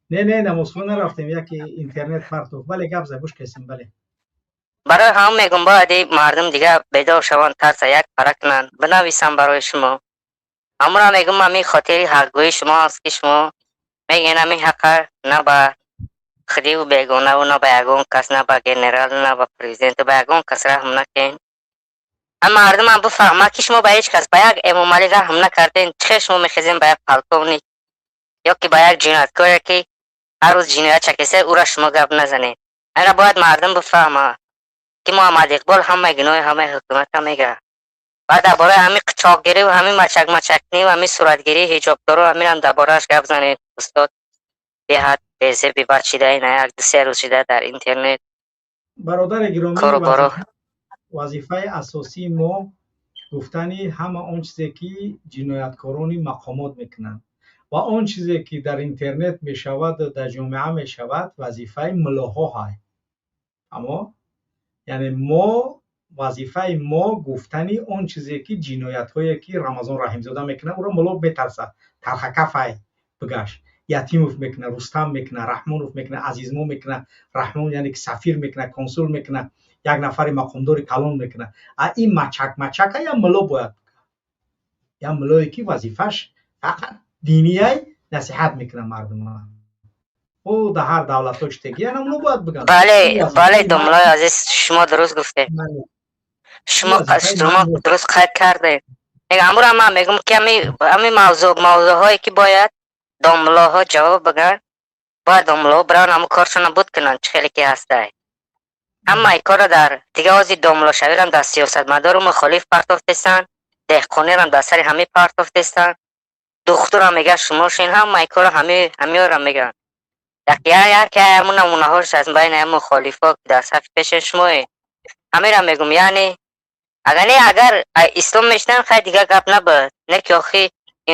A: Не, не, намозхона нарафтем, яке интернет партов. Бале, гап за, гӯш касем, бале.
E: Барои ҳам мегӯм, бояд мардум дига бедор шаванд, тарса як пара кунанд, бинависам барои шумо. Ҳамонро мегӯм, ҳамин хотири ҳақгӯии шумо аст, ки шумо мегӯед ҳамин ҳақа на ба худиву бегонаву, на ба ягон кас, на ба генерал, на ба президенту, ба ягон кас раҳм накунед. Ҳам мардумам бифаҳмад, ки шумо ба ҳеҷ кас, ба як Эмомалӣ раҳм накардем. Чӣ хел шумо мехезем ба як полковник ё ки ба як ҷинояткоре, ки ҳар рӯз ҷиноят чакиса, ӯра шумо гап назанед? Инра бояд мардум бифаҳмад, ки Муҳаммад Иқбол ҳамаи гуноҳи ҳамаи ҳукуматро мегирад. Баъд дар бораи ҳамин қичоқгирӣ ва ҳамин мачак-мачаккунӣ ва ҳамин суратгирии ҳиҷобдору ҳаминам дар борааш гап занед, устод. Беҳад безеби бад шида, ина як ду се рӯз шида дар интернет.
A: Бародари гиромӣ,
E: кору боро.
A: Вазифаи асосии мо гуфтани ҳама он чизе, ки ҷинояткорони мақомот мекунанд, ва он чизе, ки дар интернет мешавад, дар ҷомеа мешавад, вазифаи муллоҳо ҳай. Аммо яъне мо вазифаи мо гуфтани он чизе, ки ҷиноятҳое, ки Рамазон Раҳимзода мекунад, ӯро мулло метарсад, талхакафай бигашт. Ятимов мекунад, Рустам мекунад, Раҳмонов мекунад, Азизмо мекунад, Раҳмон яъне ки сафир мекунад, консул мекунад, як нафари мақомдори калон мекунад. А ин мачак мачака я мулло бояд бикунад. Я муллое, ки вазифаш фақат динияй, насиҳат мекунад мардума. Ӯ дар ҳар давлатҳо читеги яна мулло бояд бигӯяд.
E: Бале, бале, домлои азиз, шумо дуруст гуфтед. Шумо дуруст қайд кардед. Амура ман мегӯм, ки ҳамин мавзӯъҳое, ки бояд домлоҳо ҷавоб бигӯянд, бояд домлоҳо бираванд, ҳамун коршона буд кунанд, чӣ хеле ки ҳастай. Ҳамаи корро дар дига ози домлошавирам дар сиёсатмадору мухолиф партофтестанд, деҳқонирам дар сари ҳамин партофтестанд, духтурам мега шумо шин, ҳамаи корро ҳамиёра мегӯянд. Яке ҳамун намунаҳош аз байни ҳамин мухолифо, ки дар сафи пеши шумое. Ҳамира мегӯм, яъне агар не, агар ислом мешинанд, хай дига гап набуд. Не ки охи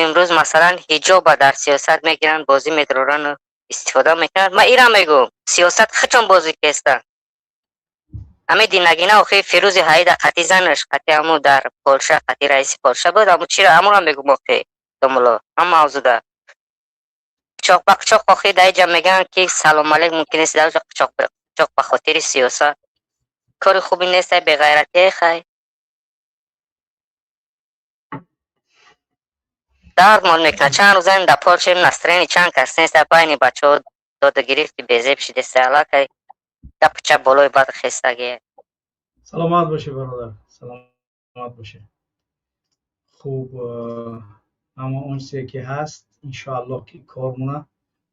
E: имрӯз масалан ҳиҷоба дар сиёсат мегиранд, бозӣ медрорану истифода мекунанд. Ман ира мегӯм, сиёсат худшон бозӣ кестанд. Ҳамин динагина охи Фирӯзи Ҳаида қати занаш, қати ҳамун дар Полша, қати раиси Полша буд, ҳамун чира ҳамонро мегӯм охи домулло, ҳам мавзӯъда. Қичоқ ба қичоқ охи дар инҷа мегӯянд, ки салом алейк мумкин нест, дар қичоқ қичоқ ба хотири сиёсат. Кори хуби нест, беғайратие хай. Дардмон мекунад. Чанд рӯзаем дар Полшаем, настроение чанд кас нест, дар байни бачаҳо доду гирифти безеб шидеста, аллакай гапу чап болои бад хестагие.
A: Саломат бошӣ, бародар, саломат бошӣ. Хуб, аммо он чизе, ки ҳаст, иншоаллоҳ, ки кормона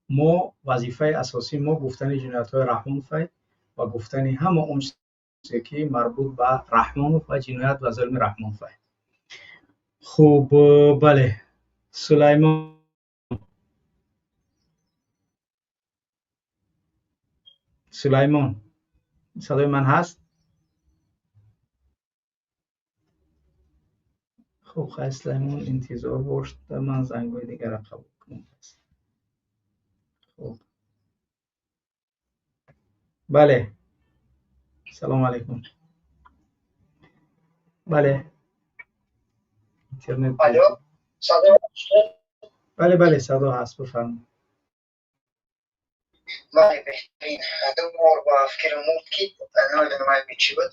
A: мо вазифаи асосии мо гуфтани ҷиноятҳои Раҳмоновай ва гуфтани ҳама он чизе, ки марбут ба Раҳмонов ва ҷиноят ва зулми Раҳмоновай. Хуб, бале, Сулаймон. Сулаймон, садои ман ҳаст? Хуб, хай, Сулаймон, интизор бош, ман зангҳои дигарро қабул кунам. Хуб, бале, салому алайкум. Бале, интернет. Бале, бале, садо ҳаст, бифармоед.
D: Бале, беҳтарин. Ду бор ба фикри мурд, ки намедонам айби чӣ буд.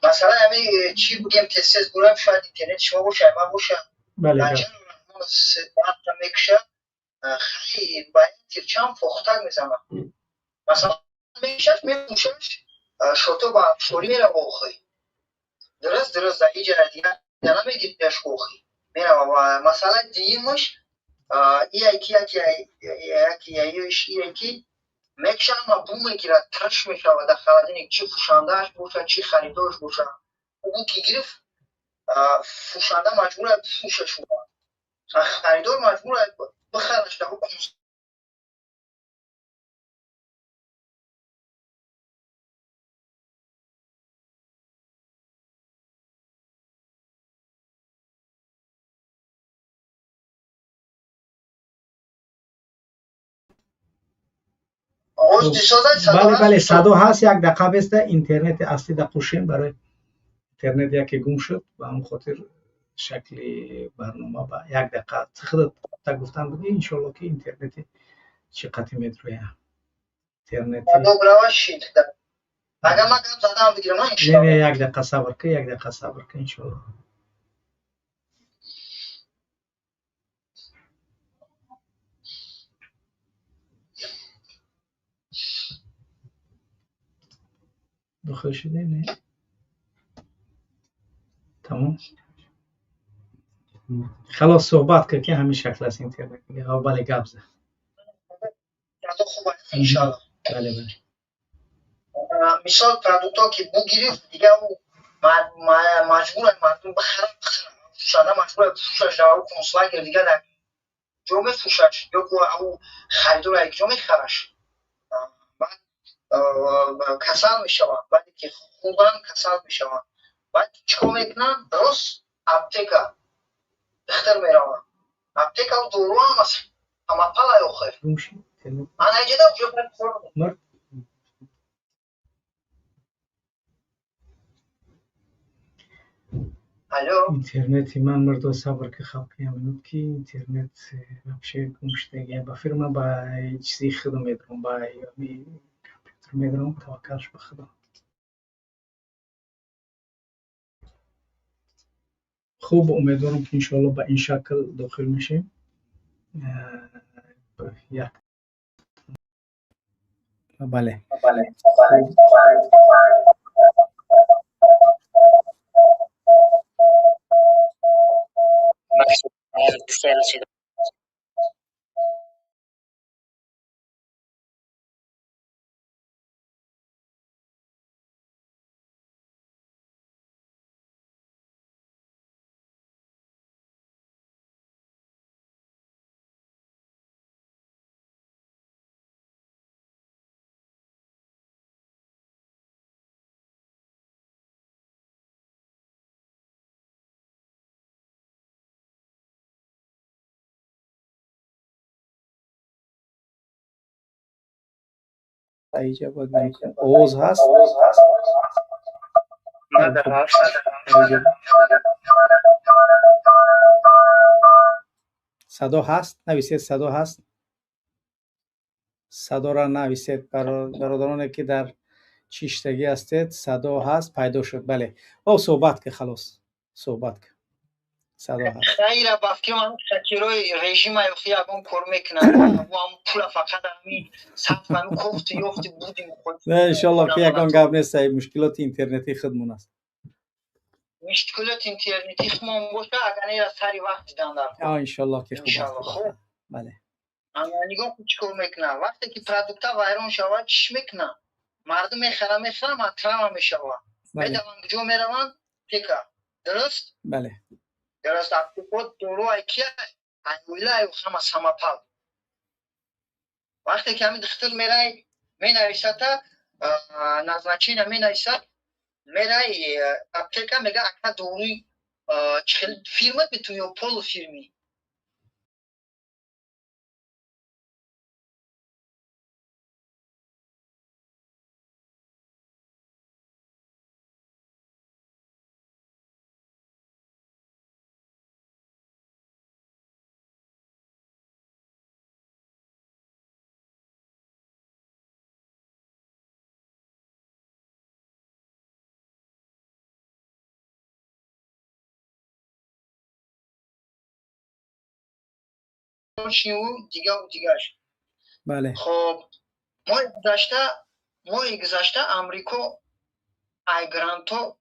D: Масалан, ҳами чӣ бигем, тез-тез гӯрам, шояд интернет шумо боша, ман боша.
A: Бале.
D: Барқа мекушад, хай, ба ин тирчам фохтак мезанад. Масалан, мекушад, мепӯшаш, шото ба афшорӣ мерава охи. Дуруст, дар иҷа дигар намегираш охи. Мерава ва масалан дуюмаш ие ки яки ие ки мекушад, ама бу мегирад, трш мешавад дар холодильник, чӣ фурӯшандааш бошад, чӣ харидораш бошад. Ӯ бу ки гирифт, фурӯшанда маҷбур аст бифурӯшаш, харидор маҷбур аст бихараш дар
A: Бале, садо ҳаст. Як дақиқа беста, интернети аслӣ да қушем. Барои интернет яке гум шуд, ба ҳамон хотир шакли барнома ба як дақиқа худат та гуфтан буди. Иншоалло, ки интернети чӣ қати медроя интернети. Не, як дақиқа сабр ка, як дақиқа сабр ка, иншоалло. Дохил шудем? Не, тамом, халос, суҳбат кар, ки ҳамин шакл аст интернет. Бале, гап зад. Бале.
D: Мисол, продуктҳо ки бугирифт, дигар ӯ маҷбур мардум бихарад, бихарад, фурӯшанда маҷбур бифурӯшаш дар ӯ концлагер, дигар дар ҷо мефурӯшаш ё ки ӯ харидор як ҷо мехараш. Баъд касал мешаванд, баъде ки хӯрдан касал мешаванд. Баъд чӣ кор мекунанд? Рост аптека, духтар мераванд аптека, дору ҳам аст, ҳамапалай охир. Ана иҷода уже. Алло.
A: Интернети ман мурдо, сабр ки, хаб ки, минут, ки интернет вообще гум шудагия. Ба фирма, ба чизи худо медорам, ба компютер медорам, таваккалш ба худо. Хуб, умедворам, ки иншоалло ба ин шакл дохил мешем. Як, бале. Инҷа бояд бинем, овоз ҳаст? Садо ҳаст? Нависед, садо ҳаст? Садоро нависед, бародароне, ки дар чиштагӣ ҳастед. Садо ҳаст? Пайдо шуд, бале. О, суҳбат ки, халос, суҳбат ки, садо ҳаст.
D: Хайра, ба фикри ман, шакирои режима ёхи ягон кор мекунад, ам пула фақат ами саф ами кофти ёфти будим.
A: Не, иншоалло, ки ягон гап нест, мушкилоти интернетии худмон аст.
D: Мушкилоти интернетии худмон боша, агар нера сари вақт дидан дар.
A: Иншоалло, ки хуб аст, бале.
D: Нигоҳ кун, чӣ кор мекунад. Вақте ки продукта вайрон шавад, чиш мекунад? Мардум мехара, мехара, матрама мешавад, медаванд, куҷо мераванд? Аптека, дуруст?
A: Бале.
D: Дуруст. Аптекот дору ай ки ай оила ай ҳама самопал. Вақте ки ҳамин духтур мерай, менависата, назначение менависад, мерай аптека, мега: «Ака, доруи чихел фирмат метуни ё полуфирми?» Срочный у дигаву дигаш.
A: Бале.
D: Хоб, моҳи гузашта Амрико ай гранто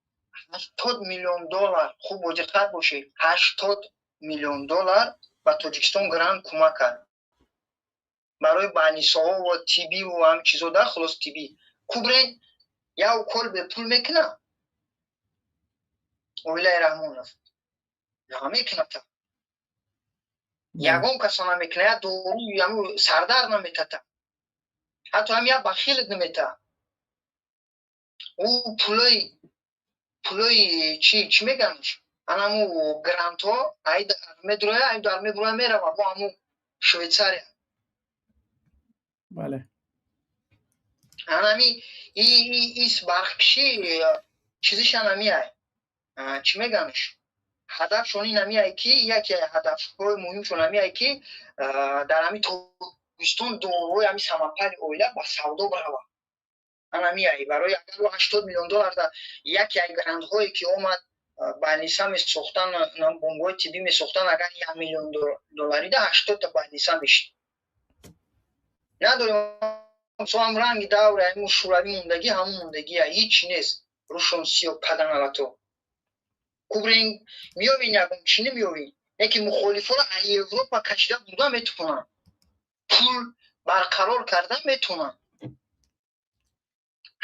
D: 80 миллион доллар, хуб бо диққат бошед, 80 миллион доллар ба Тоҷикистон грант кӯмак кард барои больницаҳо ва тиббиву ҳам чизо да, хулос, тиббӣ. Кубрен як укол бепул мекуна оилаи Раҳмонов? Намекуната, ягон касо намекуна, як дору сардар наметата, ҳатто ҳам як бахилат намета. Ӯ пулои чи чӣ меганаш, анаму грантҳо ай медроя, ай дар меброя, мерава бо ҳаму Швейтсария.
A: Бале.
D: Анами ис барқкишӣ чизиш анамиай, чӣ меганаш, ҳадафшон ин амиай, ки яке ҳадафҳои муҳимшон амиай, ки дар ҳами Тобистон доруҳои ҳами самапали оила ба савдо баравад. Анамиай барои агар 80 миллион доллар дар яке ай грантҳое ки омад, больница месохтан, бомбои тиббӣ месохтан, агар 1 миллион долларида 80та больница мешид. Надорем ҳам ранги даври ҳамун шӯравӣ мондагӣ, ҳамун мондагия, ҳеҷ нест. Рӯшон сиё паданалато. Кубрин меёвин, ягон чӣ намеёвин, яке мухолифоро аз Европа кашида бурда метавонанд, пул барқарор карда метавонанд.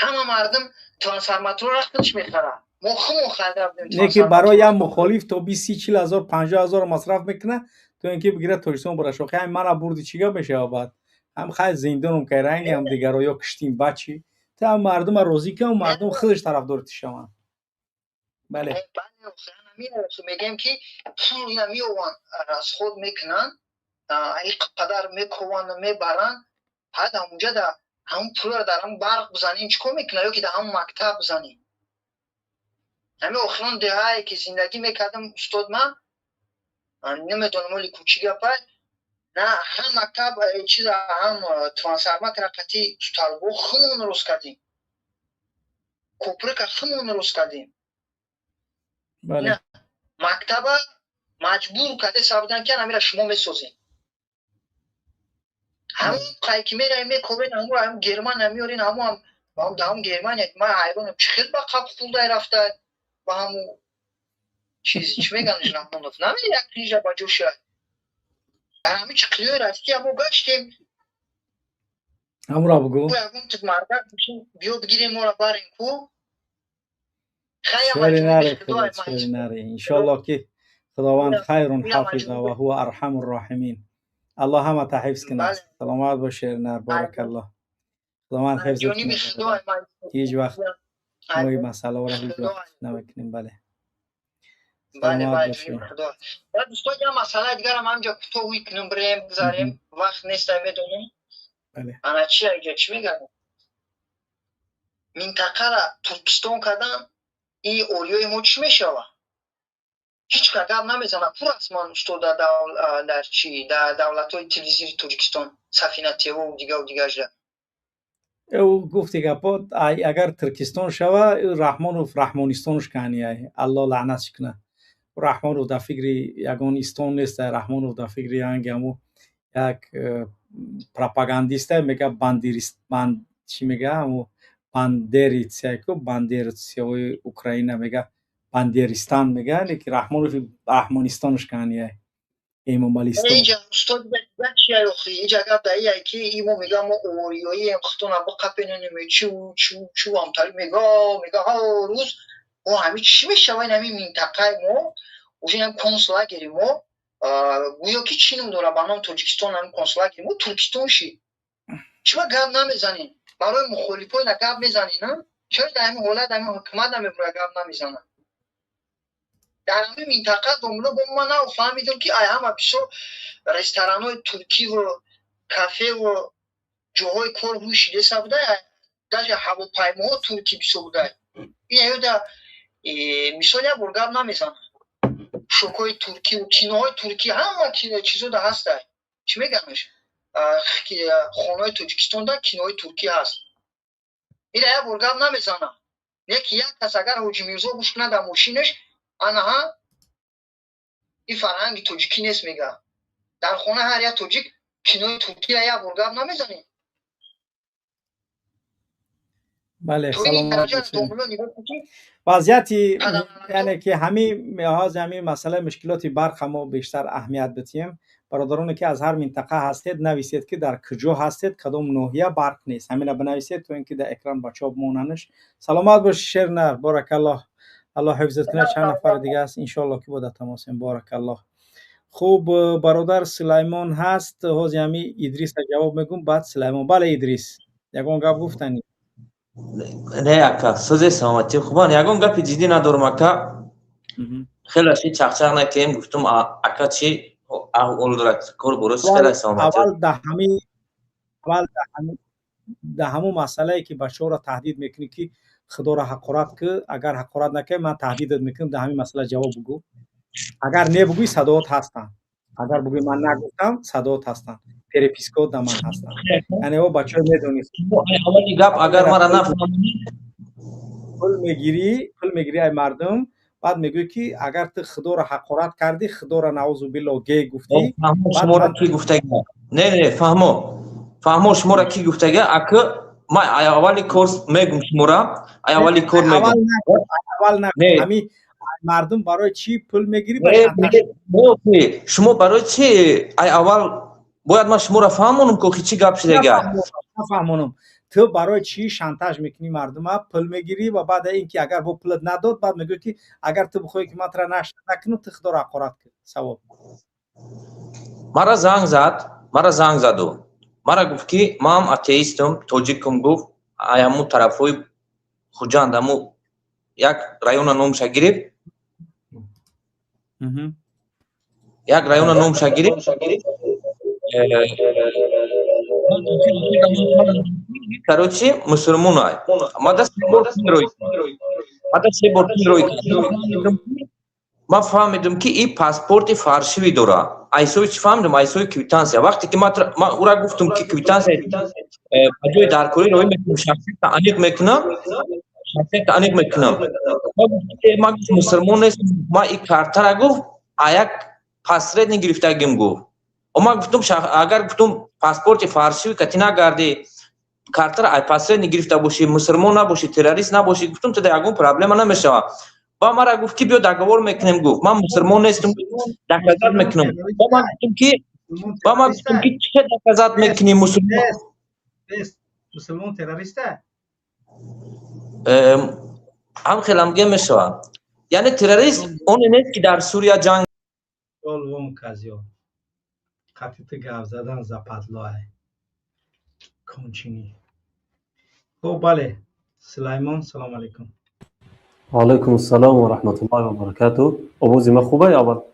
D: Ҳама мардум трансформаторро худш мехарад, мо худмон харида будем.
A: Не ки барои як мухолиф то 20, 30, 40 ҳазор, 50 ҳазор масраф мекунад, то ин ки бигирад, Тоҷикистон бурад. Шохи ҳами мана бурди, чӣ гап мешавад баъд? Ҳам хай зиндоном кай, ранги ҳам дигаро ё киштим бачи. Ту ҳам мардума розӣ кун, мардум худаш тарафдори ту шаванд. Бале.
D: Мегӯем, ки пул ина меованд, расход мекунанд, ин қадар мекованду мебаранд, баъд ҳамунҷа да ҳамун пулро дар ҳамун барқ бизанем, чӣ кор мекунад? Ё ки дар ҳамун мактаб бизанем. Ҳамин охирон деҳае ки зиндагӣ мекардам, устод, ман намедонам, оли кӯчи гапай на, ҳам мактаб чиза, ҳам трансформатора қати столбо худмон рост кардем, кӯприка худмон рост кардем. Мактаба маҷбур карда будан, ки амира шумо месозем. Ҳамун қай ки меравем, мекобем, ҳамуро ҳам Германия меорин, ҳаму ҳам даҳум Германия. Ман ҳайронам, чӣ хел ба қаб хурдай рафта ба ҳаму чиз, чӣ меган, Раҳмонов намери як книжа ба ҷоша. Дар ҳамин чиқиёи Россия мо гаштем.
A: Ҳамура бугӯ.
D: Ягон мардак биё бигирем, моро барем ку.
A: Шери наре, шери наре. Иншоаллоҳ, ки Худованд хайрун ҳофиза ва ҳува арҳамур роҳимин. Аллоҳ ҳамата ҳифз кунад. Саломат бош, Шернар, баракаллоҳ. Худованд ҳифзат кунад. Ҳеҷ вақт мо ин масъаларо ҳеҷ вақт намекунем, бале.
D: Бале, бале. Дӯстон, як масъалаи дигарам ҳамҷа кӯтоҳ кунем, бирем, гузарем, вақт нест, медонем. Ана чи аҷа, чӣ мегӯям, минтақара Туркистон кардан, ин ориёи мо чӣ мешавад? Ҳеҷ ка гап намезанад. Пур аст, ман, устод, дар чи, дар давлатҳои телевизори Тоҷикистон, Сафина ТВ дигаву дигаржа.
A: Ӯ гуфти гапо, агар Туркистон шава, Раҳмонов раҳмонистонш кани, Аллоҳ лаънатш кунад. Раҳмонов дар фикри ягон истон нест. Раҳмонов дар фикри янги ҳамо як пропагандиста, мега бандерист, чӣ мега, ҳамо бандерицяку, бандерицяҳои Украина мега, бандеристан мега, леки Раҳмонов раҳмонистонш кани, эмомалистон.
D: Иҷа, устод, чия, иҷа гап дар ие, ки имо мега, мо ориёием, худтона биқапенонем, чу чу чу амтари мега ҳар рӯз. О, ҳами чӣ мешава ин ҳами минтақаи мо, уже ин концлагери мо, гӯё ки чӣ ном дора, ба ном Тоҷикистон, ҳами концлагери мо Туркистон шид. Чиба гап намезанем? Барои мухолифо ина гап мезанем, на? Чаро дар ҳамин ҳолат ҳамин ҳукумат намебура, гап намезанад дар ҳамин минтақа? Домло бо ман нафаҳмидам, ки ай ҳама бисёр ресторанҳои туркиву кафеву ҷоҳои кор ҳуй шидеса буда, даже ҳавопаймоҳо туркӣ бисёр буда. Ин аюда мисол як бор гап намезанад. Шокҳои туркиву киноҳои туркӣ, ҳама чизода ҳаста, чӣ меганаш, хонаҳои Тоҷикистонда киноҳои туркӣ ҳаст. Ира як бор гап намезанад. Яки як кас агар Ҳоҷи Мирзо гӯш кунад дар мошинаш, анаҳа, ин фарҳанги тоҷикӣ нест, мега. Дар хона ҳар як тоҷик кинои туркия як бор гап намезанем.
B: Бале, саломат. Вазъияти, яъне ки ҳамин ҳозир ҳамин масъалаи мушкилоти барқа мо бештар аҳамият бидиҳем. Бародароне ки аз ҳар минтақа ҳастед, нависед, ки дар куҷо ҳастед, кадом ноҳия барқ нест, ҳамина бинависед, то ин ки дар экран бачаҳо бимонанш. Саломат бош, Шернар, боракаллоҳ, Аллоҳ ҳифзат кунад. Чанд нафари дига аст, иншоаллоҳ, ки бо дар тамосем. Боракаллоҳ. Хуб, бародар Сулаймон ҳаст. Ҳозир ҳами Идриса ҷавоб мегӯм, баъд Сулаймон. Бале, Идрис, ягон гап гуфтанӣ?
F: Не, ака, сӯзе, саломатӣ, хубан. Ягон гапи ҷиддӣ надорам, ака. Хеле ши чақчақ накем, гуфтум, ака, чи аҳвол дорад, кор борос, хеле саломатӣ.
B: Аввал да ҳами, аввал да ҳамун масъалае ки бачаҳоро таҳдид мекунӣ, ки Худоро ҳақорат ки, агар ҳақорат накунӣ, ман таҳдидат мекунам, да ҳамин масъала ҷавоб бугӯ. Агар не бугӯӣ, садоот ҳастанд. Агар бугӯӣ ман нагуфтам, садоот ҳастанд, переписка ҳо да ман ҳастанд. Яъне о бачаҳо медонӣ.
F: Аввали гап, агар мара нафаҳмонӣ.
B: Пул мегирӣ, пул мегирӣ ай мардум, баъд мегӯӣ, ки агар ту Худоро ҳақорат кардӣ, Худоро наузу билло ге гуфтӣ.
F: Шуморо ки гуфтага? Не, не, фаҳмо, фаҳмо, шуморо ки гуфтага, ака? Ман аввали кор мегум шумора, ай аввали кор мегум.
B: Аввал ҳами мардум барои чӣ пул мегирӣ?
F: Шумо барои чи ай аввал бояд ман шуморо фаҳмонам, ки чӣ гап шудага?
B: Нафаҳмонам. Ту барои чӣ шантаж мекунӣ мардума, пул мегирӣ ва баъд ин ки агар бо пулат надод, баъд мегӯӣ, ки агар ту бихоҳӣ, ки ман тура нашр накунам, ту Худоро ҳақорат кун? Савол.
F: Мара занг зад, мара занг заду мара гуфт, ки ман атеистам, тоҷикам, гуфт, ай ҳамун тарафҳои Хуҷанд, ҳаму як района номша гирифт, як района номша гирифт. Короче, мусулмонай. Мада се бор рӯй. Ман фаҳмидам, ки и паспорти фаршивӣ дора. Айсои чӣ фаҳмидам? Айсои квитансия. Вақте ки ман ура гуфтам, ки квитансия ба ҷои даркорӣ роӣ мекунам, шахсията аниқ мекунам, шахсията аниқ мекунам. Ман гуфт, мусулмон нестам, ман и картара, гуфт, а як посредник гирифтагим, гуфт. Ман гуфтум, агар, гуфтум, паспорти фаршивӣ кати нагардӣ, картара ай посредник гирифта бошӣ, мусулмон набошӣ, террорист набошӣ, гуфтум, туда ягон проблема намешавад. Ба мара гуфт, ки биё договор мекунем, гуфт, ман мусулмон нестам, доказать мекунам. Ба ман гуфтум, ки чӣ доказать мекунӣ, мусулмон?
B: Мусулмон террориста?
F: Ҳам хелам ге мешавад. Яъне террорист оне нест, ки дар Сурия ҷанг.
B: Вон казиё қатъи ту гап задан западло ай кончини. Хуб, бале, Сулаймон, салому алайкум.
G: Ваалайкум ассалом ва раҳматуллоҳи ва баракату. Овози ман хубай аввал?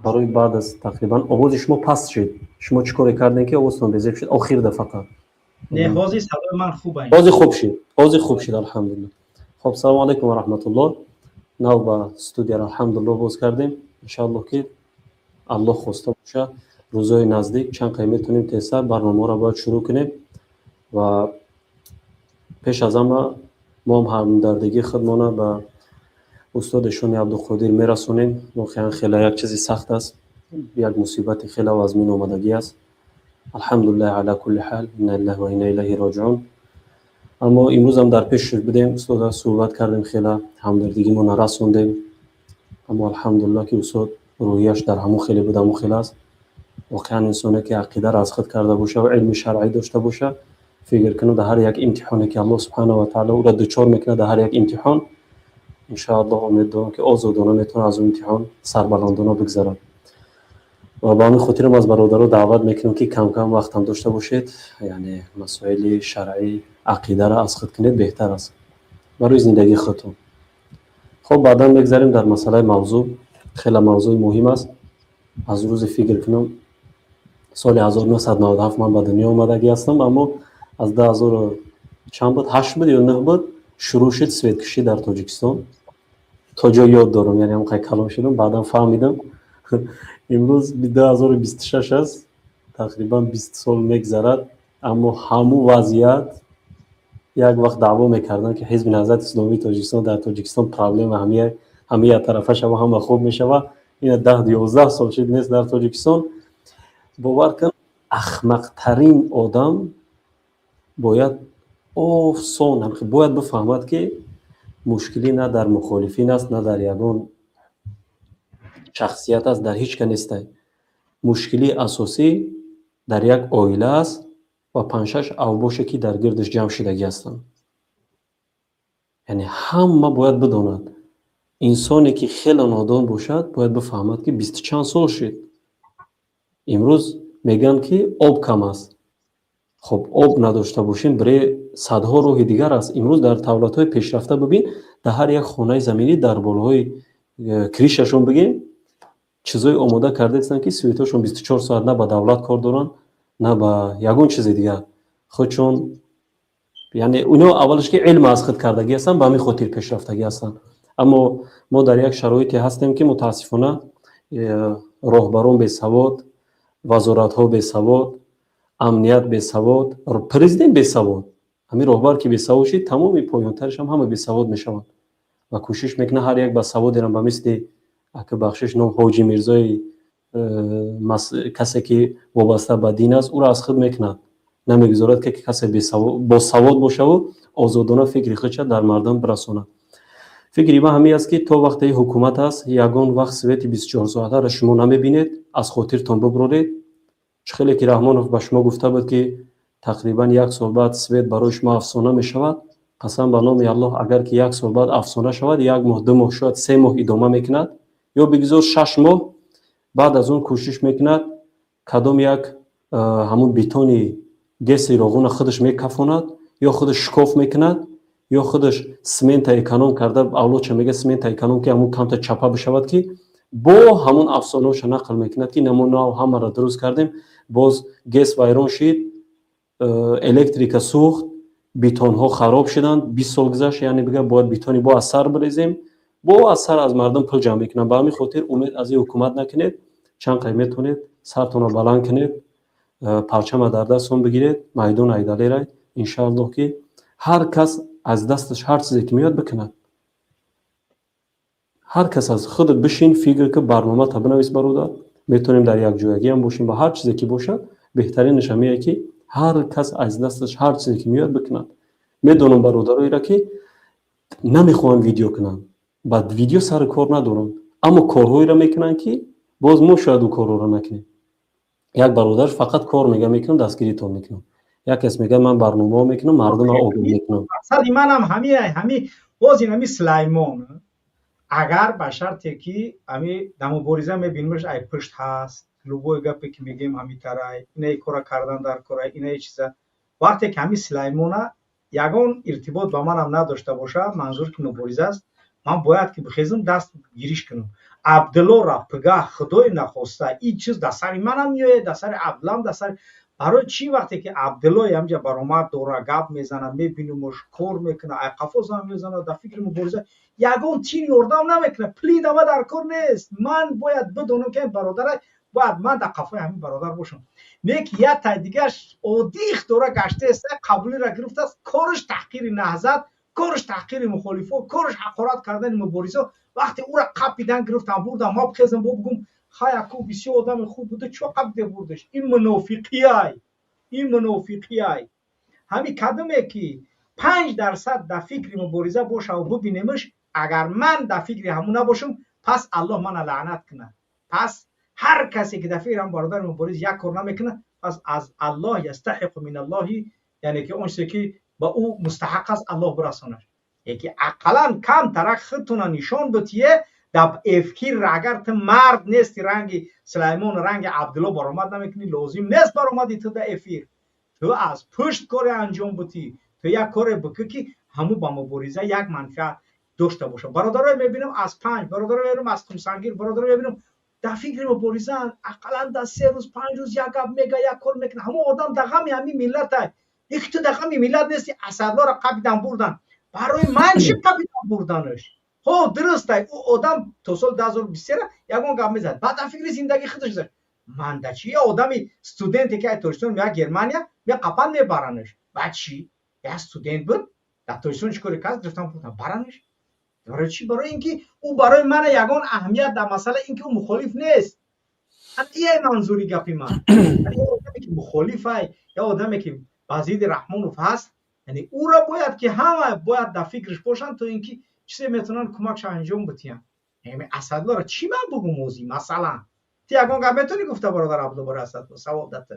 G: Барои баъд аз тақрибан овози шумо паст шуд. Шумо чӣ коре кардем, ки овозтон безеб шуд охир дафъа?
B: Не, ҳозир садои ман хуб ай.
G: Ҳозир хуб шуд, ҳозир хуб шуд, алҳамдулилло. Хоб, салому алайкум ва раҳматуллоҳ. Нав ба студияро, алҳамдулилло, боз кардем. Иншааллоҳ, ки Аллоҳ хоста боша, рӯзҳои наздик чанд қай метавонем, тезтар барномаҳоро бояд шурӯъ кунем. Ва пеш аз ҳама мо ҳам ҳамдардигии худмона ба устод Эшони Абдуқодир мерасонем. Воқеан хеле як чизи сахт аст, як мусибати хеле вазмин омадагӣ аст. Алҳамдулиллаҳи ала кулли ҳал, инна лиллаҳи ва инна илайҳи роҷиун. Аммо имрӯзам дар пеш будем, устода суҳбат кардем, хеле ҳамдардигимона расондем. Аммо алҳамдулиллаҳ, ки устод рӯҳияш дар ҳамон хеле буд, ҳамон хел аст. Воқеан инсоне ки ақидаро аз худ карда боша ва илми шаръӣ дошта боша, фикр кунад, дар ҳар як имтиҳоне, ки Аллоҳ субҳанаҳу ва таъала ӯро дучор мекунад, дар ҳар як имтиҳон, иншоаллоҳ, умед дорам, ки озодона метавонад аз он имтиҳон сарбаландона бигзарад. Ва ба ҳамин хотирам аз бародаро даъват мекунам, ки камкам вақтам дошта бошед, яъне масоили шаръӣ, ақидаро аз худ кунед, беҳтар аст барои зиндагии худтон. Хоб, баъдан мегзарем дар масъалаи мавзӯъ. Хеле мавзӯи муҳим аст. Аз рӯзе фикр кунам, соли 1997 ман ба дунё омадагӣ ҳастам, аммо аз 2000 чанд буд, ҳашт буд ё нӯҳ буд, шурӯъ шуд светкушӣ дар Тоҷикистон. То ҷо ёд дорам, яъне ҳамқай калон шудам, баъдан фаҳмидам. Имрӯз 2026 аст, тақрибан 20 сол мегзарад, аммо ҳамун вазъият. Як вақт даъво мекарданд, ки Ҳизби Наҳзати Исломии Тоҷикистон дар Тоҷикистон проблема ҳамия тарафа шава, ҳама хуб мешава. Ина 10-11 сол шуд, нест дар Тоҷикистон. Бовар кун, ахмақтарин одам бояд осон бояд бифаҳмад, ки мушкилӣ на дар мухолифин аст, на дар ягон шахсият аст, дар ҳеҷ ка нестай. Мушкилии асосӣ дар як оила аст ва панҷшаш авбоше, ки дар гирдаш ҷамъ шудагӣ ҳастанд. Яъне ҳама бояд бидонад, инсоне ки хеле нодон бошад, бояд бифаҳмад, ки бисту чанд сол шуд, имрӯз мегӯянд, ки об кам аст. Хоб, об надошта бошем, бире садҳо роҳи дигар аст. Имрӯз дар давлатҳои пешрафта бибин, дар ҳар як хонаи заминӣ, дар болоҳои крыша шон бигем, чизҳое омода кардаистанд, ки свет ошон 24 соат, на ба давлат кор доранд, на ба ягон чизи дигар худшон. Яъне ино аввалаш ки илм аз худ кардагӣ ҳастанд, ба ҳамин хотир пешрафтагӣ ҳастанд. Аммо мо дар як шароите ҳастем, ки мутаассифона роҳбарон бесавод, вазоратҳо бесавод, амният бесавод, президент бесавод. Ҳамин роҳбар ки бесавод шид, тамоми поёнтарашам ҳама бесавод мешаванд ва кӯшиш мекунад ҳар як ба саводерам, ба мисли ака, бахшиш, ном Ҳоҷи Мирзои, касе ки вобаста ба дин аст, ӯро аз худ мекунад, намегузорад, ки касе босавод бошаву озодона фикри худша дар мардум бирасонад. Фикри ман ҳамин аст, ки то вақте ҳукумат аст, ягон вақт свет и 24 соатаро шумо намебинед. Аз хотиртон бибуроред, чӣ хеле ки Раҳмонов ба шумо гуфта буд, ки тақрибан як сол баъд свет барои шумо афсона мешавад. Қасам ба номи Аллоҳ, агар ки як сол баъд афсона шавад, як моҳ, 2 моҳ, шояд 3 моҳ идома мекунад ё бигзор 6 моҳ. Баъд аз он кӯшиш мекунад, кадом як ҳамун бетони ГЭСи Роғуна худаш мекафонад ё худаш шикоф мекунад, ё худаш смента эконом карда, авлодша мега, смента эконом, ки ҳамун камта чапа бишавад, ки бо ҳамун афсонаоша нақл мекунад, ки намо нав ҳамаро дуруст кардем, боз ГЭС вайрон шид, электрика сӯхт, бетонҳо хароб шуданд, 20 сол гузашт, яъне бига бояд бетони бо аз сар бирезем, бо аз сар аз мардум пул ҷамъ мекунанд. Ба ҳамин хотир умед аз ин ҳукумат накунед. Чанд қай метавонед, сартонро баланд кунед, парчама дар дастон бигиред, майдон айдалерай. Иншааллоҳ, ки ҳар кас аз дасташ ҳар чизе ки меояд, бикунад. Ҳар кас аз худ бишин, фикр ки, барномата бинавис, бародар. Метавонем дар якҷоягиам бошем ва ҳар чизе ки бошад, беҳтаринаш ҳамие, ки ҳар кас аз дасташ ҳар чизе ки меояд, бикунад. Медонам бародароеро, ки намехоҳанд видео кунанд, ба видео сари кор надоранд, аммо корҳоеро мекунанд, ки боз мо шояд ӯ корҳоро накунем. Як бародар фақат кор мега, мекунам, дастгиритон мекунам. Як кас мега, ман барномаҳо мекунам, мардумро огоҳ мекунам.
B: Мақсади манам ҳами ҳами боз ин ҳами Сулаймон, агар ба шарте ки ҳами дар мубориза мебинимаш, ай пушт ҳаст, любой гапе ки мегӯем, ҳами тарай, инаи кора кардан дар кора, инаи чиза. Вақте ки ҳами Сулаймона ягон иртибот ба манам надошта бошад, манзур ки мубориза аст, ман бояд ки бихезам, даст гириш кунам. Абдуллоро пигаҳ, худои нахоста, ин чиз дар сари манам меояд, дар сари Абдуллам, дар сари. Барои чӣ вақте ки Абдуллои ҳамҷа баромад дора, гап мезана, мебинумуш, кор мекуна, айқафо зан мезана, дар фикри мубориза, ягон тин ёрдам намекуна, плидама дар кор нест. Ман бояд бидонам, ки бародара бояд ман дар қафои ҳамин бародар бошам, не ки як тай дигаш одих дора, гаштааст, қабулиро гирифтааст, кораш таҳқири Наҳзат, кораш таҳқири мухолифо, кораш ҳақорат кардани муборизо. Вақте ӯра қапидан, гирифтан, бурдан, ма бихезам, бо бигум: «Хай, аку бисёр одами хуб буда, чо қапиде бурдаш?» Ин мунофиқияй, ин мунофиқияй. Ҳамин кадоме ки 5% дар фикри мубориза бошаву бибинемш, агар ман дар фикри ҳамун набошам, пас Аллоҳ мана лаънат кунад. Пас ҳар касе ки дар фикри ҳам бародари мубориз як кор намекунад, пас аз Аллоҳ ястаҳиқу миналлоҳи, яъне ки он чизе ки ба ӯ мустаҳақ аст, Аллоҳ бирасонад. Яки ақаллан камтарак худтона нишон битие дар эфир. Агар ту мард нести, ранги Сулаймон, ранги Абдулло баромад намекунӣ, лозим нест баромади ту дар эфир. Ту аз пушт коре анҷом бутӣ, ту як коре бикӣ, ки ҳамун ба мубориза як манфиат дошта бошад. Бародарое мебинам аз Панҷ, бародарое мебинам аз Қумсангир, бародарое мебинам дар фикри муборизаанд, ақаллан дар 3 рӯз, 5 рӯз як гап мега, як кор мекунад. Ҳамон одам дар ғами ҳамин миллата. Яки ту дар ғами миллат нести. Асадлоро қапидан, бурдан, барои ман чӣ қапидан бурданаш? Ҳо, дурустай, ӯ одам то соли 2023 ягон гап мезад, баъд дар фикри зиндагии худаш гузашт. Ман да чӣ? Я одами студенте ки ай Тоҷикистон меяд Германия, меқапан, мебаранаш. Баъд чӣ? Як студент буд дар Тоҷикистон, чӣ кори кард? Гирифтан, бурдан, баранаш. Барои чӣ? Барои ин ки ӯ барои мана ягон аҳамият дар масъала, ин ки ӯ мухолиф нест. Ие манзури гапи ман, одаме ки мухолифай ё одаме ки ба зидди Раҳмонов ҳаст, яъне ӯро бояд ки ҳама бояд дар фикраш бошанд, то ин ки чизе метавонанд кӯмакша анҷом битиҳанд. Асадуллоро чӣ ман бугум озӣ? Масалан, ту ягон гап метавонӣ гуфта, бародар Абдулло, бораи Асадулло? Савол дата,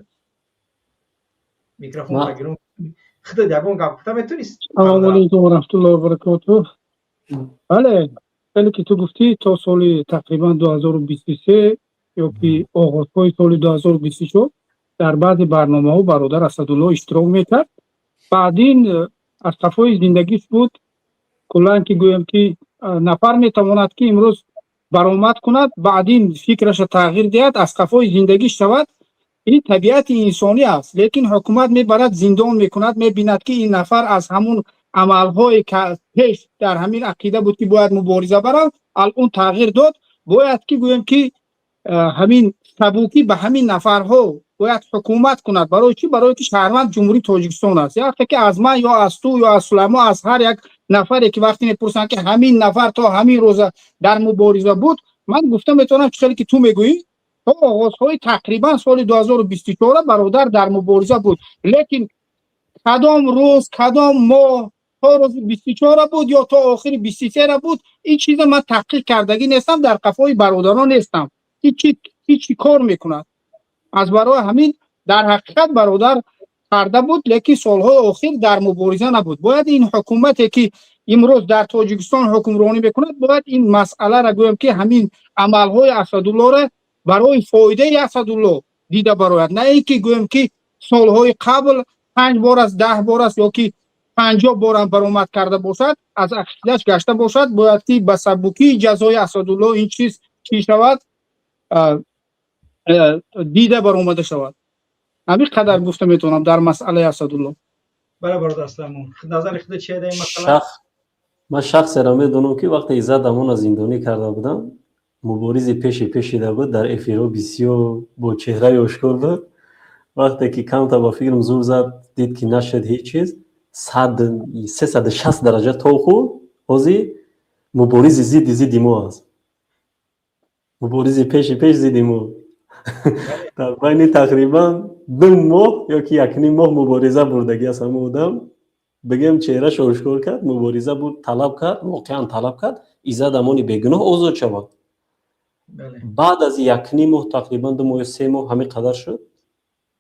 B: микрофон гирум, худат ягон гап гуфта метавонӣ?
H: Салому алейкум ва раҳматуллоҳи ва баракотуҳ. Бале, хеле ки ту гуфтӣ, то соли тақрибан 2023 ё ки оғозҳои соли 2024 дар баъзе барномаҳо бародар Асадулло иштирок мекард. Баъдин аз қафои зиндагиш буд. Куллан ки гӯем, ки нафар метавонад, ки имрӯз баромад кунад, баъдин фикраша тағйир диҳад, аз қафои зиндагиш шавад. Ин табиати инсонӣ аст. Лекин ҳукумат мебарад, зиндон мекунад, мебинад, ки ин нафар аз ҳамун амалҳое пеш дар ҳамин ақида буд, ки бояд мубориза барад, алон тағйир дод. Бояд ки гӯем, ки ҳамин сабукӣ ба ҳамин нафарҳо бояд ҳукумат кунад. Барои чӣ? Барое ки шаҳрванд Ҷумҳурии Тоҷикистон аст. Вақте ки аз ман ё аз ту ё аз Сулаймон, аз ҳар як нафаре ки вақте мепурсанд, ки ҳамин нафар то ҳамин рӯза дар мубориза буд, ман гуфта метавонам, чӣ хеле ки ту мегӯӣ, то оғозҳои тақрибан соли 2024 бародар дар мубориза буд. Лекин кадом рӯз, кадом моҳ, то рӯзи 24 буд ё то охири 23 буд, ин чиза ман таҳқиқ кардагӣ нестам, дар қафои бародарон нестам, ки чӣ кор мекунад. Аз барои ҳамин дар ҳақиқат бародар карда буд, лекин солҳои охир дар мубориза набуд. Бояд ин ҳукумате, ки имрӯз дар Тоҷикистон ҳукмронӣ мекунад, бояд ин масъаларо, гӯем ки ҳамин амалҳои Асадуллоро барои фоидаи Асадулло дида барояд, на ин ки гӯем, ки солҳои қабл 5 бор аст, 10 бор аст ё ки 50 борам баромад карда бошад, аз ақидаш гашта бошад. Бояд ки ба сабукии ҷазои Асадулло ин чиз чӣ шавад, дида баромада шавад. Ҳамин қадар гуфта метавонам дар масъалаи Асадулло.
B: Бале, бародар Сулаймон, назари худо чия дар ин масъала?
G: Ман шахсеро медонам, ки вақте Иззат Амона зиндонӣ карда будам, муборизи пеши пешида буд, дар эфирҳо бисёр бо чеҳраи ошкор буд. Вақте ки камта ба фикрам зур зад, дид, ки нашуд ҳеҷ чиз, 360 дараҷа тов хӯрд. Ҳозир муборизи зидди зидди мо аст, муборизи пеши пеш зидди мо. Дар байни тақрибан 2 моҳ ё ки 1,5 моҳ мубориза бурдагӣ аст ҳамон одам. Бигем, чеҳрашо ошкор кард, мубориза бурд, талаб кард, воқеан талаб кард, Иззат Амони бегуноҳ озод шавад. Баъд аз 1,5 моҳ, тақрибан 2 моҳ ё 3 моҳ, ҳамин қадар шуд,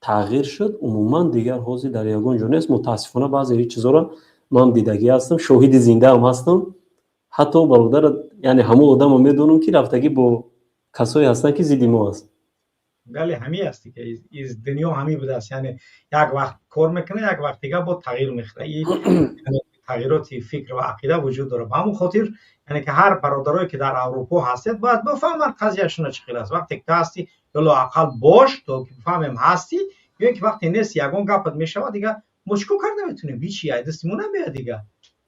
G: тағйир шуд. Умуман дигар ҳозир дар ягон ҷо нест. Мутаассифона, баъзе чизҳоро ман дидагӣ ҳастам, шоҳиди зиндаам ҳастам. Ҳатто бародар, яъне ҳамон одамо медонам, ки рафтагӣ бо касое ҳастанд, ки зидди мо аст.
B: Бале, ҳамин аст, ки из дунё ҳамин будааст. Яъне як вақт кор мекунад, як вақт дигар бо тағйир мехӯрад. Тағйироти фикр ва ақида вуҷуд дорад. Ба ҳамон хотир, яъне ки ҳар бародарое, ки дар Аврупо ҳастед, бояд бифаҳманд қазияшона чӣ хел аст. Вақте ки ту ҳастӣ, ё лоақал бош, то ки бифаҳмем ҳастӣ ё ин ки вақте нест, ягон гапат мешавад, дигар мо чӣ кор карда метавонем? Ҳичи ай дасти мо намеояд дигар.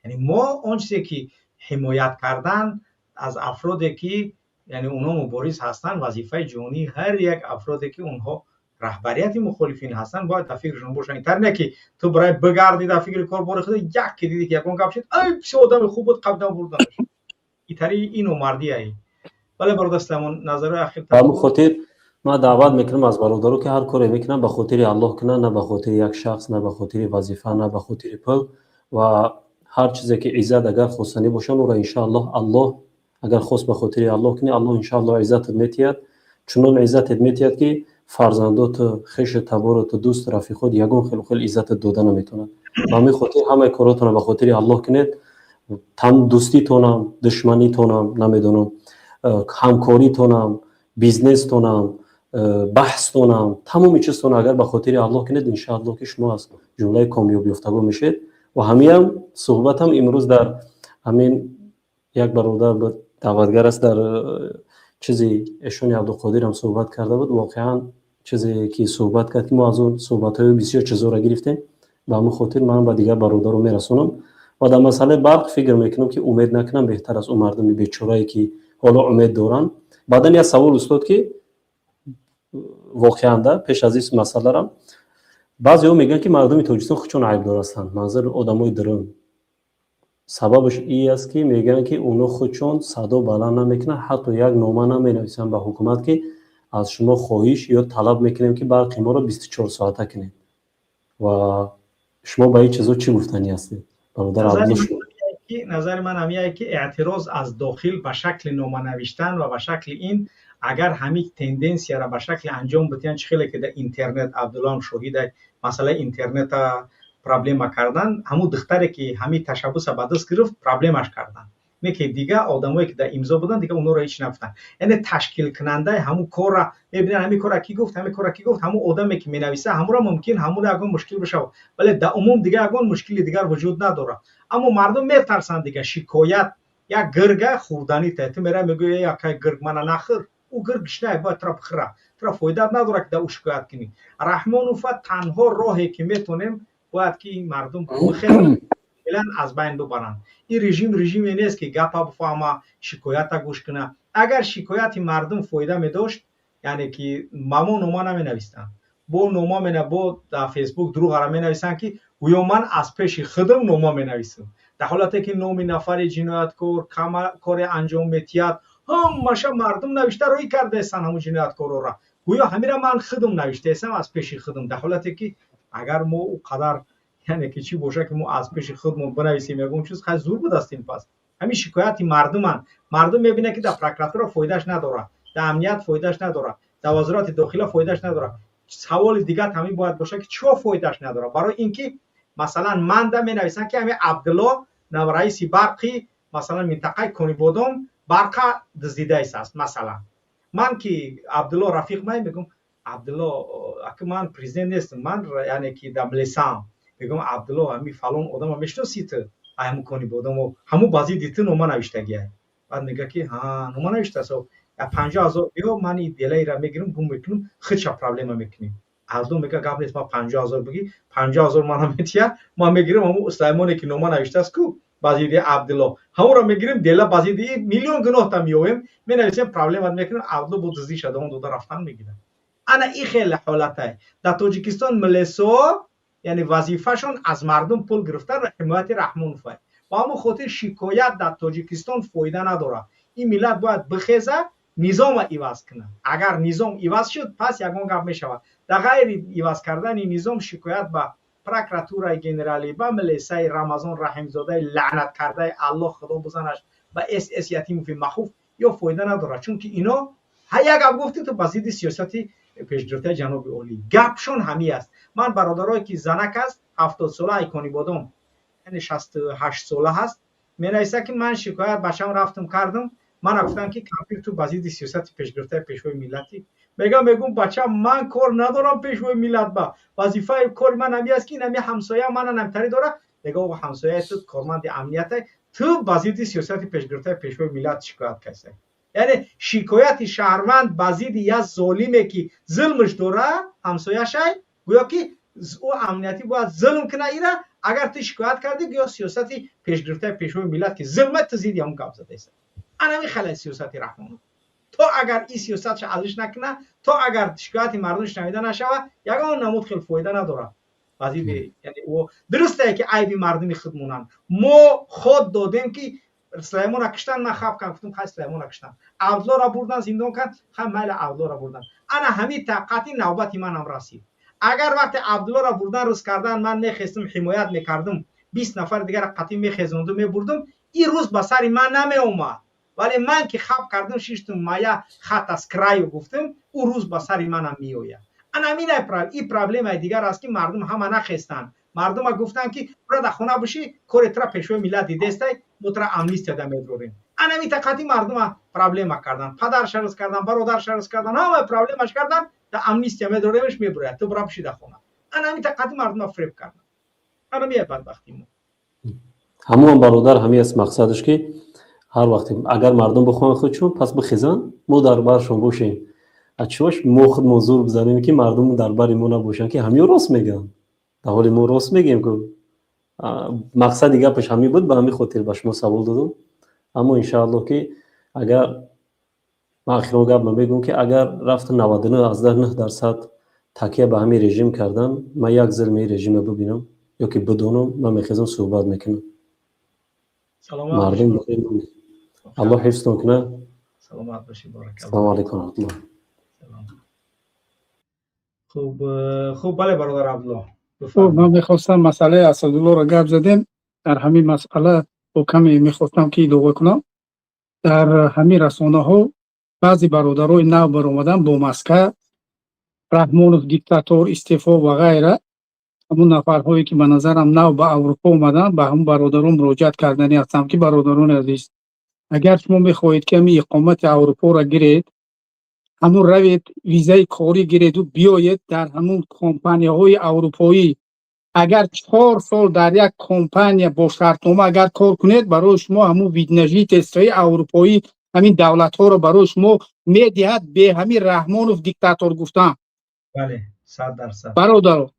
B: Яъне мо он чизе ки ҳимоят кардан аз афроде, ки яъне онҳо мубориз ҳастанд, вазифаи ҷонии ҳар як афроде, ки онҳо раҳбарияти мухолифин ҳастанд, бояд дар фикрашон бошанд. Ин не ки ту барои бигардӣ дар фикри корбори худ, як ки дидӣ, ки ягон гап шуд, ай, бисёр одами хуб буд, қабдан бурданаш. Итари ину мардияй. Бале, бародар Сулаймон, назарҳои ахир.
G: Ба ҳамин хотир ман даъват мекунам аз бародаро, ки ҳар коре мекунанд, ба хотири Аллоҳ кунанд, на ба хотири як шахс, на ба хотири вазифа, на ба хотири пул. Ва ҳар чизе ки иззат агар хостанӣ бошанд, ӯро иншааллоҳ, Аллоҳ агар хост, ба хотири Аллоҳ кунӣ, Аллоҳ иншааллоҳ иззатат метиҳад. Чунон иззатет метиҳад, ки фарзандоту, хешу табороту, дӯсту рафиқот ягон хелу хел иззатат дода наметавонад. Ба ҳамин хотир ҳамаи коротонро ба хотири Аллоҳ кунед, там дӯститонам, душманитонам, намедонам, ҳамкоритонам, бизнестонам, баҳстонам, тамоми чизтон агар ба хотири Аллоҳ кунед, иншааллоҳ, ки шумо аз ҷумлаи комёбёфтагон мешавед. Ва ҳамиам суҳбатам имрӯз дар ҳамин як бародар буд, даъватгар аст, дар чизи эшони Абдуқодирам суҳбат карда буд. Воқеан, чизе ки суҳбат кард, ки мо аз он суҳбатҳои бисёр чизҳоро гирифтем. Ба ҳамин хотир ман ба дигар бародаро мерасонам. Ва дар масъалаи барқ фикр мекунам, ки умед накунам беҳтар аст. Ӯ мардуми бечорае, ки ҳоло умед доранд. Баъдан як савол, устод, ки воқеан да пеш аз ин масъаларам баъзеҳо мегӯянд, ки мардуми Тоҷикистон худшон айбдор ҳастанд, манзир одамои дурун. Сабабаш ин аст, ки мегӯянд, ки онҳо худшон садо баланд намекунанд, ҳатто як нома наменависанд ба ҳукумат, ки Аз шумо хоҳиш ё талаб мекунем, ки барқи моро 24 соата кунед. Ва шумо ба ин чизо чӣ гуфтанӣ ҳастед, бародар Абдулло?
B: Назари ман ҳамияе, ки эътироз аз дохил ба шакли номанавиштан ва ба шакли ин, агар ҳамин тенденсияро ба шакли анҷом бидиҳанд, чӣ хеле ки дар интернет, Абдуллоам шоҳида, масъалаи интернета проблема кардан, ҳамун духтаре ки ҳамин ташаббуса ба даст гирифт, проблемаш кардан, не ки дига одамое ки дар имзо буданд, дига онҳоро ҳеҷ нагуфтанд. Яъне ташкилкунандаи ҳамун корра мебинанд, ҳамин корра кӣ гуфт, ҳамин корра кӣ гуфт, ҳамун одаме ки менависа, ҳамуро мумкин ҳамуро ягон мушкил бишавад, вале дар умум дига ягон мушкили дигар вуҷуд надорад. Аммо мардум метарсанд дига. Шикоят як гирга хӯрданита, ту мера мегӯӣ: «Э, акай гирг, мана нахӯр». Ӯ гирг гишнае, бояд тура бихӯра, тура фоидат надорад, ки дар ӯ шикоят кунӣ. Раҳмонова танҳо роҳе ки метонем, бояд ки мардум феълан аз байн бибаранд. Ин режим режиме нест, ки гапа бифаҳма, шикоята гӯш куна. Агар шикояти мардум фоида медошт, яъне ки ба мо нома наменавистанд, бо нома мена, бо дар Фейсбук дурӯғара менависанд, ки гӯё ман аз пеши худам нома менависам, дар ҳолате ки номи нафари ҷинояткор коре анҷом метиҳад, ҳамаша мардум навишта рӯй кардаестанд ҳамун ҷинояткорора, гӯё ҳамира ман худам навиштаестам аз пеши худам. Дар ҳолате ки агар мо ӯ қадар, яъне ки чӣ боша, ки мо аз пеши худмон бинависем ягон чиз, хай, зур будастем. Пас ҳамин шикояти мардуманд. Мардум мебинад, ки дар прокуратура фоидааш надорад, дар амният фоидааш надорад, дар вазорати дохила фоидааш надорад. Саволи дигар ҳамин бояд бошад, ки чиро фоидааш надорад. Барои ин ки масалан манда менависанд, ки ҳамин Абдулло, раиси барқи, масалан, минтақаи Конибодом, барқа дуздидаист. Масалан, ман ки Абдулло рафиқ май, мегӯм: «Абдулло ака, ман президент нестам, ман яъне ки дар милисаам». Мегӯм: «Абдулло, ҳами фалон одама мешиносӣ ту, ай ҳамун Конибодомо, ҳамун ба зидди ту нома навиштагиай». Баъд мега, ки ҳа, нома навиштааст, 50 000 биё, ман и делаира мегирам, гум мекунам, худша проблема мекунем. Абдулло мега: «Гап нест, ман 50 000 бигӣ». 50 000 мана метия, ман мегирам, ҳамун Сулаймоне ки нома навиштааст ку ба зидди Абдулло, ҳамонро мегирем, дела ба зидди миллион гуноҳта меёвем, менависем, проблемат мекунем. Абдулло бо дуздиша давом дода рафтан мегирад. Ана ин хеле ҳолатай дар Тоҷикистон. Милисо, яъне вазифашон аз мардум пул гирифтан ва ҳимояти Раҳмоновай. Ба ҳамон хотир шикоят дар Тоҷикистон фоида надорад. Ин миллат бояд бихеза, низома иваз кунад. Агар низом иваз шуд, пас ягон гап мешавад. Дар ғайри иваз кардани низом, шикоят ба прокуратураи генералӣ, ба милисаи Рамазон Раҳимзодаи лаънаткардаи Аллоҳ, Худо бизанаш, ба СС Ятимови махуф ё фоида надорад, чунки ино ҳар як гап гуфти, ту ба зидди сиёсати пешгирифтаи ҷаноби олӣ. Гапшон ҳамин аст. Ман бародарое ки занак аст, 70сола, ай Конибодом, яъне 68сола ҳаст, менависад, ки ман шикоят бачам рафтам кардам, мана гуфтам, ки кампир, ту ба зидди сиёсати пешгирифтаи пешвои миллатӣ. Мегам, мегум: «Бачам, ман кор надорам пешвои миллат ба, вазифаи кори ман ҳами аст, ки ин ҳами ҳамсоя мана намтарӣ дорад». Мега: «О, ҳамсояи ту корманди амнияте, ту ба зидди сиёсати пешгирифтаи пешвои миллат шикоят кардӣ». Яъне шикояти шаҳрванд ба зидди як золиме, ки зулмш дора, ҳамсояшай, гӯё ки ӯ амниятӣ бояд зулм куна ира. Агар ту шикоят кардӣ, гӯё сиёсати пешгирифтаи пешвои миллат, ки зулма, ту зидди ҳамон гап задаиста. Анами хеле сиёсати Раҳмонов. То агар ин сиёсатша азиш накуна, то агар шикояти мардум шунавида нашавад, ягон намуд хел фоида надорад. Вазири, яъне ӯ дурустае, ки айби мардуми худмонанд. Мо ход додем, ки Сулаймона киштан. Ман хаб кардам, гуфтам: «Хай, Сулаймона киштан, Абдуллоро бурдан, зиндон кард, хай, майла, Абдуллоро бурдан». Ана ҳамин тоқати навбати манам расид. Агар вақте Абдуллоро бурдан, рӯз кардан, ман мехестам, ҳимоят мекардам, 20 нафари дигара қатъӣ мехезонду мебурдум, ин рӯз ба сари ман намеомад. Вале ман ки хаб кардам, шиштум, «Моя хата с краю» гуфтам, ӯ рӯз ба сари манам меояд. Ана ҳамин ин проблемаи дигар аст, ки мардум ҳама нахестанд. Мардума гуфтанд, ки бура, дар хона бишӣ, кори тура пешвои миллат дидестай, мо тура амнистия медорем. Ана ҳамин тақати мардума проблема кардан, падарша рӯз кардан, бародарша рӯз кардан, ҳама проблемаш кардан, дар амнистия медоремш, мебурояд, ту бура бишӣ дар хона. Ана ҳамин тақати мардума фиреб кардан. Ана мия бадбахти мо.
G: Ҳамон бародар, ҳамин аст мақсадаш, ки ҳар вақте агар мардум бихоҳанд худшон, пас бихезанд, мо дар баршон бошем. Ачош мо худмон зур бизанем, ки мардум дар бари мо набошанд, ки ҳамин рост мегӯянд, дар ҳоли мо рост мегӯем ку. Мақсади гапаш ҳамин буд, ба ҳамин хотир ба шумо савол додам. Аммо иншааллоҳ, ки агар ман охирон гап мегӯям, ки агар рафта 99,9% такя ба ҳамин режим кардан, ман як зулми режима бибинам ё ки бидонам, ман мехезам, суҳбат мекунам. Мардум, Аллоҳ ҳифзтон кунад.
B: Саломат бошед.
G: Салому алайкум раҳматуллоҳ.
B: Салом. Хуб, хуб, бале, бародар Абдулло.
H: Хуб, ман мехостам масъалаи Асадуллоро гап задем. Дар ҳамин масъала бо каме мехостам, ки илова кунам. Дар ҳамин расонаҳо баъзе бародарои нав баромадан бо маска, «Раҳмонов диктатор, истеъфо» ва ғайра. Ҳамун нафарҳое, ки ба назарам нав ба Аврупо омаданд, ба ҳамун бародарон муроҷиат карданӣ ҳастам, ки бародарони азиз, агар шумо мехоҳед, ки ҳамин иқомати Аврупоро гиред, ҳамун равед, визаи корӣ гиреду биёед. Дар ҳамун компанияҳои аврупоӣ агар 4 сол дар як компания бо шартнома агар кор кунед, барои шумо ҳамун вид на жительство и аврупоӣ, ҳамин давлатҳоро барои шумо медиҳад, бе ҳамин «Раҳмонов диктатор» гуфтан.
B: Бале, 100%.
H: Бародаро,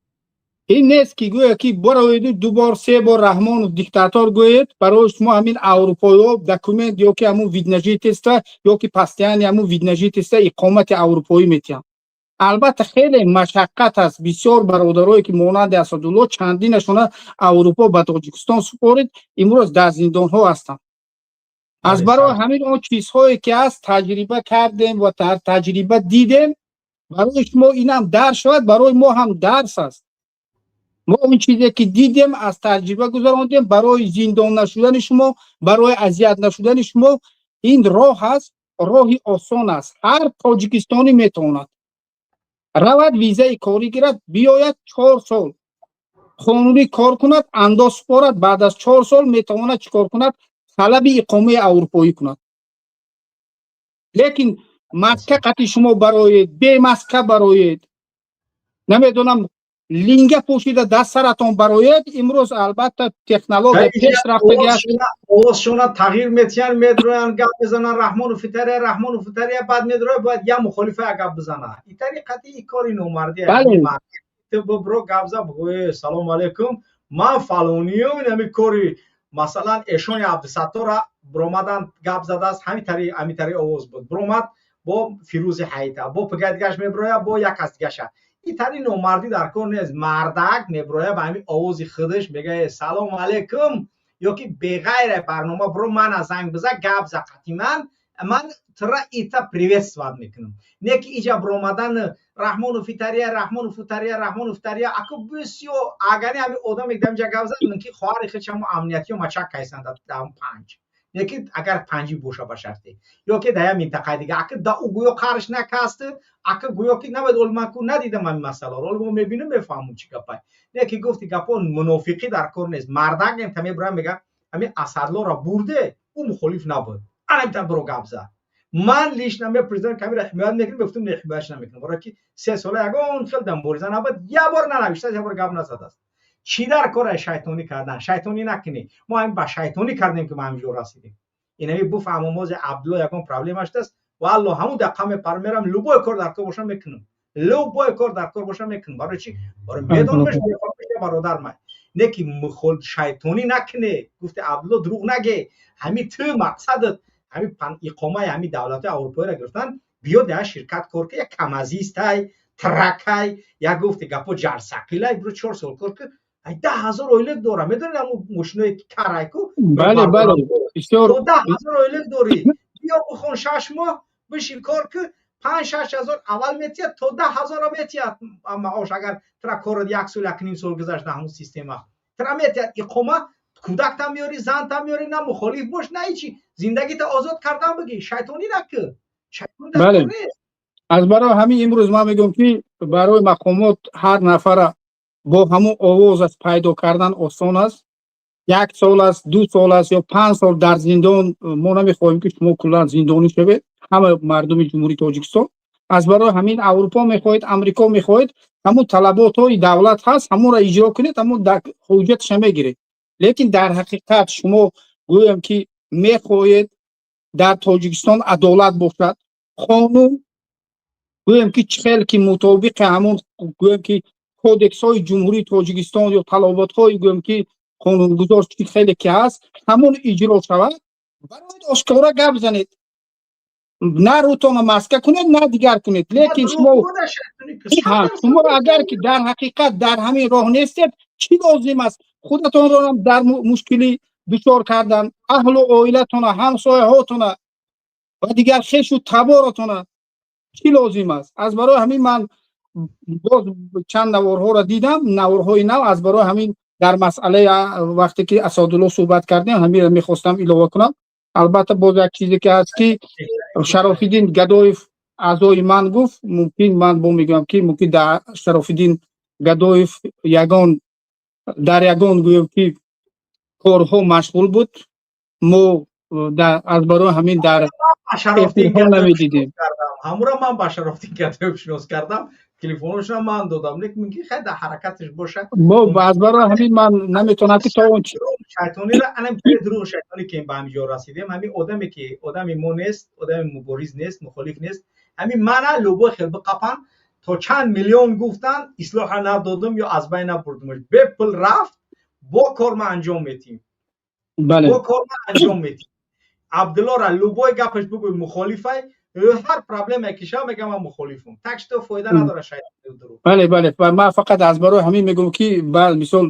H: ин нест, ки гӯя, ки бароеду ду бор, се бор «Раҳмонов диктатор» гӯед, барои шумо ҳамин аврупоиҳо документ ё ки ҳамун вид на жительство, ё ки постоянный ҳамун вид на жительство, иқомати аврупоӣ метиҳанд. Албатта, хеле машаққат аст. Бисёр бародарое, ки монанди Асадулло, чандинашона Аврупо ба Тоҷикистон супорид, имрӯз дар зиндонҳо ҳастанд. Аз барои ҳамин он чизҳое, ки аст, таҷриба кардем ва дар таҷриба дидем, барои шумо инам дарс шавад, барои мо ҳам дарс аст. Мо он чизе, ки дидем, аз таҷриба гузарондем, барои зиндон нашудани шумо, барои азият нашудани шумо ин роҳ аст, роҳи осон аст. Ҳар тоҷикистонӣ метавонад равад, визаи корӣ гирад, биёяд, 4 сол қонунӣ кор кунад, андоз супорад. Баъд аз 4 сол метавонад чӣ кор кунад? Талаби иқомаи аврупоӣ кунад. Лекин маска қати шумо бароед, бемаска бароед, намедонам, линга пӯшида даст саратон бароед, имрӯз албатта технология пеш рафтагӣ аст.
B: Овозшона тағйир метиҳанд, медроянд, гап мезананд: «Раҳмону фитария, Раҳмону фитария». Баъд медрояд, бояд як мухолифа як гап бизана. И тариқати и кори номардӣ. Бибро, гап за, бугӯ: «Салому алайкум, ман фалониюм». Инами кори, масалан, эшони Абдусаттора биромадан гап задааст, ҳамин тари овоз буд, биромад бо Фирӯзи Ҳайта, бо пига дигаш мебирояд, бо як кас дигаша. И тари номардӣ дар кор нест. Мардак мебирояд, ба ҳамин овози худаш мегӯяд: «Салому алайкум», ё ки беғайра барнома биро, мана занг биза, гап за қати ман, ман тура ита приветствовать мекунам. Не ки иҷа биромадан: «Раҳмону фитария, Раҳмону фитария, Раҳмону фитария». Аку бисёр агари ҳамин одаме дамҷа гап зад, мумкин хоҳари худшамо амниятиё мачак кайсанд даҳум панҷ. Лекин агар панҷӣ боша, ба шарте, ё ки дар як минтақаи дига, ака да ӯ гӯё қарш накаст, ака гӯё ки набояд. Оли ман ку надидам ҳамин масъаларо, оли мо мебинем, мефаҳмам чӣ гапай. Не ки гуфти гапо, мунофиқӣ дар кор нест. Мардак та мебурам, мега: «Ҳамин Асадлоро бурде, ӯ мухолиф набуд». Ана биро, гап зад. Ман лично ме президент камира ҳимоят мекунем, мегуфтам, не, ҳимоятш намекунам, барои ки 3 сола ягон хел дар мубориза набуд, як бор нанавиштааст, як бор гап назадааст. Чӣ дар кора шайтонӣ кардан? Шайтонӣ накунӣ. Мо ҳамин ба шайтонӣ кардем, ки ма ҳаминҷо расидем. Инами буфаҳмам, ози Абдулло ягон проблема шудааст, валло, ҳамун дақиқа мепарам, мерам, любой кор дар кор бошам, мекунам, любой кор дар кор бошам, мекунам. Барои чӣ? Барои медонамеш, бародар май. Не ки шайтонӣ накунӣ. Гуфти Абдулло, дурӯғ наге. Ҳамин ту мақсадат ҳамин иқомаи ҳамин давлатҳои аврупоиро гирифтан, биё, дар ширкат кор ки, як камазистай, тракай, як гуфти гапо, ҷарсақилай, биро, 4 сол кор ки, ай 10 000 ойлик дорам. Медонед, ҳамун мошиное ки карайку?
H: Бале, бисёр.
B: 10 000 ойлик дорӣ, биё, бихон, 6 моҳ бишин, кор ки, 5-6 ҳазор аввал метиҳад, то 10 000-ро метиҳад маош. Агар тура корот як сол, як ним сол гузашт, ҳамун система тура метиҳад иқома, кӯдактам меёрӣ, зантам меёрӣ, на мухолиф бош, на ҳичи, зиндагита озод кардан бигӣ. Шайтонӣ накӣ.
H: Бале, аз барои ҳамин имрӯз ман мегӯям, ки барои мақомот ҳар нафара бо ҳамун овозаш пайдо кардан осон аст. Як сол аст, 2 сол аст ё 5 сол дар зиндон. Мо намехоҳем, ки шумо куллан зиндонӣ шавед, ҳама мардуми Ҷумҳурии Тоҷикистон. Аз барои ҳамин Аврупо мехоҳед, Амрико мехоҳед, ҳамун талаботҳои давлат ҳаст, ҳамонро иҷро кунед, ҳамун ҳуҷҷаташа мегиред. Лекин дар ҳақиқат шумо гӯям, ки мехоҳед дар Тоҷикистон адолат бошад, қонун гӯем, ки чӣ хел ки мутобиқи ҳамун гӯем, ки кодексҳои Ҷумҳурии Тоҷикистон ё талаботҳои гӯем, ки қонунгузор чӣ хеле ки ҳаст, ҳамон иҷро шавад, барои ошкора гап занед, на рӯтона маска кунед, на дигар кунед. Лекин шумо агар ки дар ҳақиқат дар ҳамин роҳ нестед, чӣ лозим аст худатонро дар мушкилӣ дучор кардан, аҳлу оилатона, ҳамсояҳотона ва дигар хешу таборотона? Чӣ лозим аст? Аз барои ҳамин ман боз чанд наворҳоро дидам, наворҳои нав. Аз барои ҳамин дар масъалаи вақте ки Асадулло суҳбат кардем, ҳаминро мехостам илова кунам. Албатта, боз як чизе ки ҳаст, ки Шарофиддин Гадоев аъзои ман гуфт, мумкин ман бо мегӯям, ки мумкин дар Шарофиддин Гадоев ягон дар ягон, гӯем ки, корҳо машғул буд. Мо аз барои ҳамин дар эфирҳо намедидем.
B: Ҳамура ман ба Шарофиддин Гадоев шинос кардам, телефоношро ман додам, лекин мумкин хай дар ҳаракаташ бошад.
H: Аз барои ҳамин ман наметавонам ки то он
B: Шайтонира анам дурӯғ шайтонӣ ки ба ҳамин ҷо расидем. Ҳамин одаме ки одами мо нест, одами мубориз нест, мухолиф нест, ҳамин мана любой хел биқапан. То чанд миллион гуфтан, ислоҳа надодум ё аз байн набурдумаш, бепул рафт. Бо кор ма анҷом метиҳем, бо кор ма анҷом метиҳем. Абдуллора любой гапаш бигӯй, мухолифай. Ҳар проблеме ки шава, мегам, ман мухолифум. Так что фоида надора шайтон.
H: Бале, ман фақат аз барои ҳамин мегӯям, ки мисол,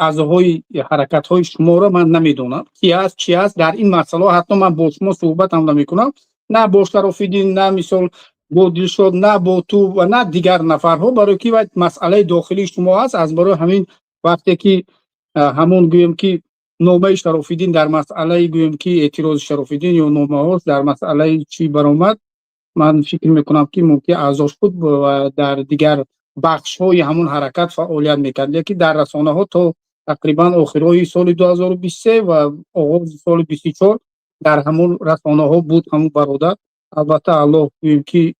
H: аъзоҳои ҳаракатҳои шуморо ман намедонам, ки аст, чи аст дар ин масъалаҳо. Ҳатто ман бо шумо суҳбатам намекунам, на бо Шарофиддин, на, мисол, бо Дилшод, на бо ту ва на дигар нафарҳо, барои ки масъалаи дохилии шумо аст. Аз барои ҳамин вақте ки ҳамон, гӯем ки, номаи Шарофиддин дар масъалаи, гӯем ки, эътирози Шарофиддин ё номаҳост дар масъалаи чӣ баромад, ман фикр мекунам, ки мумкин аъзош буд ва дар дигар бахшҳои ҳамон ҳаракат фаъолият мекард, лекин дар расонаҳо то тақрибан охирҳои соли 2023 ва оғози соли 24 дар ҳамон расонаҳо буд ҳамон бародар. Албатта, Аллоҳ, гӯем ки,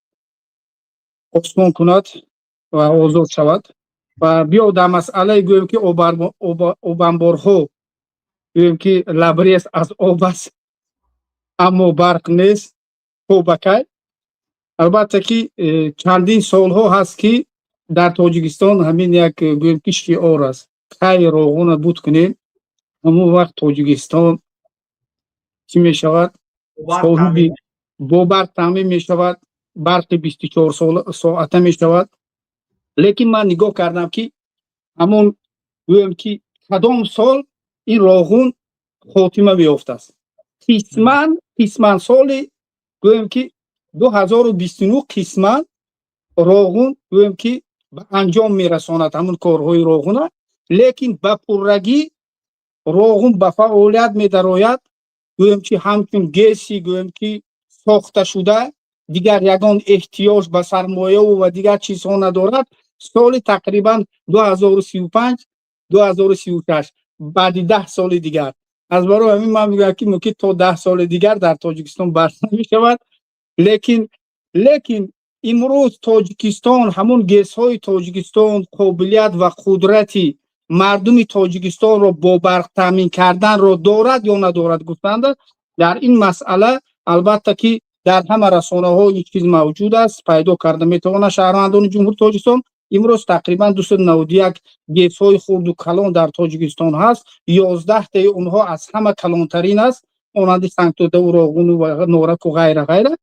H: осон кунад ва озод шавад. Ва биё дар масъалаи, гӯем ки, обанборҳо, гӯем ки, лабрез аз об аст, аммо барқ нест. То ба кай? Албатта ки чандин солҳо ҳаст, ки дар Тоҷикистон ҳамин як, гӯем ки, шиор аст: кай Роғуна буд кунем, ҳамон вақт Тоҷикистон чӣ мешавад, соҳиби бо барқ таъмин мешавад, барқи 24 соата мешавад. Лекин ман нигоҳ кардам, ки ҳамон, гӯем ки, кадом сол ин Роғун хотима меёфтааст. Қисман соли, гӯем ки, 2029 қисман Роғун, гӯем ки, ба анҷом мерасонад ҳамон корҳои Роғуна, лекин ба пуррагӣ Роғун ба фаъолият медарояд, гӯем ки, ҳамчун ГЭСи, гӯем ки, сохташуда, дигар ягон эҳтиёҷ ба сармояву ва дигар чизҳо надорад, соли тақрибан 2035, 2036, баъди 10 соли дигар. Аз барои ҳамин ман мегӯям, ки мумкин то 10 соли дигар дар Тоҷикистон барқ намешавад. Лекин имрӯз Тоҷикистон, ҳамон ГЭСҳои Тоҷикистон қобилият ва қудрати мардуми Тоҷикистонро бо барқ таъмин карданро дорад ё надорад гуфтанда, дар ин масъала, албатта ки, дар ҳама расонаҳо ин чиз мавҷуд аст, пайдо карда метавонад шаҳрвандони Ҷумҳури Тоҷикистон. Имрӯз тақрибан 291 ГЭСҳои хурду калон дар Тоҷикистон ҳаст. 11таи онҳо аз ҳама калонтарин аст, монанди Сангтӯдаву Роғуну ва Нораку, ғайра, ғайра.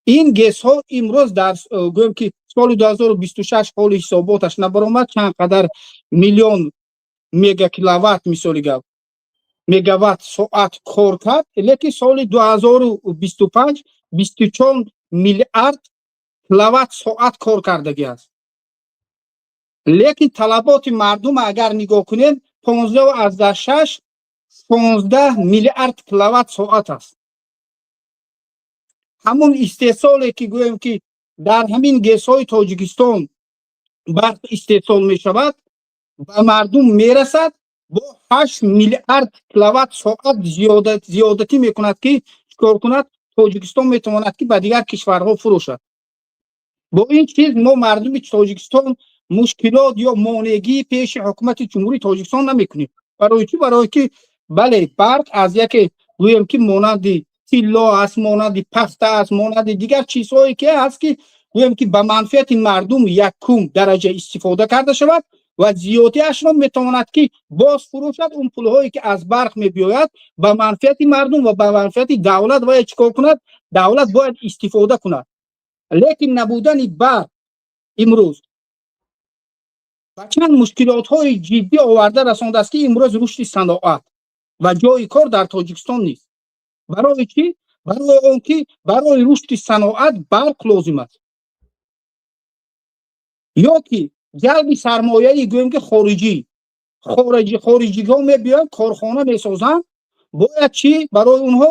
H: Ин ГЭСҳо имрӯз дар, гӯем ки, соли 2026 ҳоли ҳисоботаш набаромад, чанд қадар миллион мегакиловатт, мисоли гап, мегаватт соат кор кард, лекин соли 2025 24 миллиард киловатт соат кор кардагӣ аст. Лекин талаботи мардум агар нигоҳ кунем, 15,6, 16 миллиард киловатт соат аст. Ҳамун истеҳсоле ки, гӯем ки, дар ҳамин ГЭСҳои Тоҷикистон барқ истеҳсол мешавад, ба мардум мерасад, бо 8 миллиард киловатт соат зиёдатӣ мекунад, ки чикор кунад? Тоҷикистон метавонад, ки ба дигар кишварҳо фурӯшад. Бо ин чиз мо, мардуми Тоҷикистон, мушкилот ё монеагии пеши ҳукумати Ҷумҳурии Тоҷикистон намекунем. Барои чӣ? Барое ки, бале, барқ аз яке, гӯем ки, монанди тилло аст, монанди пахта аст, монанди дигар чизҳое ки ҳаст, ки, гӯем ки, ба манфиати мардум якум дараҷа истифода карда шавад ва зиёдиашро метавонад, ки боз фурӯшад. Он пулҳое ки аз барқ мебиёяд, ба манфиати мардум ва ба манфиати давлат бояд чӣ кор кунад? Давлат бояд истифода кунад. Лекин набудани барқ имрӯз ба чанд мушкилотҳои ҷиддӣ оварда расондааст, ки имрӯз рушди саноат ва ҷои кор дар Тоҷикистон нест. Барои чӣ? Барои он ки барои рушди саноат барқ лозим аст. Ё ки ҷалби сармояи, гӯем ки, хориҷӣ, хориҷиҳо мебиёянд, корхона месозанд, бояд чӣ? Барои онҳо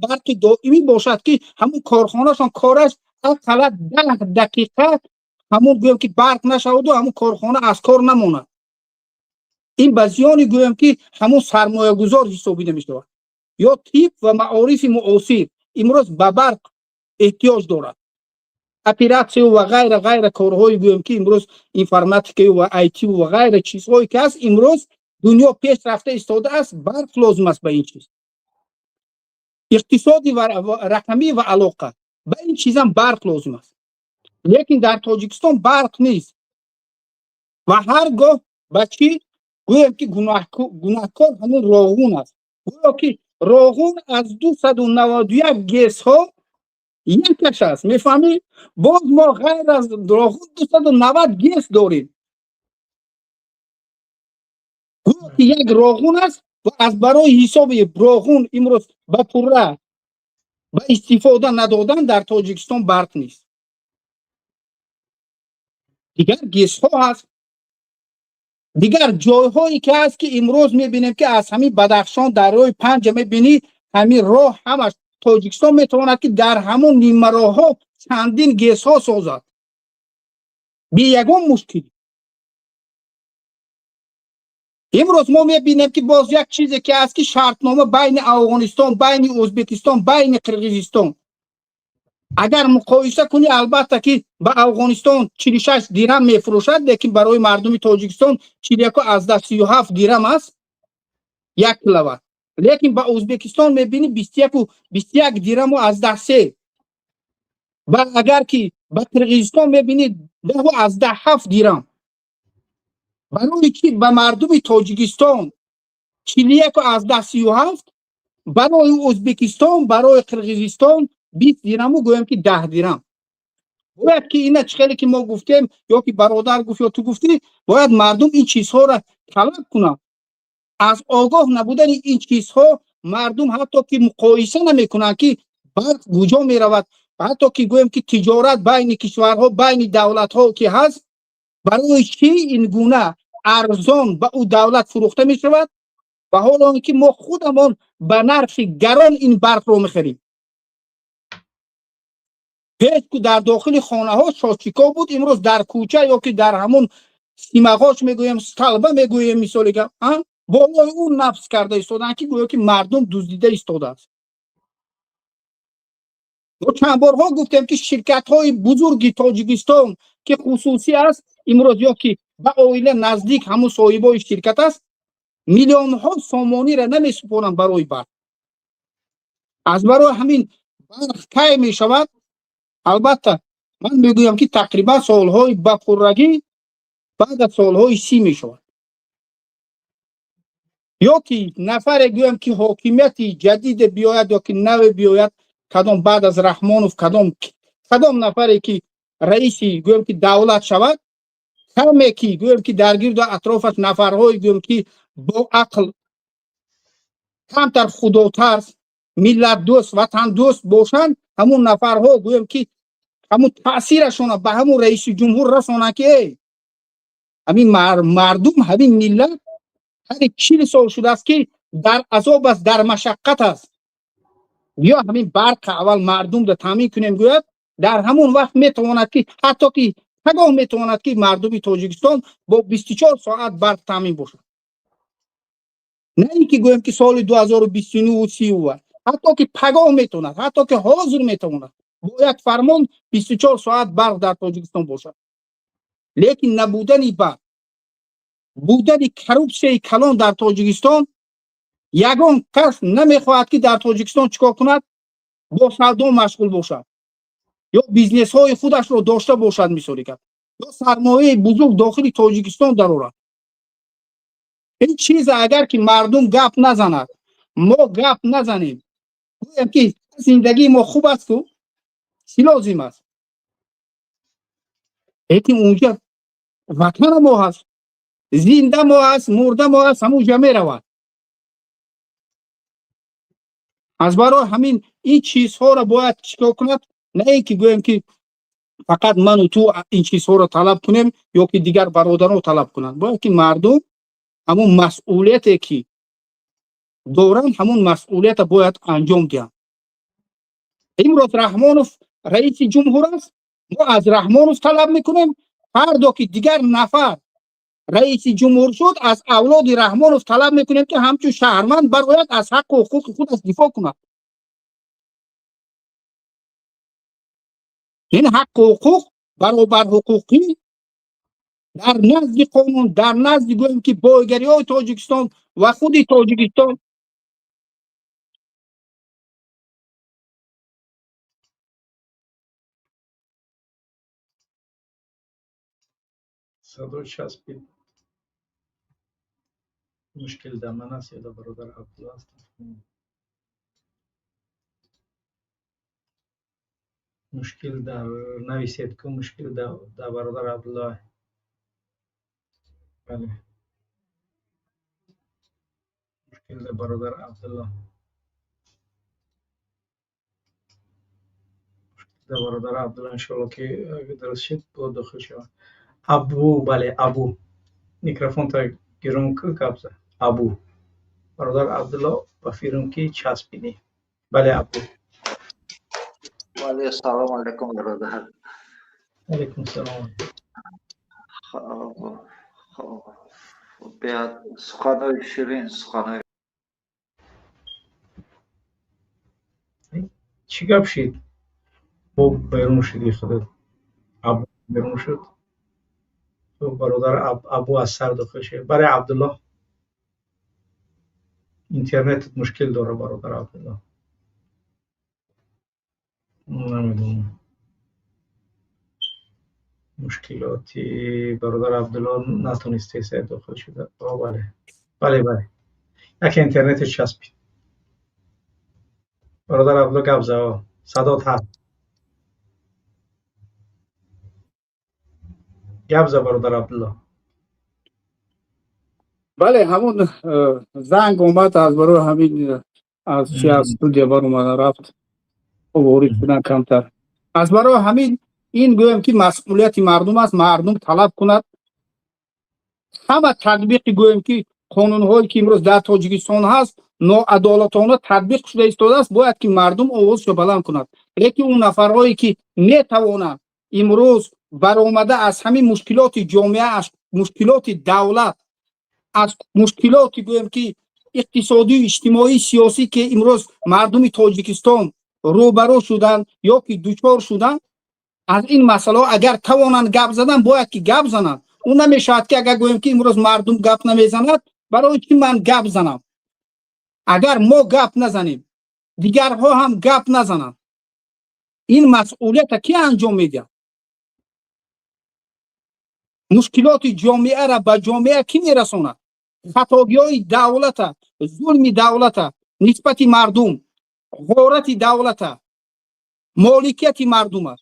H: барқи доимӣ бошад, ки ҳамун корхонашон кораш ақаллан 10 дақиқа ҳамун, гӯем ки, барқ нашаваду ҳамун корхона аз кор намонад. Ин ба зиёни, гӯем ки, ҳамун сармоягузор ҳисобида мешавад. Ё тиб ва маорифи муосир имрӯз ба барқ эҳтиёҷ дорад, оператсию ва ғайра, ғайра, корҳои, гӯем ки, имрӯз информатикаю ва айтиву ва ғайра чизҳое ки ҳаст, имрӯз дунё пеш рафта истодааст, барқ лозим аст ба ин чиз. Иқтисоди рақамӣ ва алоқа, ба ин чизам барқ лозим аст. Лекин дар Тоҷикистон барқ нест ва ҳар гоҳ ба чӣ, гӯем ки, гунаҳкор ҳамун Роғун аст. Гӯё ки Роғун аз 291 ГЭСҳо якаш аст, мефаҳмӣ? Боз мо ғайр аз Роғун 290 ГЭС дорем. Гӯё ки як Роғун аст ва аз барои ҳисоби Роғун имрӯз ба пурра ба истифода надодан дар Тоҷикистон барқ нест. Дигар ГЭСҳо ҳаст, дигар ҷойҳое ки ҳаст, ки имрӯз мебинем, ки аз ҳамин Бадахшон, дарёи Панҷа мебинӣ, ҳамин роҳ ҳамаш Тоҷикистон метавонад, ки дар ҳамон нимароҳҳо чандин ГЭСҳо созад бе ягон мушкилӣ. Имрӯз мо мебинем, ки боз як чизе ки ҳаст, ки шартнома байни Афғонистон, байни Ӯзбекистон, байни Қирғизистон агар муқоиса кунӣ, албатта ки ба Афғонистон 46 дирам мефурӯшад, лекин барои мардуми Тоҷикистон 41,37 дирам аст 1 киловатт. Лекин ба Ӯзбекистон мебинӣ, 21 дираму аздаҳ се. Ва агар ки ба Қирғизистон мебинӣ, 10,7 дирам. Барои чӣ ба мардуми Тоҷикистон 41,37, барои Ӯзбекистон, барои Қирғизистон 20 дираму, гӯем ки, 10 дирам? Бояд ки ина чӣ хеле ки мо гуфтем, ё ки бародар гуфт, ё ту гуфтӣ, бояд мардум ин чизҳоро талаб кунанд. Аз огоҳ набудани ин чизҳо мардум ҳатто ки муқоиса намекунанд, ки барқ куҷо меравад, ҳатто ки, гӯем ки, тиҷорат байни кишварҳо, байни давлатҳо ки ҳаст, барои чӣ ин гуна арзон ба ӯ давлат фурӯхта мешавад ва ҳоло он ки мо худамон ба нархи гарон ин барқро мехарем? Пеш ку дар дохили хонаҳо счётчикҳо буд, имрӯз дар кӯча ё ки дар ҳамун симағоч мегӯем, столба мегӯем, мисоли гап, болои ӯ нафс карда истодаанд, ки гӯё ки мардум дуздида истодааст. Мо чанд борҳо гуфтем, ки ширкатҳои бузурги Тоҷикистон, ки хусусӣ аст имрӯз ё ки ба оила наздик ҳамун соҳибои ширкат аст, миллионҳо сомониро намесупоранд барои барқ. Аз барои ҳамин барқ кай мешавад? Албатта, ман мегӯям, ки тақрибан солҳои ба пуррагӣ баъд аз солҳои 30 мешавад. Ё ки нафаре, гӯям ки, ҳокимияти ҷадиде биёяд ё ки наве биёяд, кадом баъд аз Раҳмонов, кадом нафаре ки раиси, гӯем ки, давлат шавад, каме ки, гӯем ки, дар гирду атрофаш нафарҳое, гӯем ки, бо ақл, камтар худотарс, миллатдӯст, ватандӯст бошанд, ҳамун нафарҳо, гӯем ки, ҳамун таъсирашона ба ҳамун раиси ҷумҳур расонанд, ки эй, ҳамин мардум, ҳамин миллат ҳари 40 сол шудааст, ки дар азоб аст, дар машаққат аст, биё ҳамин барқа аввал мардумда таъмин кунем, гӯяд. Дар ҳамон вақт метавонад, ки ҳатто ки пагоҳ метавонад, ки мардуми Тоҷикистон бо 24 соат барқ таъмин бошад. На ин ки, гӯем ки, соли 2029, сию, ҳатто ки пагоҳ метавонад, ҳатто ки ҳозир метавонад бо як фармон 24 соат барқ дар Тоҷикистон бошад. Лекин набудани барқ, будани коррупсияи калон дар Тоҷикистон, ягон кас намехоҳад, ки дар Тоҷикистон чӣ кор кунад, бо савдо машғул бошад ё бизнесҳои худашро дошта бошад, мисоли гап, ё сармояи бузург дохили Тоҷикистон дарорад. Ин чиза агар ки мардум гап назанад, мо гап назанем, гӯем ки зиндагии мо хуб асту чӣ лозим аст, лекин унҷа ватана мо ҳаст, зинда мо ҳаст, мурда мо ҳаст, ҳамунҷа меравад. Аз барои ҳамин ин чизҳоро бояд чикор кунад? На ин ки гӯем, ки фақат ману ту ин чизҳоро талаб кунем ё ки дигар бародарон талаб кунанд. Бояд ки мардум ҳамун масъулияте ки доранд, ҳамун масъулията бояд анҷом диҳанд. Имрӯз Раҳмонов раиси ҷумҳур аст, мо аз Раҳмонов талаб мекунем. Фардо ки дигар нафар раиси ҷумҳур шуд, аз авлоди Раҳмонов талаб мекунем, ки ҳамчун шаҳрванд барояд, аз ҳаққу ҳуқуқи худаш дифоъ кунад. Ин ҳаққу ҳуқуқ, баробарҳуқуқӣ дар назди қонун, дар назди, гӯем ки, бойгариҳои Тоҷикистон ва худи Тоҷикистон.
A: Садо часпид. Мушкил дар ман аст ё дар бародар Абдулла аст? Мушкил дар нависед ку, мушкил дар бародар Абдулла. Бале, мушкил дар бародар Абдулло, мушкил дар бародар Абдулло. Иншоалло, ки дуруст шид, бо дохил шавад. Абу, бале, Абу, микрофонта гирон ку, гап зад. Абу, бародар Абдулло, ба фирм ки часпидӣ. Бале, Абу.
I: Бале, салом алейкум, бародар.
A: Алейкум салом.
I: Беҳад суханои ширин, суханои
A: Чӣ гап шид? Бо берун шуди худат, Абу, берун шуд. Бародар Абу аз сар дохил шуд. Барои Абдулло интернетат мушкил дора, бародар Абдулло. Намедонам, мушкилоти бародар Абдулло, натонистеса дохил шуда. Бале, бале, бале, яке интернеташ часпид. Бародар Абдулло, гап за, садот ҳаст, гап за, бародар Абдулло.
H: Бале, ҳамон занг омад, аз барои ҳамин аз чи аз студия баромада рафт, ворид шудан камтар. Аз барои ҳамин ин, гӯем ки, масъулияти мардум аст. Мардум талаб кунад ҳама татбиқи, гӯем ки, қонунҳое ки имрӯз дар Тоҷикистон ҳаст, ноадолатона татбиқ шуда истодааст. Бояд ки мардум овозшо баланд кунад. Лекин он нафарҳое ки метавонанд имрӯз баромада аз ҳамин мушкилоти ҷомеа, аз мушкилоти давлат, аз мушкилоти, гӯем ки, иқтисодию иҷтимоӣ, сиёсӣ, ки имрӯз мардуми Тоҷикистон рӯбарӯ шуданд ё ки дучор шуданд, аз ин масъалаҳо агар тавонанд гап задан, бояд ки гап зананд. Ӯ намешавад ки агар гӯем ки имрӯз мардум гап намезанад, барои чӣ ман гап занам? Агар мо гап назанем, дигарҳо ҳам гап назананд, ин масъулията кӣ анҷом медиҳад? Мушкилоти ҷомеаро ба ҷомеа кӣ мерасонад? Хатогиҳои давлата, зулми давлата нисбати мардум, ғорати давлата, моликияти мардума,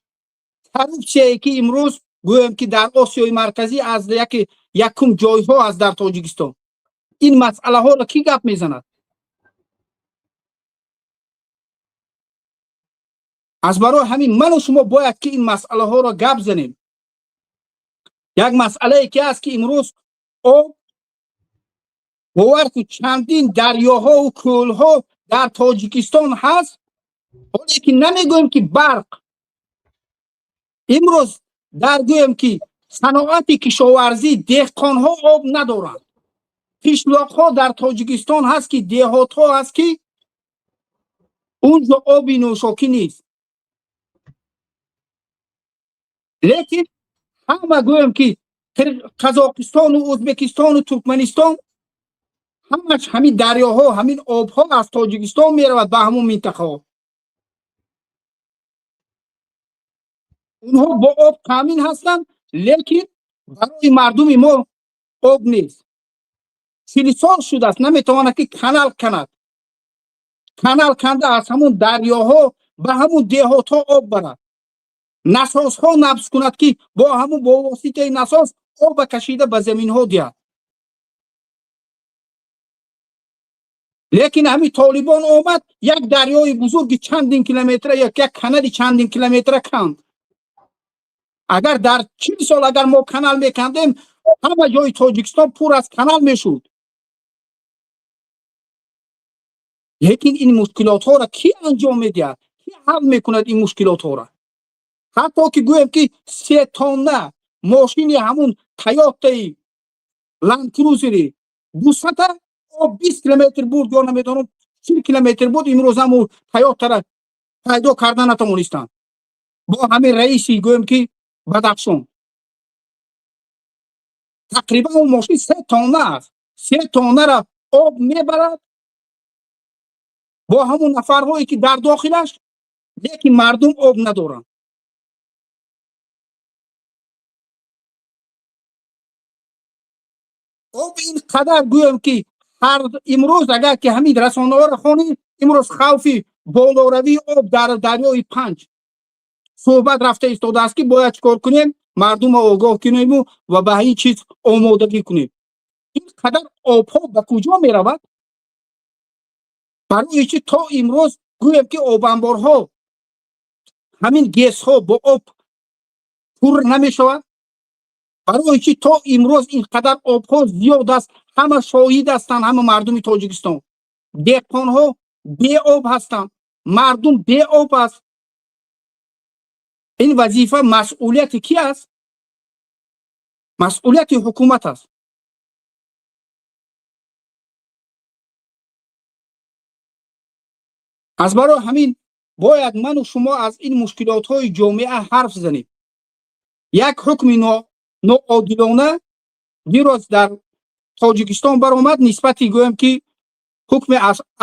H: коррупсияе ки имрӯз, гӯем ки, дар Осиёи Марказӣ аз яке якум ҷойҳо аст дар Тоҷикистон, ин масъалаҳоро кӣ гап мезанад? Аз барои ҳамин ману шумо бояд ки ин масъалаҳоро гап занем. Як масъалае ки аст, ки имрӯз об, бовар кун, чандин дарёҳову кӯлҳо дар Тоҷикистон ҳаст, ҳоле ки намегӯем ки барқ. Имрӯз дар, гӯем ки, саноати кишоварзӣ деҳқонҳо об надоранд. Қишлоқҳо дар Тоҷикистон ҳаст ки, деҳотҳо ҳаст ки, унҷо оби нӯшокӣ нест. Лекин ҳама, гӯем ки, Қазоқистону Ӯзбекистону Туркманистон, ҳамаш ҳамин дарёҳо, ҳамин обҳо аз Тоҷикистон меравад ба ҳамон минтақаҳо. Онҳо бо об таъмин ҳастанд, лекин барои мардуми мо об нест. 40 сол шудааст, наметавонад ки канал канад, канал канда аз ҳамон дарёҳо ба ҳамон деҳотҳо об барад, насосҳо насб кунад, ки бо ҳамон, бо воситаи насос оба кашида ба заминҳо диҳад. Лекин ҳамин Толибон омад, як дарёи бузурги чандин километра, як канали чандин километра канд. Агар дар 40 сол агар мо канал мекандем, ҳама ҷои Тоҷикистон пур аз канал мешуд. Лекин ин мушкилотҳоро кӣ анҷом медиҳад, кӣ ҳал мекунад ин мушкилотҳоро? Ҳатто ки гӯем ки 3 тонна мошини ҳамун Тойотаи Ланд Крузери 200-та об 20 километр бурд ё намедонам 40 километр буд. Имрӯз ҳамун Тойотара пайдо карда натавонистанд бо ҳамин раиси гӯем ки Бадахшон. Тақрибан он мошин 3 тонна аст, 3 тоннара об мебарад бо ҳамун нафарҳое ки дар дохилаш, лекин мардум об надоранд. Об ин қадар гӯем ки ҳар имрӯз агар ки ҳамин расонаҳоро хонӣ, имрӯз хавфи болоравии об дар дарёи Панҷ суҳбат рафта истодааст, ки бояд чӣ кор кунем, мардумро огоҳ кунему ва ба ин чиз омодагӣ кунем. Ин қадар обҳо ба куҷо меравад? Барои чи то имрӯз гӯем ки обанборҳо, ҳамин ГЭСҳо бо об пур намешавад? Барои чи то имрӯз ин қадар обҳо зиёд аст? Ҳама шоҳид ҳастанд, ҳама мардуми Тоҷикистон. Деҳқонҳо беоб ҳастанд, мардум беоб аст. Ин вазифа масъулияти ки аст? Масъулияти ҳукумат аст. Аз барои ҳамин бояд ману шумо аз ин мушкилотҳои ҷомеа ҳарф занем. Як ҳукми ноодилона дирӯз дар Тоҷикистон баромад нисбати гӯем ки ҳукми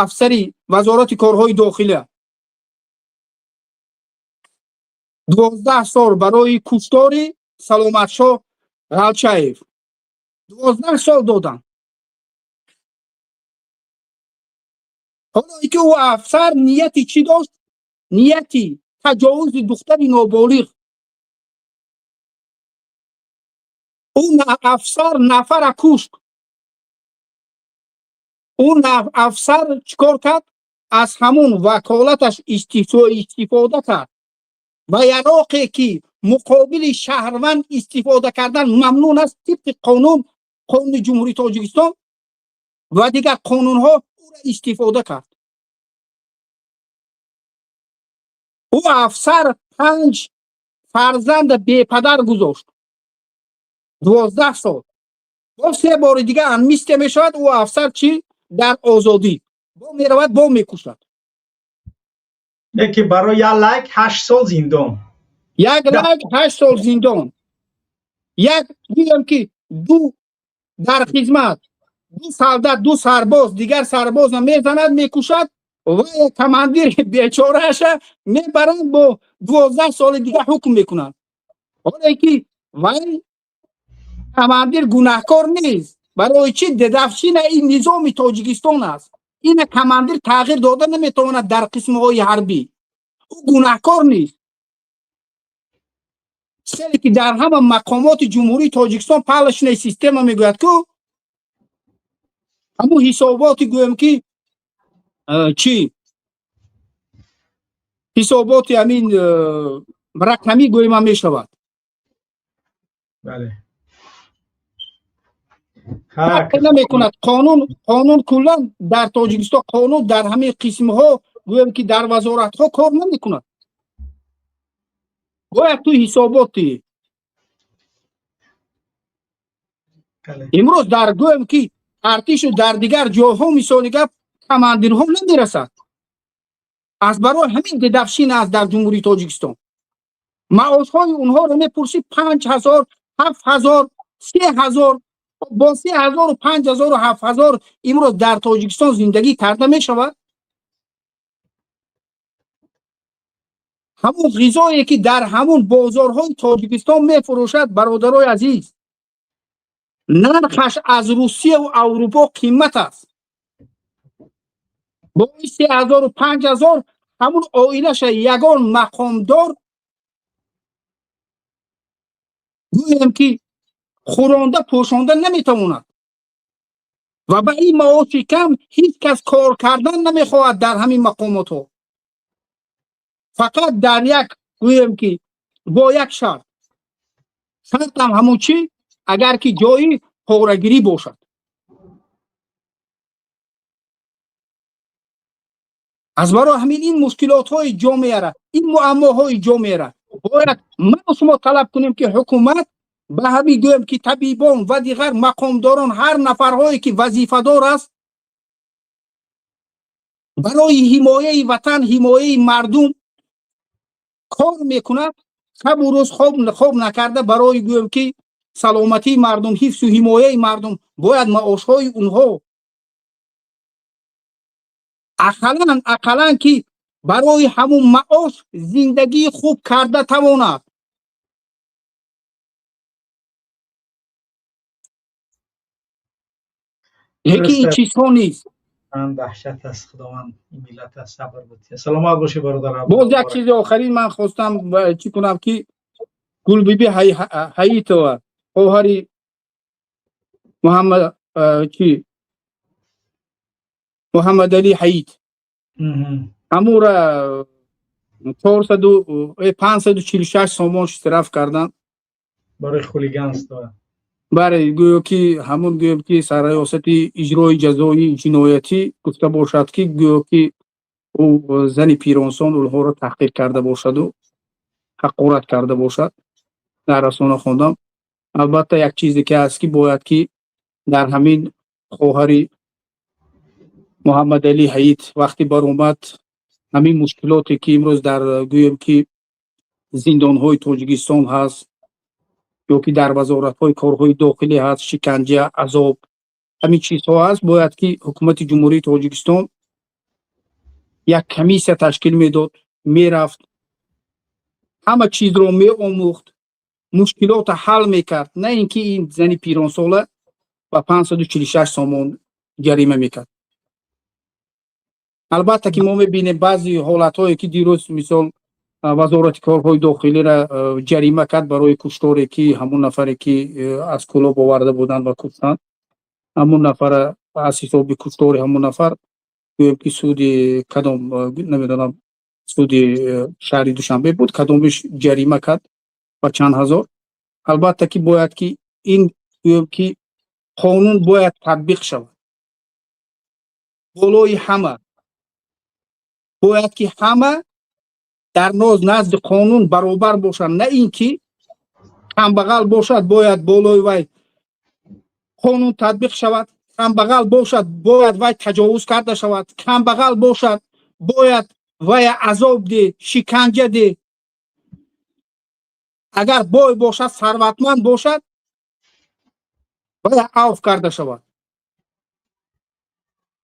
H: афсари Вазорати корҳои дохила, 12 сол барои куштори Саломатшоҳ Ғалчаев 12 сол доданд. Ҳоло ки ӯ афсар нияти чӣ дошт? Нияти таҷовузи духтари ноболиғ. Ӯ афсар нафара кушт. Ӯ афсар чӣ кор кард? Аз ҳамун ваколаташ истифода кард ва яроқе ки муқобили шаҳрванд истифода кардан мамнун аст тибқи қонун, Қонуни Ҷумҳурии Тоҷикистон ва дигар қонунҳо, ӯра истифода кард. Ӯ афсар панҷ фарзанда бепадар гузошт. 12 сол бо се бори дига амнистия мешавад. Ӯ афсар чӣ дар озодӣ бо меравад, бо мекушад.
B: Лекин барои як лайк 8 сол зиндон.
H: Як лайк 8 сол зиндон. Як гӯям ки ду дар хизмат, ду солдат, ду сарбоз дигар сарбоза мезанад, мекушад ва командири бечорааша мебаранд, бо 12 соли дига ҳукм мекунанд. Ҳоле ки вай командир гунаҳкор нест. Барои чи? Дедовщина ин низоми Тоҷикистон аст. Ина командир тағйир дода наметавонад дар қисмҳои ҳарбӣ. Ӯ гунаҳкор нест. Хеле ки дар ҳама мақомоти Ҷумҳурии Тоҷикистон палочная система мегӯяд ку, ҳамун ҳисоботи гӯем ки чӣ ҳисоботи ҳамин рақамӣ гӯем ҳам мешавад.
B: Бале.
H: Намекунад қонун. Қонун куллан дар Тоҷикистон, қонун дар ҳамин қисмҳо, гӯем ки дар вазоратҳо кор намекунад. Бояд ту ҳисоботи имрӯз дар гӯем ки артишу дар дигар ҷойҳо, мисоли гап, командирҳо намерасад. Аз барои ҳамин дедовщина аст дар Ҷумҳурии Тоҷикистон. Маошҳои онҳоро мепурсӣ, 5000, 7000, 3000. Бо 3000-у 5000-у 7000 имрӯз дар Тоҷикистон зиндагӣ карда мешавад? Ҳамун ғизое ки дар ҳамун бозорҳои Тоҷикистон мефурӯшад, бародарои азиз, нархаш аз Русияву Аврупо қимат аст. Бо ин 3000-у 5000 ҳамун оилаша ягон мақомдор гӯем ки хӯронда пӯшонда наметавонад. Ва ба ин маоши кам ҳеҷ кас кор кардан намехоҳад дар ҳамин мақомотҳо. Фақат дар як, гӯем ки, бо як шарт. Шартам ҳамон чӣ? Агар ки ҷои порагирӣ бошад. Аз барои ҳамин ин мушкилотҳои ҷомеара, ин муаммоҳои ҷомеара бояд ману шумо талаб кунем, ки ҳукумат ба ҳамин, гӯем ки, табибон ва дигар мақомдорон, ҳар нафарҳое ки вазифадор аст, барои ҳимояи ватан, ҳимояи мардум кор мекунад, шабу рӯз хоб накарда, барои, гӯем ки, саломатии мардум, ҳифзу ҳимояи мардум, бояд маошҳои онҳо ақаллан ки барои ҳамун маош зиндагии хуб карда тавонад. Лекин ин чизҳо нест.
B: Даҳшат аст. Худованд ин миллат сабр бутия. Саломат бошӣ, бародар.
H: Боз як чизи охарин ман хостам чӣ кунам, ки Гулбиби Ҳаитова, хоҳари Муҳаммад чи Муҳаммадалӣ Ҳаит, ҳамура 546 сомон штраф кардан.
B: Барои хулиганство.
H: Бале, гӯё ки ҳамун, гӯем ки, сарраёсати иҷрои ҷазои ҷиноятӣ гуфта бошад, ки гӯё ки ӯ зани пиронсон онҳоро таҳқир карда бошаду ҳақорат карда бошад. Дар расона хондам. Албатта, як чизе ки ҳаст, ки бояд ки дар ҳамин хоҳари Муҳаммадалӣ Ҳаит вақте баромад, ҳамин мушкилоте ки имрӯз дар, гӯем ки, зиндонҳои Тоҷикистон ҳаст ё ки дар вазоратҳои корҳои дохилӣ ҳаст, шиканҷа, азоб, ҳамин чизҳо ҳаст, бояд ки ҳукумати Ҷумҳурии Тоҷикистон як комиссия ташкил медод, мерафт, ҳама чизро меомӯхт, мушкилотро ҳал мекард, на ин ки ин зани пиронсола ба 546 сомон ҷарима мекард. Албатта ки мо мебинем баъзе ҳолатҳое ки дирӯз, мисол, вазорати корҳои дохилиро ҷарима кард барои кушторе, ки ҳамун нафаре ки аз Кӯлоб оварда буданд ва куштанд ҳамун нафара, аз ҳисоби куштори ҳамун нафар, гӯем ки, суди кадом, намедонам, суди шаҳри Душанбе буд, кадомиш, ҷарима кард ба чанд ҳазор. Албатта ки бояд ки ин, гӯем ки, қонун бояд татбиқ шавад болои ҳама, бояд ки ҳама дар назди қонун баробар бошанд, на ин ки камбағал бошад, бояд болои вай қонун татбиқ шавад, камбағал бошад, бояд вай таҷовуз карда шавад, камбағал бошад, бояд вай азоб де, шиканҷа де, агар бой бошад, сарватманд бошад, вай авф карда шавад.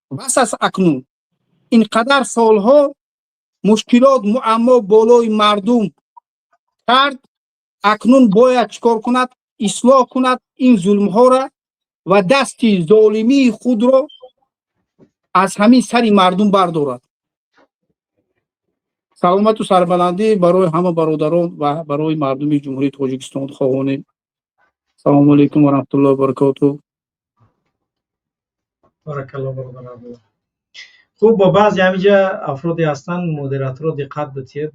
H: Бас аст акнун. Ин қадар солҳо мушкилот, муаммо болои мардум кард, акнун бояд чӣ кор кунад? Ислоҳ кунад ин зулмҳоро ва дасти золимии худро аз ҳамин сари мардум бардорад. Саломату сарбаландӣ барои ҳама бародарон ва барои мардуми Ҷумҳурии Тоҷикистон хоҳонем. Салому алайкум ва раҳматуллоҳи ва баракотуҳ.
B: Баракалло, бародар Абдулло. Хуб, бо баъзе ҳаминҷа афроде ҳастанд, модераторо диққат битиҳед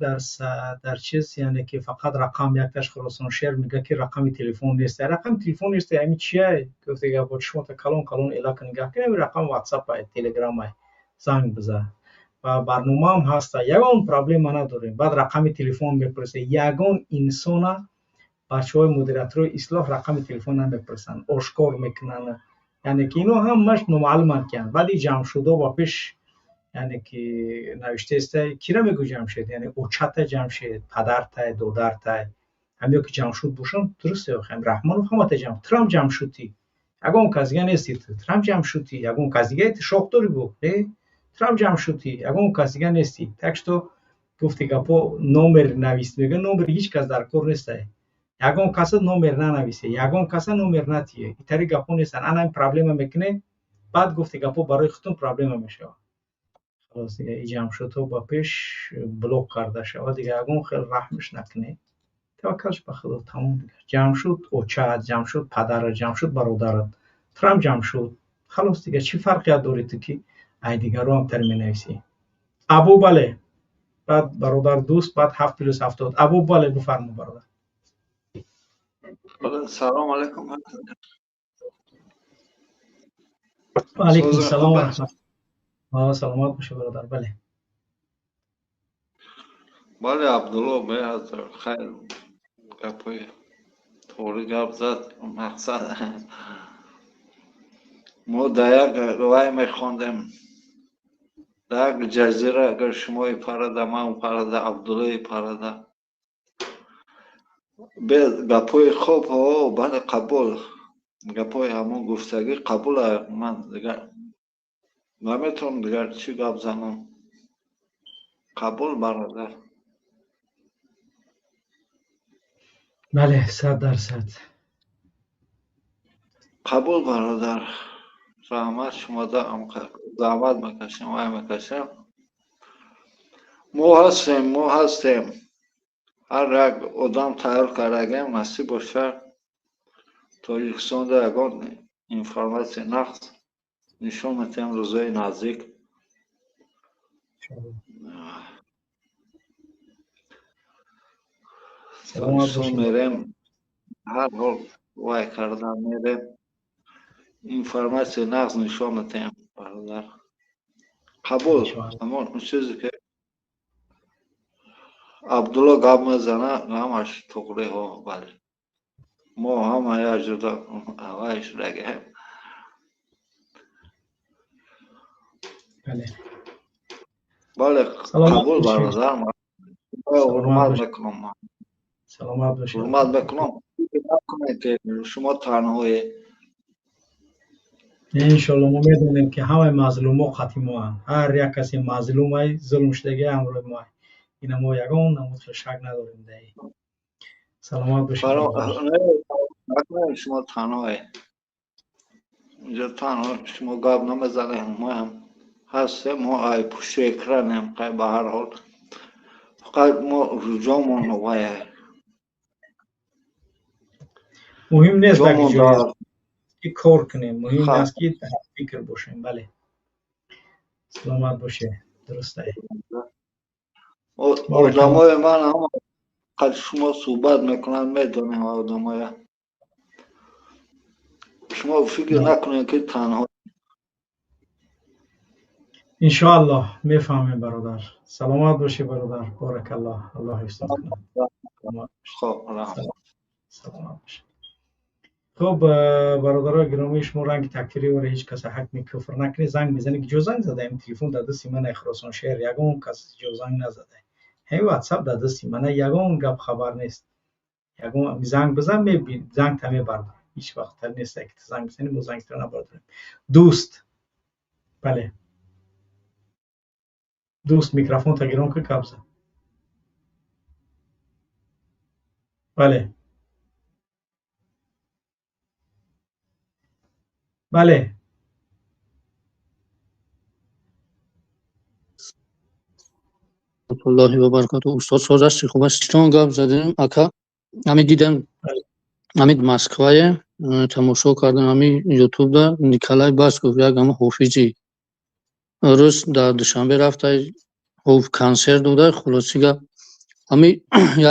B: дар чиз, яъне ки фақат рақам якташ Хуросон шер мега, ки рақами телефон нест. Рақами телефон нест, ҳамин чия? Гуфте гап, чишмота калон калон эла кун, нигаҳ кун, ҳамин рақам ватсап ай, телеграм ай, занг биза. Ва барномаам ҳаста, ягон проблема надорем. Баъд рақами телефон мепурсе. Ягон инсона бачаҳои модераторои ислоҳ рақами телефон намепурсанд, ошкор мекунанд. Яъне ки ино ҳамаш номаълуманд киянд. Баъди ҷамъшудо ба пеш, яъне ки, навиштаеста, кира мегӯ Ҷамшед, яъне очата Ҷамшед, падартай, додартай, ҳамиё ки Ҷамшуд бошанд, дуруст, Раҳмонов ҳамата ҷам, Трам Ҷамшудӣ, ягон кас дига нести ту, Трам Ҷамшудӣ, ягон кас дига ту шох дорӣ бо, не, Трам Ҷамшудӣ, ягон кас дига нести. Так что, гуфти гапо, номер навист, мега, номер ҳеҷ кас дар кор нестай. Ягон каса номер нанависе, ягон каса номер натие. Итари гапо нестан. Ана ин проблема мекуне, баъд, гуфти гапо, барои худтон проблема мешавад. Халос, дига и Ҷамшудҳо ба пеш блок карда шавад, дига ягон хел раҳмш накунед. Таваккалш ба Худо, тамом дига. Ҷамшуд очаат, Ҷамшуд падарат, Ҷамшуд бародарат, Трам Ҷамшуд. Халос, дига чӣ фарқият дорӣ ту, ки ай дигаро ҳам тар менависӣ? Абу, бале, баъд бародар дӯст, баъд 7+70. Абу, бале, бифармо, бародар.
I: Салом алейкум.
B: Алейкум салом ва, саломат бошӣ, бародар, бале.
I: Бале, Абдулло беҳад хайр гапҳои тоғри гап зад. Мақсад, мо дар як вай мехондем, дар як ҷазира. Агар шумои парада, ман парада, Абдуллои парада, гапҳои хуб. Бале, қабул, гапҳои ҳамон гуфтагӣ қабул. Ман дигар наметавонам дигар чӣ гап занам. Қабул, бародар.
B: Бале, 100%.
I: Қабул, бародар, раҳмат. Шумода заҳмат мекашем, вай мекашем. Мо ҳастем, мо ҳастем. Ҳар як одам тайёр кардагем. Насиб бошад, Тоҷикистонда ягон информатсия нақс нишон медиҳем рӯзои наздик. Тоҷикистон мерем, ҳар ҳол вай карда мерем, информатсия нағз нишон медиҳем, бародар. Қабул, ҳамон чизе ки Абдулло гап мезана, ҳамаш туғри. Ҳо, бале, мо ҳама як ҷуда вай шудагем. Бале, қабул, бародар, ҳурмат мекунам.
B: Саломат бошед.
I: Ҳурмат мекунам. Накунед ки шумо танҳое.
B: Иншолло, мо медонем, ки ҳамаи мазлумҳо қатъи моанд. Ҳар як касе мазлумай, зулмшудагӣ ҳамроҳи моай. Ина мо ягон намуд шак надорем даи. Саломат бошед.
I: Накунед шумо танҳое. Инҷо танҳо шумо гап намезанем, мо ҳам ҳастем, мо ай пушти экранем. Ба ҳар ҳол, фақат мо ҷомон вай.
B: Муҳим нест ки кор кунем, муҳим аст, ки дар фикр бошем. Бале, саломат бошед, дуруст.
I: Одамои ман ҳама қад шумо суҳбат мекунанд, медонем одамоя. Шумо фикр накунед, ки танҳо.
B: Иншоаллоҳ, мефаҳмем, бародар. Саломат бошӣ, бародар, боракаллоҳ, Аллоҳ ҳифзтон кунад. Саломат бошед. Хуб, бародарои гиромӣ, шумо ранги такфирӣ вара ҳеҷ каса ҳакми куфр накунед. Занг мезанед, ки ҷо занг задаем? Телефон дар дасти мана, Хуросон шеҳр ягон кас ҷо занг назада. Ҳей, Ватсап дар дасти мана, ягон гап хабар нест. Ягон занг бизан, мебин, зангта мебардорем. Ҳеҷ вақт нест, ки ту занг бизанӣ, мо зангтро набардорем. Дӯст, бале, дӯст, микрофонта гирон ки гап зан. Бале, бале.
J: Аллоҳи ва баракату. Устод, соз ҳасти, хуб ҳасти? Чон гап задем, ака, ҳами дидам, ҳами Москвае тамошо кардам, ҳами Ютубда Николай Басков, як ҳама ҳофизи рӯз, дар Душанбе рафта консерт дода. Хулоси гап, ҳами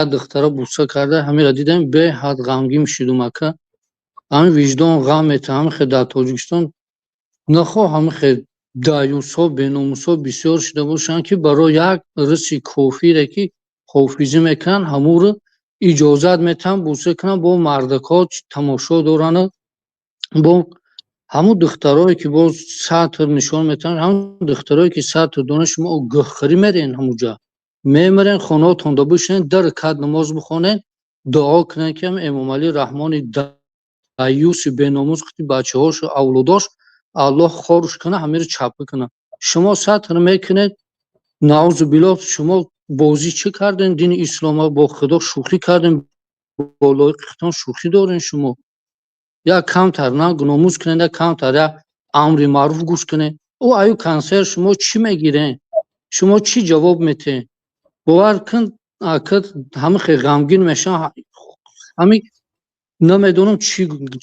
J: як духтара буса карда, ҳамира дидам, беҳад ғамгин шудум, ака. Ҳами виҷдон ғам метаҳ. Ҳами хел дар Тоҷикистон нахоҳ ҳами хел даюсҳо, беномусҳо бисёр шуда бошанд, ки барои як рӯси кофире, ки ҳофизӣ мекунанд, ҳамонро иҷозат метаҳанд буса кунанд, бо мардакҳо тамошо доранд, бо ҳамун духтарое, ки боз сатр нишон метаҳанд, ҳамун духтарое, ки сатр доранд. Шумо гӯҳхӯрӣ мерен, ҳамунҷа мемирен, хонаотонда бишинед, дар ракат намоз бихонед, дуо кунед, ки Эмомалӣ Раҳмони даюси беномус қити бачаҳошу авлодош Аллоҳ хоруш кунад, ҳамиро чапа кунад. Шумо сатр мекунед, наузу биллоҳ, шумо бозӣ чӣ кардем? Дини ислома бо Худо шӯхӣ кардем, бо лоиқи шӯхӣ дорем. Шумо як камтар на номус кунед, як камтар як амри маъруф гӯш кунед. Ӯ аю консерт шумо чӣ мегирен? Шумо чӣ ҷавоб метиҳед? Бовар кун, ҳама хел ғамгин мешаванд. Ҳами Намедонам,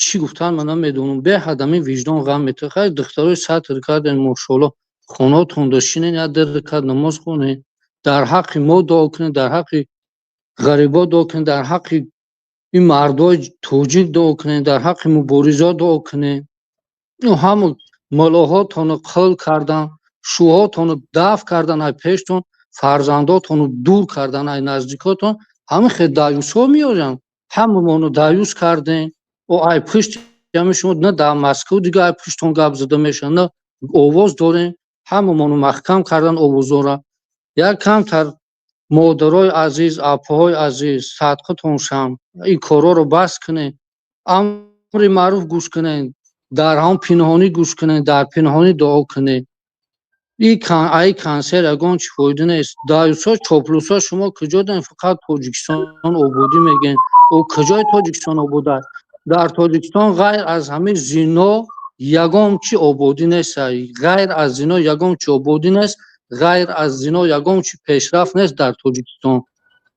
J: чӣ гуфтан, ман намедонам. Беҳад ҳамин виҷдон ғам метавад. Хайр, духтарои сатр кардем, мошоалло, хонаотон дошинен, як ду ракат намоз хонед, дар ҳаққи мо дуо кунед, дар ҳаққи ғарибо дуо кунед, дар ҳаққи ин мардои тоҷик дуо кунед, дар ҳаққи муборизо дуо кунед. Ҳама молоҳотонро қил кардан, шӯҳотонро дафт кардан, ай пештон фарзандотонро дур кардан, ай наздикотон. Ҳама хел даюсҳо меоянд. Ҳамамонро даюс кардем. О, ай пушти ҳами шумо на дар Москва дига ай пуштон гап зада мешавад, на овоз дорем. Ҳамамонро маҳкам кардан овозора. Як камтар, модарои азиз, апаҳои азиз, садқатон шам, ин корҳоро бас кунед, амри маъруф гӯш кунед, дар ҳамон пинҳонӣ гӯш кунед, дар пинҳонӣ дуо кунед. Ай консерт ягон чӣ фоида нест. Даюсҳо, чоплусҳо, шумо куҷо дорем? Фақат Тоҷикистон ободӣ мегӯем. О, куҷои Тоҷикистон обод аст? Дар Тоҷикистон ғайр аз ҳамин зино ягон чӣ ободӣ нест. Ғайр аз зино ягон чӣ ободӣ нест, ғайр аз зино ягон чӣ пешрафт нест дар Тоҷикистон.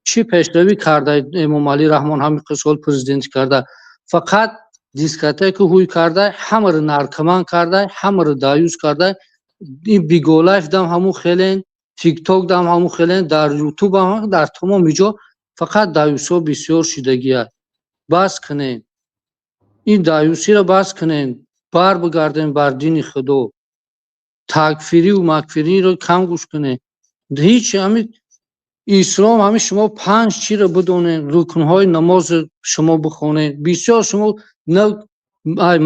J: Чӣ пешравӣ карда Эмомалӣ Раҳмон ҳамин сол президентӣ карда? Фақат дискотека ҳуй карда, ҳамаро наркоман карда, ҳамаро даюс карда. Ин Биголайф дам ҳамун хелен, Тикток дам ҳамун хелен, дар Ютуб ҳам, дар тамоми ҷо фақат даюсҳо бисёр шидагианд. Бас кунед ин даюсиро, бас кунед, бар бигардем бар дини Худо. Такфирию макфириро кам гӯш кунед. Ҳеҷ ҳамин ислом, ҳамин шумо панҷ чиро бидонед, рукнҳои намози шумо бихонед. Бисёр шумо на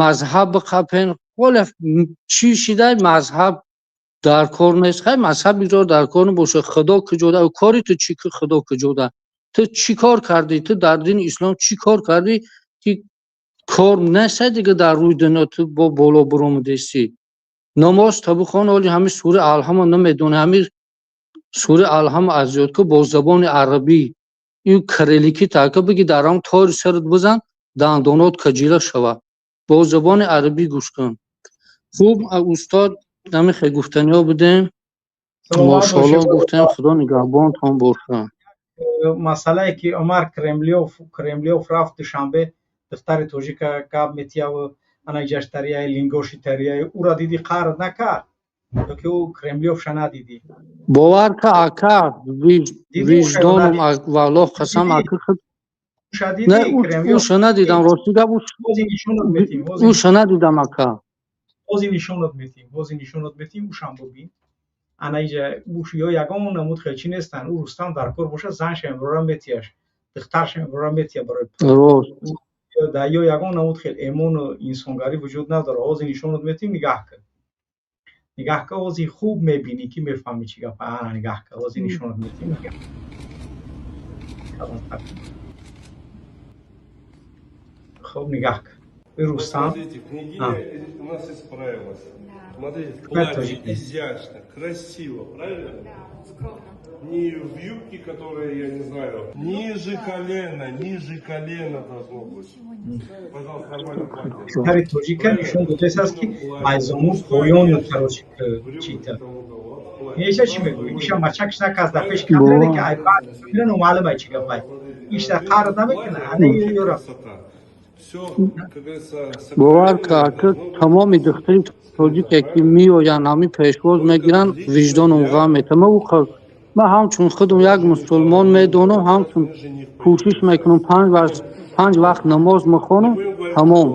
J: мазҳаб биқапен. Ҳоле чӣ шидай, мазҳаб дар кор нест. Хай, мазҳаб бигзор дар кор набошад, Худо куҷода? Кори ту чӣ ки Худо куҷода? Ту чӣ кор кардӣ? Ту дар дини ислом чӣ кор кардӣ, ки кор неста дига дар рӯи дунё? Ту бо боло биромадесӣ, намоз та бихон. Оли ҳамин сураи Алҳама намедонӣ. Ҳамин сураи Алҳама аз ёд ку бо забони арабӣ, ин кирилликӣ така биги, дар ҳам тори сарат бизан, дандонот каҷила шавад. Бо забони арабӣ гӯш кун. Хуб, устод, ҳамин хел гуфтаниҳо будем. Мошоалло гуфтем, Худо нигаҳбонтон бошад.
B: Масъалае ки Умар Кремлёв рафт Душанбе, духтари тоҷика гап метияву ана ҷаштарияи лингоши тарияи ура диди, қаҳр накард ёки ӯ Кремлёвша надидӣ?
J: Бовар ка, ака, виҷдоном, валлоҳ қасам, ака, уша надидам, рости гап, уша надидам, ака.
B: Ҳозир нишонат метиҳем, ҳозир нишонат метиҳем, ушам бубин. Ана иҷа уш ё ягон намуд хел чӣ нестанд. Ӯ Рустам дар кор бошад, занша мебарора метияш, духтарша мебарора метия барои ё ягон намуд хел эмону инсонгарӣ вуҷуд надорад. Ҳозир нишонат метиҳем, нигаҳ кун, нигаҳ кун, ҳозир хуб мебинӣ, ки мефаҳмӣ чӣ гап. Ана, нигаҳ кун, ҳозир нишонат метиҳем. Хуб, нигаҳ кун. Рустам.
K: Смотрите, княгиня у нас исправилась. Смотрите, платье изящно, красиво, правильно?
L: Да, скромно.
K: Не в юбке, которые, я не знаю, ниже колена должно быть. Пожалуйста, нормально платье.
B: Духтари тоҷика нишон додааст, ки айзому поёну короче чита. Иша чӣ мегӯӣ? Иша мачакш наказ дар пеш камере, ки ай баъд маълум ай чӣ гапай. Иша қаҳр намекунад, ана ёра.
J: Бовар ка, ака, тамоми духтари тоҷике ки меоянд, ҳамин пешвоз мегиранд, виҷдоном ғам метавад. Ман ҳамчун худам як мусулмон медонам, ҳамчун кӯшиш мекунам, панҷ вақт намоз мехонам, тамом.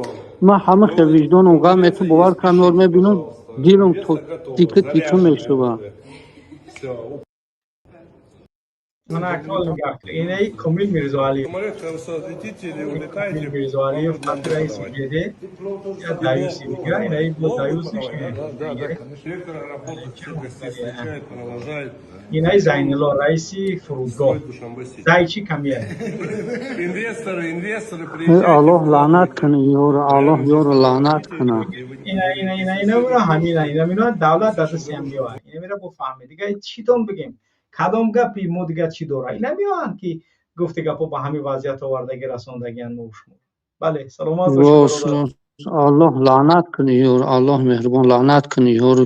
J: Ман ҳама хел виҷдоном ғам метавад. Бовар кам, ёр мебинам, дилам тика тика мешавад.
B: Инаи Комил Мирзоалиев.
K: Самолет хорошо летите или улетаете.
B: Мирзоалиев раиси ГД, я даюси дига, инаи бо даюси.
K: Директор аэропорта всех гостей встречает, провожает.
B: Инаи Зайнулло, раиси фурудгоҳ. Зайчи камия.
K: Инвесторы, инвесторы приезжают.
J: Аллоҳ лаънат кунад ёро, Аллоҳ ёро лаънат кунад.
B: Ина, ина, ина, ина ҳамина, ина мина давлат даст семиё. Ина мира буфаҳме. Дига читон бигем? Кадом гапи мо дига чӣ дора? Ина меоянд, ки гуфти гапҳо ба ҳамин вазъият овардаги расондагиан мо шумо. Бале, саломат.
J: Бошед. Аллоҳ лаънат кунад ёро, Аллоҳ меҳрубон лаънат кунад ёро.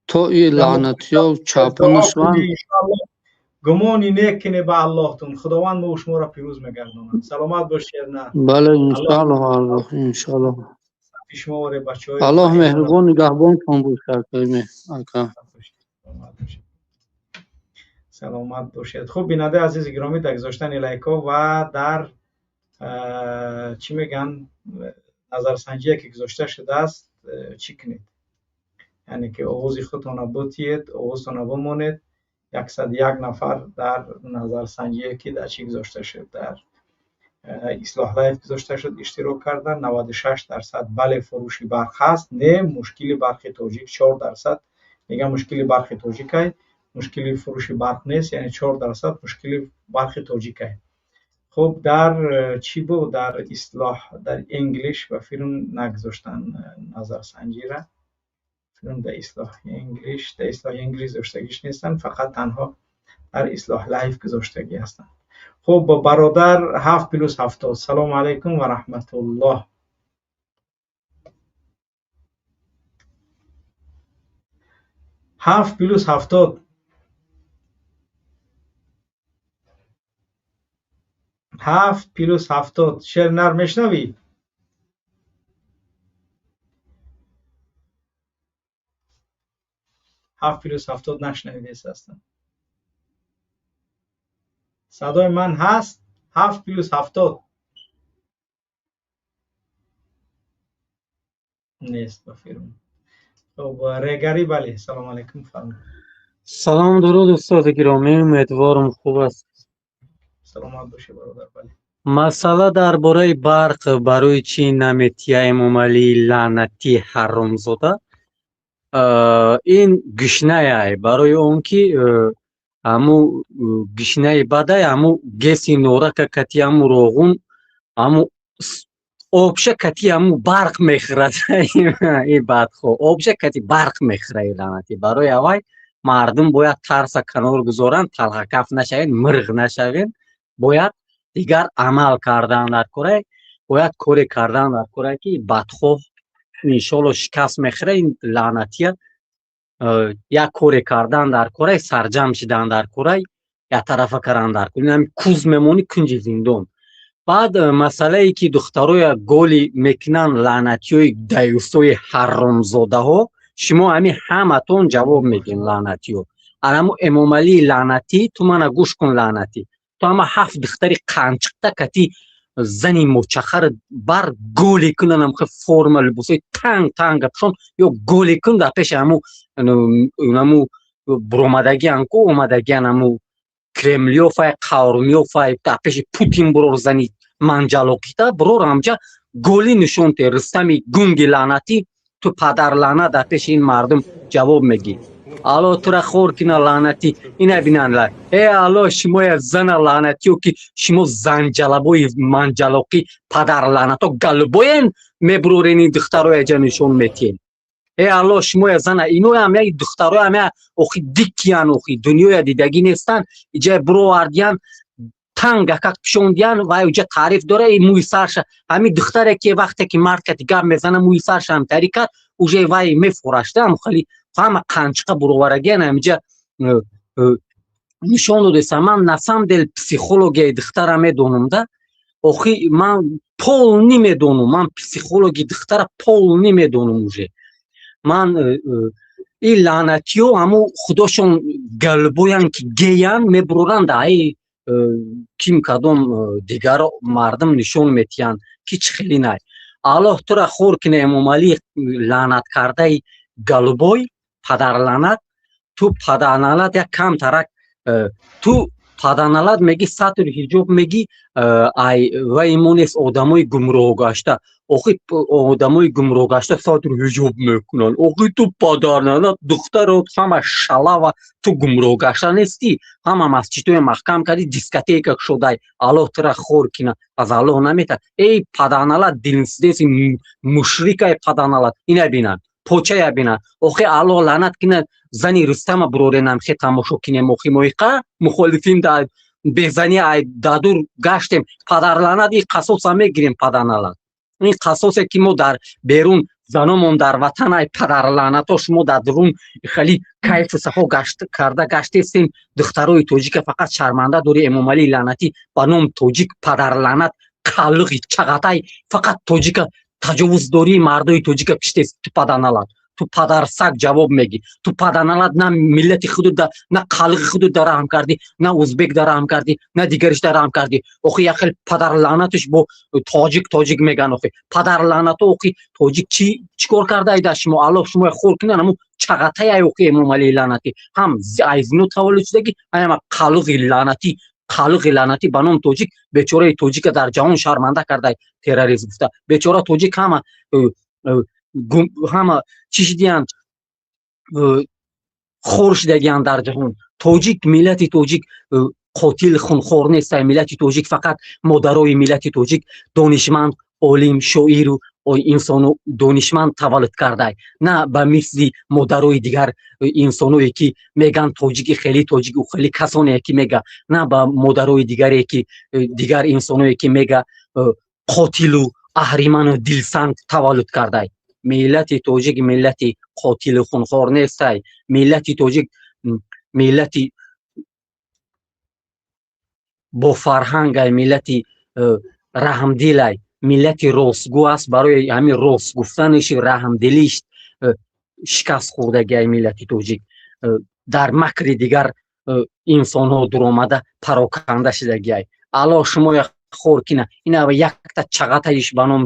J: То ин лаънатиё чапа нашаванд.
B: Гумони нек кунед ба Аллоҳтун, Худованд мо шуморо пирӯз мегардонад. Саломат бош, Шернар.
J: Бале, иншоаллоҳ, Аллоҳ, иншоаллоҳ.
B: Шумо варе бачаҳои
J: Аллоҳ меҳрубон нигаҳбонтон бошад, ака.
B: Саломат бошед. Хуб, бинандаи азизи гиромӣ, дар гузоштани лайкҳо ва дар чӣ мегӯянд, назарсанҷие ки гузошта шудааст, чӣ кунед, яъне ки овози худтонро бутиед, овозтонро бимонед. 101 нафар дар назарсанҷие ки дар чӣ гузошта шуд, дар Ислоҳ Лайф гузошта шуд, иштирок кардан. 96% бале, фурӯши барқ ҳаст, не, мушкили барқи тоҷик. 4% мегӯян мушкили барқи тоҷикай, мушкили фурӯши барқ нест, яъне 4% мушкили барқи тоҷикай. Хуб, дар чӣ буд, дар Ислоҳ, дар English ба филм нагузоштан назарсанҷира. Филм дар Ислоҳ English, дар Ислоҳ English гузоштагиш нестанд, фақат танҳо дар Ислоҳ Лайф гузоштагӣ ҳастанд. Хуб, бародар 7+70, салому алайкум ва раҳматуллоҳ. 7+70, 7+70, Шернар мешнавӣ? 7+70 нашнавидес ҳастам. Садои ман ҳаст? 7+70 нест ба фирм. Хуб, регари, бале, салому алайкум, фармоед.
L: Салом, дуруд, устоди гиромӣ, умедворам хуб аст.
B: Саломат бошед, бародар, бале.
L: Масъала дар бораи барқ, барои чӣ наметия Эмомалии лаънатӣ ҳаромзода? Ин гишнаяй, барои он ки ҳаму гишнаи бадай, ҳаму геси норака кати ҳаму роғун, ҳаму обша кати ҳаму барқ мехӯрад. Ин бадхо обша кати барқ мехӯра, лаънатӣ. Барои аввай мардум бояд тарса канор гузоранд, талхакаф нашавед, мирғ нашавед, бояд дигар амал кардан дар корай, бояд коре кардан дар корай ки бадхоҳ иншоалло шикаст мехӯра ин лаънатия. Як коре кардан дар корай, сарҷам шидан дар корай, яктарафа кардан дар кор. Ин куз мемонӣ кунҷи зиндон. Баъд масъалае ки духтароя голи мекунанд лаънатиёи даюсои ҳаромзодаҳо, шумо ҳами ҳаматон ҷавоб медиҳем, лаънатиё. Анамо Эмомалии лаънатӣ, ту мана гӯш кун, лаънатӣ, ту ҳама ҳафт духтари қанчиқта кати зани мочахар бар голи кунан, ҳамхе форма либосои танг танга пӯшон ё голи кун дар пеши ҳаму ҳаму буромадагиан ку омадагиан, ҳаму кремлёфай, қаврмёфай, дар пеши Путин бурор, зани манҷалоқита бурор, ҳамҷа голи нишон те. Рустами гунги лаънатӣ, ту падарлаънат дар пеши ин мардум ҷавоб мегӣ. Алло тура хор кина, лаънатӣ. Ина бинанд, э алло, шумоя зана лаънатиё ки шумо занҷалабои манҷалоқӣ падарлаънато галбоен мебурорен, ин духтароя ҷа нишон метиҳен. Э алло, шумоя зана иноям як духтароям я охи дикиян, охи дунёя дидагӣ нестанд, иҷа буровардиян, тангакак пишондиян ва иҷа таъриф дора. И мӯи сарша ҳамин духтаре ки вақте ки мард кати гап мезана, мӯи сарша ҳам тари кард, уже вай мефорашта, ҳам хеле ҳама қанчиқа буроварагиян ҳамиҷа нишон додеса. Ман на самом деле психологияи духтара медонам да, охи ман полный медонам, ман психологи духтара полный медонам уже. Ман ин лаънатиё ҳаму худошон галбоян ки геян мебуроранд, ай ким кадом дигар мардум нишон метиҳанд ки чӣ хеле най. Аллоҳ тура хор кина, Эмомалӣ лаънаткардаи галбой падарлаънат. Ту падарлаънат як камтарак, ту падарлаънат меги сатр ҳиҷоб меги, ай вай мо нест одамои гумроҳ гашта. Охи одамои гумроҳ гашта сатр ҳиҷоб мекунанд. Охи ту падарлаънат духтарот ҳама шалава, ту гумроҳ гашта нестӣ, ҳама масҷидҳоя маҳкам кардӣ, дискотека шудай. Аллоҳ тура хор кина, аз Аллоҳ намета. Эй падарлаънат, динсдеси мушрикай падарлаънат, ина бинанд, почая бинанд. Охи Аллоҳ лаънат кина, зани Рустама буроренам хе тамошо кинем. Охи моиқа мухолифин да безани ай дадур гаштем, падарлаънат, ин қасоса мегирем, падарлаънат, ин қасосе ки мо дар берун Заномон дар ватан, ай падарлаънато, шумо дар дурун хеле кайфу сафо гашт карда гаштестем. Духтарои тоҷика фақат шарманда дори, Эмомалии лаънатӣ, ба ном тоҷик, падарлаънат, қаллиқи чағатай, фақат тоҷика таҷовуз дорӣ, мардои тоҷика киштест. Ту паданалат, ту падарсаг ҷавоб мегӣ. Ту паданалат, на миллати худу, на қалиқи худу да раҳм кардӣ, на узбек да раҳм кардӣ, на дигариш да раҳм кардӣ. Охи, як хел падарлаънатиш бо тоҷик тоҷик меган. Охи, падарлаънато, охи, тоҷик чӣ чӣ кор карда дар шумо? Аллоҳ шумо хор кунад. Ҳамун чағатаяй, охи, Эмомалии лаънатӣ, ҳам аз зино таваллуд шудагӣ, ҳама қалиқи лаънатӣ, қалиқи лаънатӣ, ба ном тоҷик, бечораи тоҷика дар ҷаҳон шарманда кардай, террорист гуфта. Бечора тоҷик ҳама ҳама чӣ шидиянд, хор шидагиянд дар ҷаҳон. Тоҷик, миллати тоҷик қотил, хунхор нестай. Миллати тоҷик, фақат модарои миллати тоҷик донишманд, олим, шоиру инсону донишманд таваллуд кардай, на ба мисли модарои дигар инсоное ки меган тоҷики хеле, тоҷики хеле, касоне ки мега, на ба модарои дигаре ки дигар инсоное ки мега қотилу аҳриману дилсанг таваллуд кардай. Миллати тоҷик миллати қотилу хунхор нестай. Миллати тоҷик миллати бофарҳангай, миллати раҳмдилай, миллати ростгӯ аст. Барои ҳамин рост гуфтаниши, раҳмдилиш шикаст хӯрдагиай миллати тоҷик, дар макри дигар инсонҳо дуромада пароканда шидагиай. Аллоҳ шумоя хор кина. Ина якта чағатаиш ба ном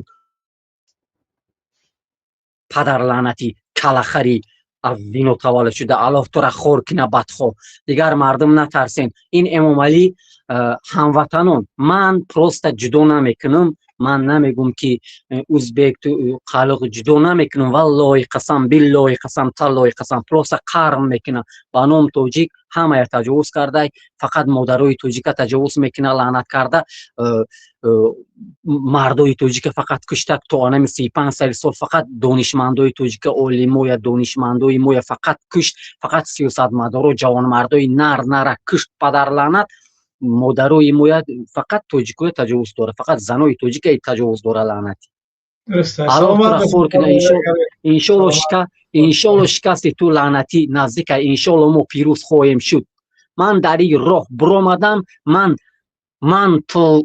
L: падарлаънатӣ, калахари аз зино таваллуд шуда, Аллоҳ тура хор кина, бадхоҳ. Дигар мардум, натарсен. Ин Эмомалӣ, ҳамватанон, ман просто ҷудо намекунам. Ман намегум ки узбек, қалиқ, ҷудо намекунам. Валлоҳи қасам, биллоҳи қасам, таллоҳи қасам, просто қарм мекунам. Ба ном тоҷик ҳамая таҷовуз кардай, фақат модарои тоҷика таҷовуз мекуна, лаънат карда, мардои тоҷика фақат кушта. То анами 35 сол фақат донишмандои тоҷика, олимоя, донишмандои моя фақат кушт, фақат сиёсатмадоро, ҷавонмардои нар нара кушт, падарлаънат. Модарои моя фақат тоҷикоя таҷовуз дора, фақат занои тоҷика таҷовуз дора, лаънатӣ. Хор кина, иншолло. Иншолло, шикасти ту, лаънатӣ, наздика. Иншолло, мо пирӯз хоҳем шуд. Ман дар ин роҳ биромадам. Ман то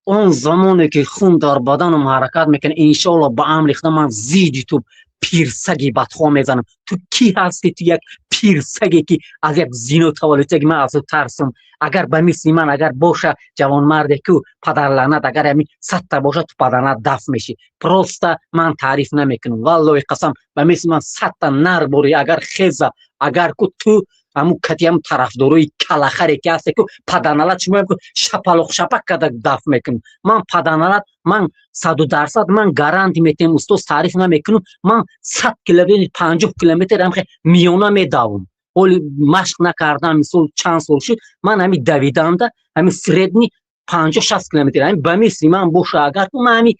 L: он замоне ки хун дар баданам ҳаракат мекунад, иншолло, ба амри Худо, ман зидди ту, пирсаги бадхоҳ, мезанам. Ту кӣ ҳасти? Ту як пирсаге ки аз як зино таваллуд. Ман аз ту тарсам? Агар ба мисли ман агар боша ҷавонмарде ку, падарлаънат, агар ҳами 100-та боша, ту, падарлаънат, дафт мешӣ. Просто ман таъриф намекунам. Валлоҳи қасам, ба мисли ман 100-та нар бори агар хеза, агар ку, ту ҳамун кати ҳамун тарафдорои калахаре ки ҳасте ку, паданалат, шумо шапалоқ шапак карда дафт мекунам. Ман, паданалат, ман 100%, ман гарантия метиҳам, устоз, таъриф намекунам. Ман 100 километр, 50 километр ҳамхе миёна медавам. Ҳоли машқ накардам, мисол, чанд сол шуд. Ман ҳами давиданда ҳами средний 50-60 километр. Ҳами ба мисли ман боша агар, ман ҳами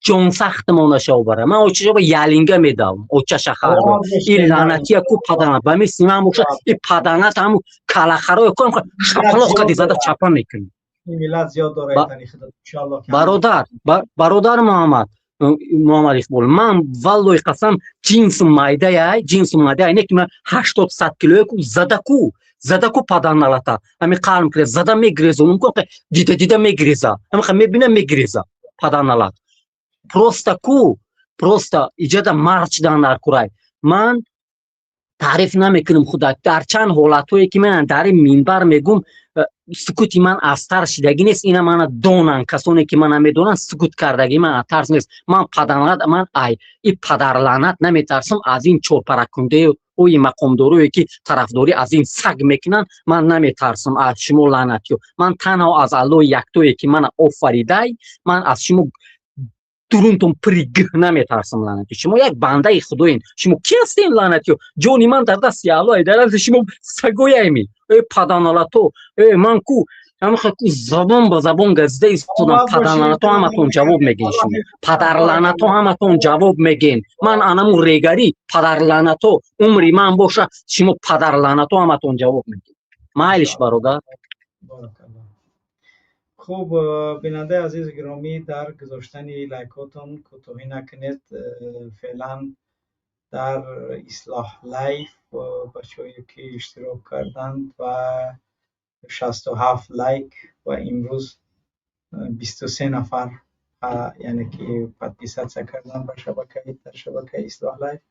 L: ҷонсахтмона шобара, ман очашоба ялинга медавам, оча шахарро. И лаънатия ку, падана, ба мисли ман боша, и паданат, ҳаму калахарои ком шапалоқ кади зада чапа мекунӣ. Бародар, бародар Муҳаммад, Муҳаммад Иқбол, ман, валлоҳи қасам, ҷинсу майдаяй, ҷинсу майдаяй, не ки ман 80-100 килое ку, задаку, задаку, паданалата, ҳами қалм кире зада мегирезонум ку, дида дида мегиреза, ҳамиха мебина, мегиреза, паданалат. Просто ку, просто иҷода мард шудан дар курай. Ман таъриф намекунам худа. Дар чанд ҳолатҳое ки ман дар ин минбар мегум, сукути ман аз тарс шидагӣ нест. Ина мана донанд касоне ки мана медонанд, сукут кардагӣ ман аз тарс нест. Ман, падарлаънат, ман ай и падарлаънат наметарсам. Аз ин чорпаракундаи ои мақомдорое ки тарафдорӣ аз ин саг мекунанд, ман наметарсам аз шумо, лаънатиё. Ман танҳо аз Аллоҳи яктое ки мана офаридай, ман аз шумо дурунтон пири гӯ наметарсам, лаънатиё. Шумо як бандаи худоен. Шумо ки ҳастем, лаънатиё? Ҷони ман дар дасти Аллоҳ, дар дасти шумо сагояйми, э паданалато. Э, ман ку ҳамаха ку забон ба забон газида истодам. Падарлаънато, ҳаматон ҷавоб мегӯен. Шумо, падарлаънато, ҳаматон ҷавоб мегӯен. Ман анаму регарӣ, падарлаънато, умри ман боша, шумо, падарлаънато, ҳаматон ҷавоб мегӯен. Майлиш, бародар.
A: Хуб, бинандаи азизи гиромӣ, дар гузоштани лайкотон кӯтоҳӣ накунед. Феълан дар Ислоҳ Лайф бачаҳое ки иштирок карданд ва 67 лайк ва имрӯз 23 нафар, яъне ки подписаться кардан ба шабакаи, дар шабакаи Ислоҳ Лайф.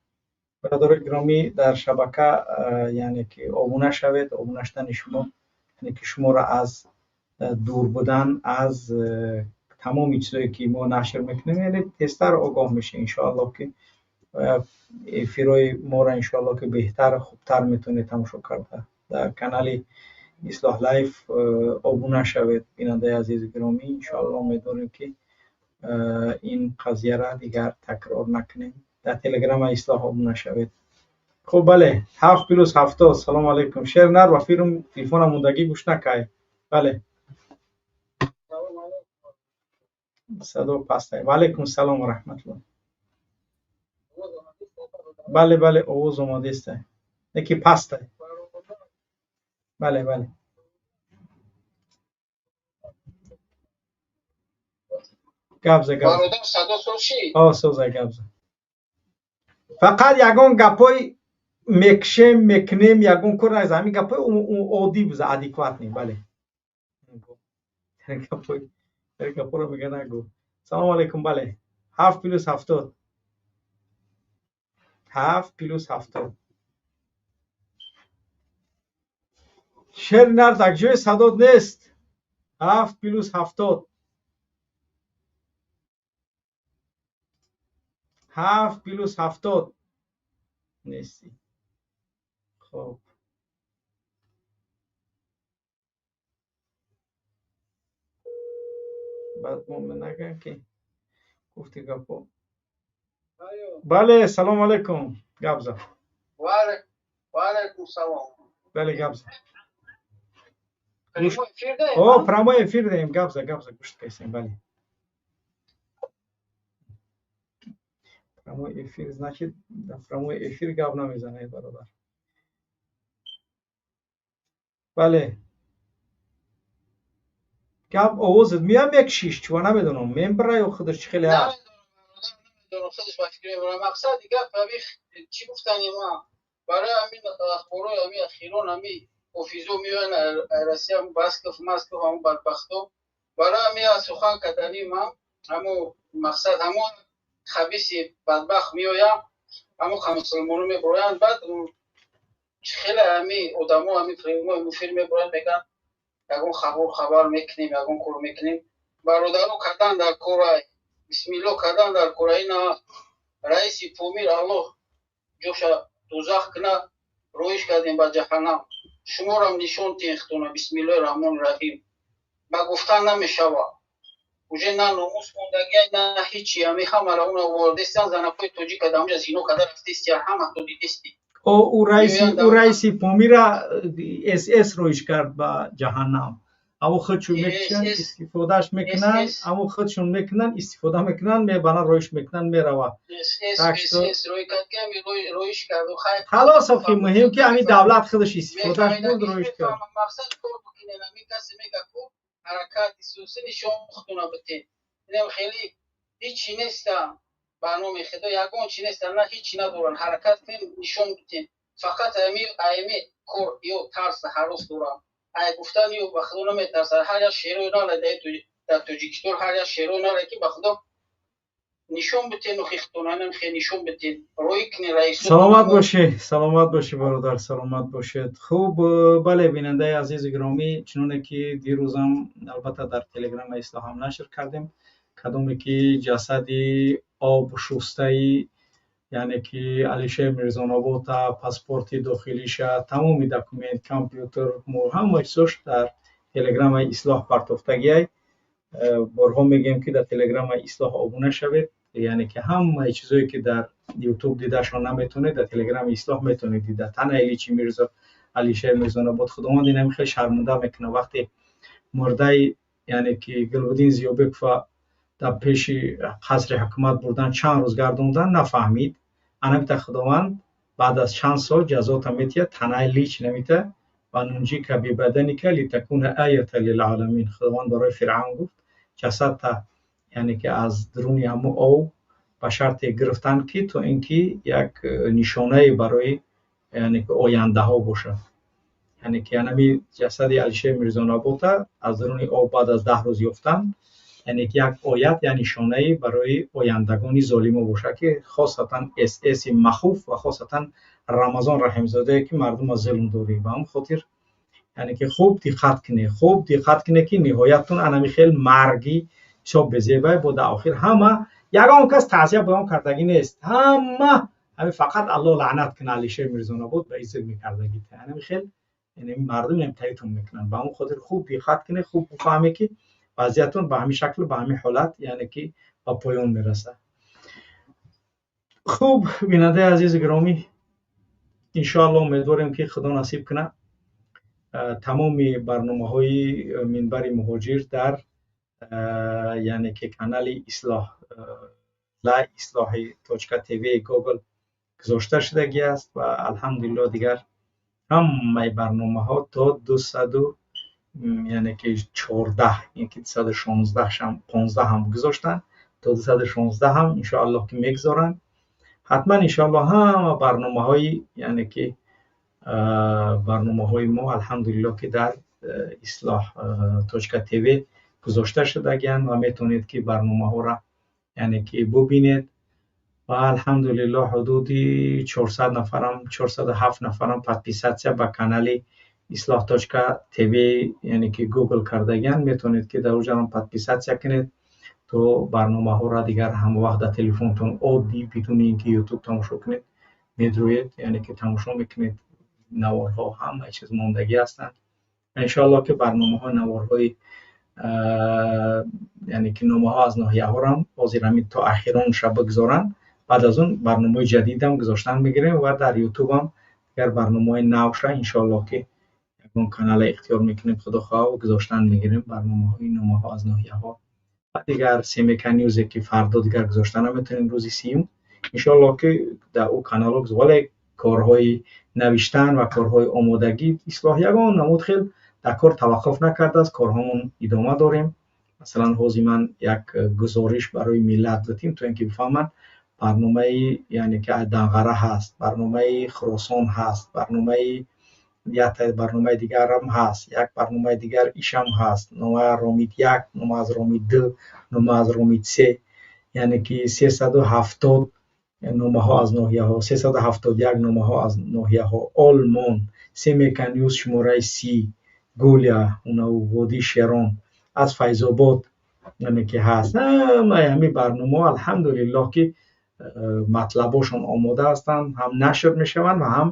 A: Бародарои гиромӣ, дар шабака, яъне ки обуна шавед. Обуна шудани шумо, яъне ки шуморо аз дур будан аз тамоми чизое ки мо нашр мекунем, яъне тезтар огоҳ мешавед. Иншоаллоҳ ки эфирҳои моро, иншоаллоҳ ки беҳтар, хубтар метавонед тамошо карда. Дар канали Ислоҳ Лайф обуна шавед, бинандаи азизи гиромӣ. Иншоаллоҳ умедворем ки ин қазияро дигар такрор накунем. Дар телеграма Ислоҳ обуна шавед. Хуб, бале, 7 + 70. Салому алайкум, шер нар ба фирм телефона мондагӣ, гӯш накай. Бале, садо пастай. Ва алайкум салом ва раҳматуллоҳ. Бале, бале, овоз омадестай, леки пастай. Бале, бале, гап за, гап.
M: Бародар, садо соз шид?
A: О, созай, гап за. Фақат ягон гапҳои мекшем, мекунем, ягон кор наза, ҳамин гапҳои оддӣ буза, адекватный. Бале, гапҳоро мега нагӯ. Салому алайкум. Бале, 7 + 70, 7 + 70. Шер нар, дар ҷои садот нест. 7 + 70, 7 + 70 нестӣ. Хоб, баъд мо нагӯям ки гуфти гапо. Бале, салому алайкум, гап зад.
M: Ва алайкум салом.
A: Бале, гап зад.
M: Прямой эфир даем?
A: О, прямой эфир даем. Гап за, гап за, гӯшт кайсем. Бале, прямой эфир, значит, дар прямой эфир гап намезанед, бародар. Бале, гап, овозат мея, мекшиш чува, намедонам, мембра ё худаш чӣ хеле ҳаст.
M: Намедонам, худаш ба фикр мебарам. Мақсади гап ҳами чӣ гуфтани ма, барои ҳамин ахборҳои ҳами ахирон, ҳами офизо меоянд Россия, Басков, Масков, ҳамон бадбахто. Барои ҳами сухан кардани ма ҳамо мақсад, ҳамон хабиси бадбахт меояд, ҳамон мусулмоно мебуроянд, баъд хеле ҳами одамо ҳами прямой эфир мебуроянд, мегӯянд ягон хабар мекунем, ягон кор мекунем. Бародаро, кардан дар корай, бисмилло, кардан дар кора. Ина раиси Помир, Аллоҳ ҷоша дузах куна, роиш кардем ба ҷаҳаннам. Шуморам нишон тенхтона. Бисмиллоҳи раҳмони раҳим. Ба гуфтан намешавад, уже на номус мондагиай, на ҳичи. Ами ҳамара уна овардестан, занакҳои тоҷика дар онҷа зино карда рафтестия, ҳамато дидести.
A: Ӯ раиси Помира СС роиш кард ба ҷаҳаннам. Амо худшон мекушанд, истифодааш мекунанд, амо худшон мекунанд, истифода мекунанд, мебаранд, роиш мекунанд, меравад. Халос, охи муҳим ки ҳамин давлат худаш истифодааш бурд, роиш кард.
M: Мақсад кор бикунен. Ҳамин касе мега ку ҳаракати сиёсӣ нишон худтона битен. Инам хеле ҳичи неста, ба номи худо ягон чи неста, на ҳичи надоранд. Ҳаракат кунен, нишон битен. Фақат ами кор ё тарса, ҳарос дорам. Ай гуфтан ё ба худо наметарсад. Ҳар як шерои нале дар Тоҷикистон, ҳар як шерои нале ки ба худо нишон битен, хихтонанам хе нишон битен, рӯй кунен раисо.
A: Саломат бошӣ, саломат бошӣ, бародар, саломат бошед. Хуб, бале, бинандаи азизи гиромӣ, чуноне ки дирӯзам албатта дар телеграма Ислоҳам нашр кардем, кадоме ки ҷасади об шустаи, яъне ки Алишер Мирзонобота, паспорти дохилиша, тамоми документ, компютер, ҳама чизош дар телеграмаи Ислоҳ партофтагиай. Борҳо мегӯем ки дар телеграмаи Ислоҳ обуна шавед, яъне ки ҳамаи чизое ки дар Ютуб дидашон наметавонед, дар телеграми Ислоҳ метавонед дида. Танаи личи Мирзо Алишер Мирзонобод, Худованд инами хеле шармонда мекунад. Вақте мурдаи, яъне ки Гулбуддин Зиёбекова дар пеши қасри ҳукумат бурдан, чанд рӯз гардондан, нафаҳмид. Анамита Худованд баъд аз чанд сол ҷазота метиҳад, танаи лич намита. Ва нунҷика бибаданика литакуна аята лилъаламин. Худованд барои Фиръавн гуфт, ҷасадта, яъне ки аз дуруни ҳамун ов ба шарте гирифтанд, ки то ин ки як нишонае барои, яъне ки, ояндаҳо бошад. Яъне ки ҳанами ҷасади Алишер Мирзонабота аз дуруни об баъд аз 10 рӯз ёфтанд, яъне ки як оят, як нишонае барои ояндагони золимо бошад, ки хосатан ССи махуф ва хосатан Рамазон Раҳимзодае, ки мардума зулм дорӣ. Ба ҳамн хотир, яъне ки, хуб диққат кунед, хуб диққат кунед, ки ниҳоятун анами хел марги ҳисоб безебай бо дар охир ҳама ягон кас таъзия баён кардагӣ нест. Ҳама ҳами фақат Аллоҳ лаънат кунад Алишер Мирзонобод ба ин зулми кардагӣ. Анами хел, яъне мардум имтиҳонтон мекунанд. Ба ҳамн хотир хуб диққат кунед, хуб бифаҳмед, ки вазъиятон ба ҳамин шакл, ба ҳамин ҳолат, яъне ки, ба поён мерасад. Хуб, бинандаи азизи гиромӣ, иншоалло умедворем, ки Худо насиб кунад, тамоми барномаҳои Минбари Муҳоҷир дар, яъне ки, канали Ислоҳ ла Ислоҳи.тв Гугл гузошта шудагӣ аст ва алҳамдулилло дигар ҳамаи барномаҳо то дусаду, яъне ки, 14, ки 216 шам, 15 ҳам гузоштанд, то 216 ҳам иншоаллоҳ ки мегузоранд ҳатман. Иншоаллоҳ ҳама барномаҳои, яъне ки, барномаҳои мо алҳамдулилло ки дар Ислоҳ.тв гузошта шудагианд ва метавонед, ки барномаҳоро, яъне ки, бубинед. Ва алҳамдулилло ҳудуди 400 нафарам, 407 нафарам подписаться ба канали Ислоҳ.тв, яъне ки, Гугл кардагианд. Метавонед, ки дар оҷарам подписаться кунед, то барномаҳоро дигар ҳамавақт дар телефонтон оддӣ, бидуни ин ки Ютуб тамошо кунед, медроед, яъне ки, тамошо мекунед. Наворҳо, ҳамаи чиз мондагӣ ҳастанд. Иншоалло ки барномаҳои наворҳои, яъне ки, номаҳо аз ноҳияҳорам ҳозир ҳамин то ахиронша бигзоранд. Баъд аз он барномаҳои ҷадидам гузоштан мегирем ва дар Ютубам дигар барномаҳои навша иншоалло ки ягон канале ихтиёр мекунем, худо хоҳа, гузоштан мегирем барномаҳои номаҳо аз ноҳияҳо ва дигар Семека Ньюзе, ки фардо дигар гузошта наметавонем, рӯзи 30-ум иншоалло ки дар ӯ каналҳо. Вале корҳои навиштан ва корҳои омодагӣ Ислоҳ ягон намуд хел дар кор таваққуф накардааст, корҳомон идома дорем. Масалан, ҳозир ман як гузориш барои миллат додем, то ин ки бифаҳманд, барномаи, яъне ки, Данғара ҳаст, барномаи Хуросон ҳаст, барномаи як барномаи дигарам ҳаст, як барномаи дигар ишам ҳаст, нома Ромит як, нома аз Ромит ду, нома аз Ромит се, яъне ки, 370 номаҳо аз ноҳияҳо, 371 номаҳо аз ноҳияҳо, Олмон, Семека Ньюз шумораи 30, Гулия, водии Шерон, аз Файзобод, яъне ки, ҳаст. Ҳамаи ҳамин барномаҳо алҳамдулиллоҳ ки матлабошон омода ҳастанд, ҳам нашр мешаванд ва ҳам,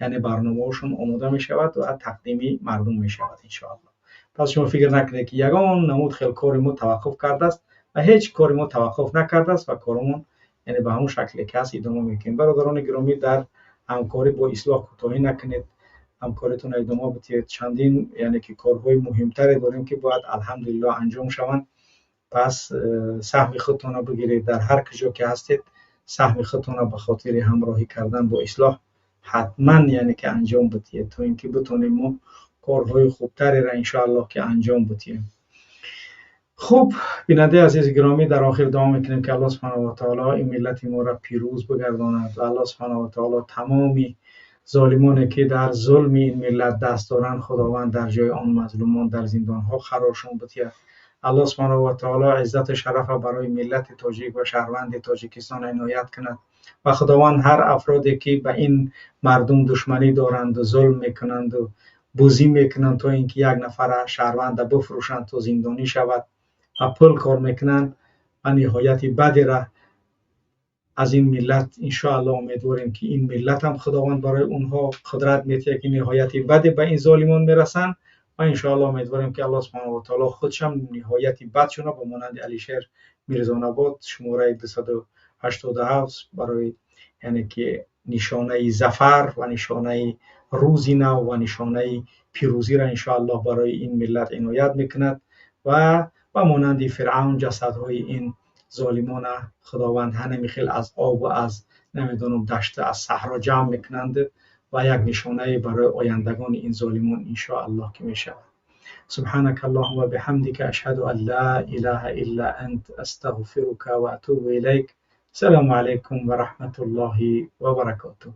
A: яъне, барномаҳошон омода мешавад ва тақдими мардум мешавад иншоалло. Пас шумо фикр накунед, ки ягон намуд хел кори мо таваққуф кардааст ва ҳеҷ кори мо таваққуф накардааст ва коромон, яъне, ба ҳамон шакле ки ҳаст идома мекунем. Бародарони гиромӣ, дар ҳамкорӣ бо Ислоҳ кӯтоҳӣ накунед, ҳамкоритонро идома бидиҳед. Чандин, яъне ки, корҳои муҳимтаре дорем, ки бояд алҳамдулилло анҷом шаванд. Пас саҳми худтонро бигиред, дар ҳар куҷо ки ҳастед, саҳми худтонро ба хотири ҳамроҳӣ кардан бо Ислоҳ ҳатман, яъне ки, анҷом бидиҳед, то ин ки битонем мо корҳои хубтареро иншоаллоҳ ки анҷом бидиҳем. Хуб, бинандаи азизи гиромӣ, дар охир дуо мекунем, ки Аллоҳ субҳанаҳу ва таоло ин миллати моро пирӯз бигардонад ва Аллоҳ субҳанаҳу ва таоло тамоми золимоне, ки дар зулми ин миллат даст доранд, Худованд дар ҷои он мазлумон дар зиндонҳо қароршон бидиҳад. Аллоҳ субҳанаҳу ва таоло иззату шарафа барои миллати тоҷик ва шаҳрванди Тоҷикистон иноят кунад ва Худованд ҳар афроде, ки ба ин мардум душманӣ доранду зулм мекунанду бузӣ мекунанд, то ин ки як нафара шаҳрванда бифурӯшанд, то зиндонӣ шавад ва пул кор мекунанд, ва ниҳояти бадеро аз ин миллат иншоалло умедворем, ки ин миллатам Худованд барои онҳо қудрат медиҳад, ки ниҳояти баде ба ин золимон мерасанд. Ва иншоалло умедворем, ки Аллоҳ субҳанаҳу ва таоло худшам ниҳояти бадшона ба монанди Алишер Мирзонабод шумораи 287 барои, яъне ки, нишонаи зафар ва нишонаи рӯзи нав ва нишонаи пирӯзиро иншоаллоҳ барои ин миллат иноят мекунад ва ба монанди Фиръавн ҷасадҳои ин золимона Худованд ҳанами хел аз об ва аз, намедонам, дашта, аз саҳро ҷамъ мекунанд. ва як нишонае барои ояндагони ин золимон, иншоаллоҳ, ки мешавад. سبحانك اللهم وبحمدك، أشهد أن لا إله إلا أنت، أستغفرك وأتوب إليك. السلام عليكم ورحمة الله وبركاته.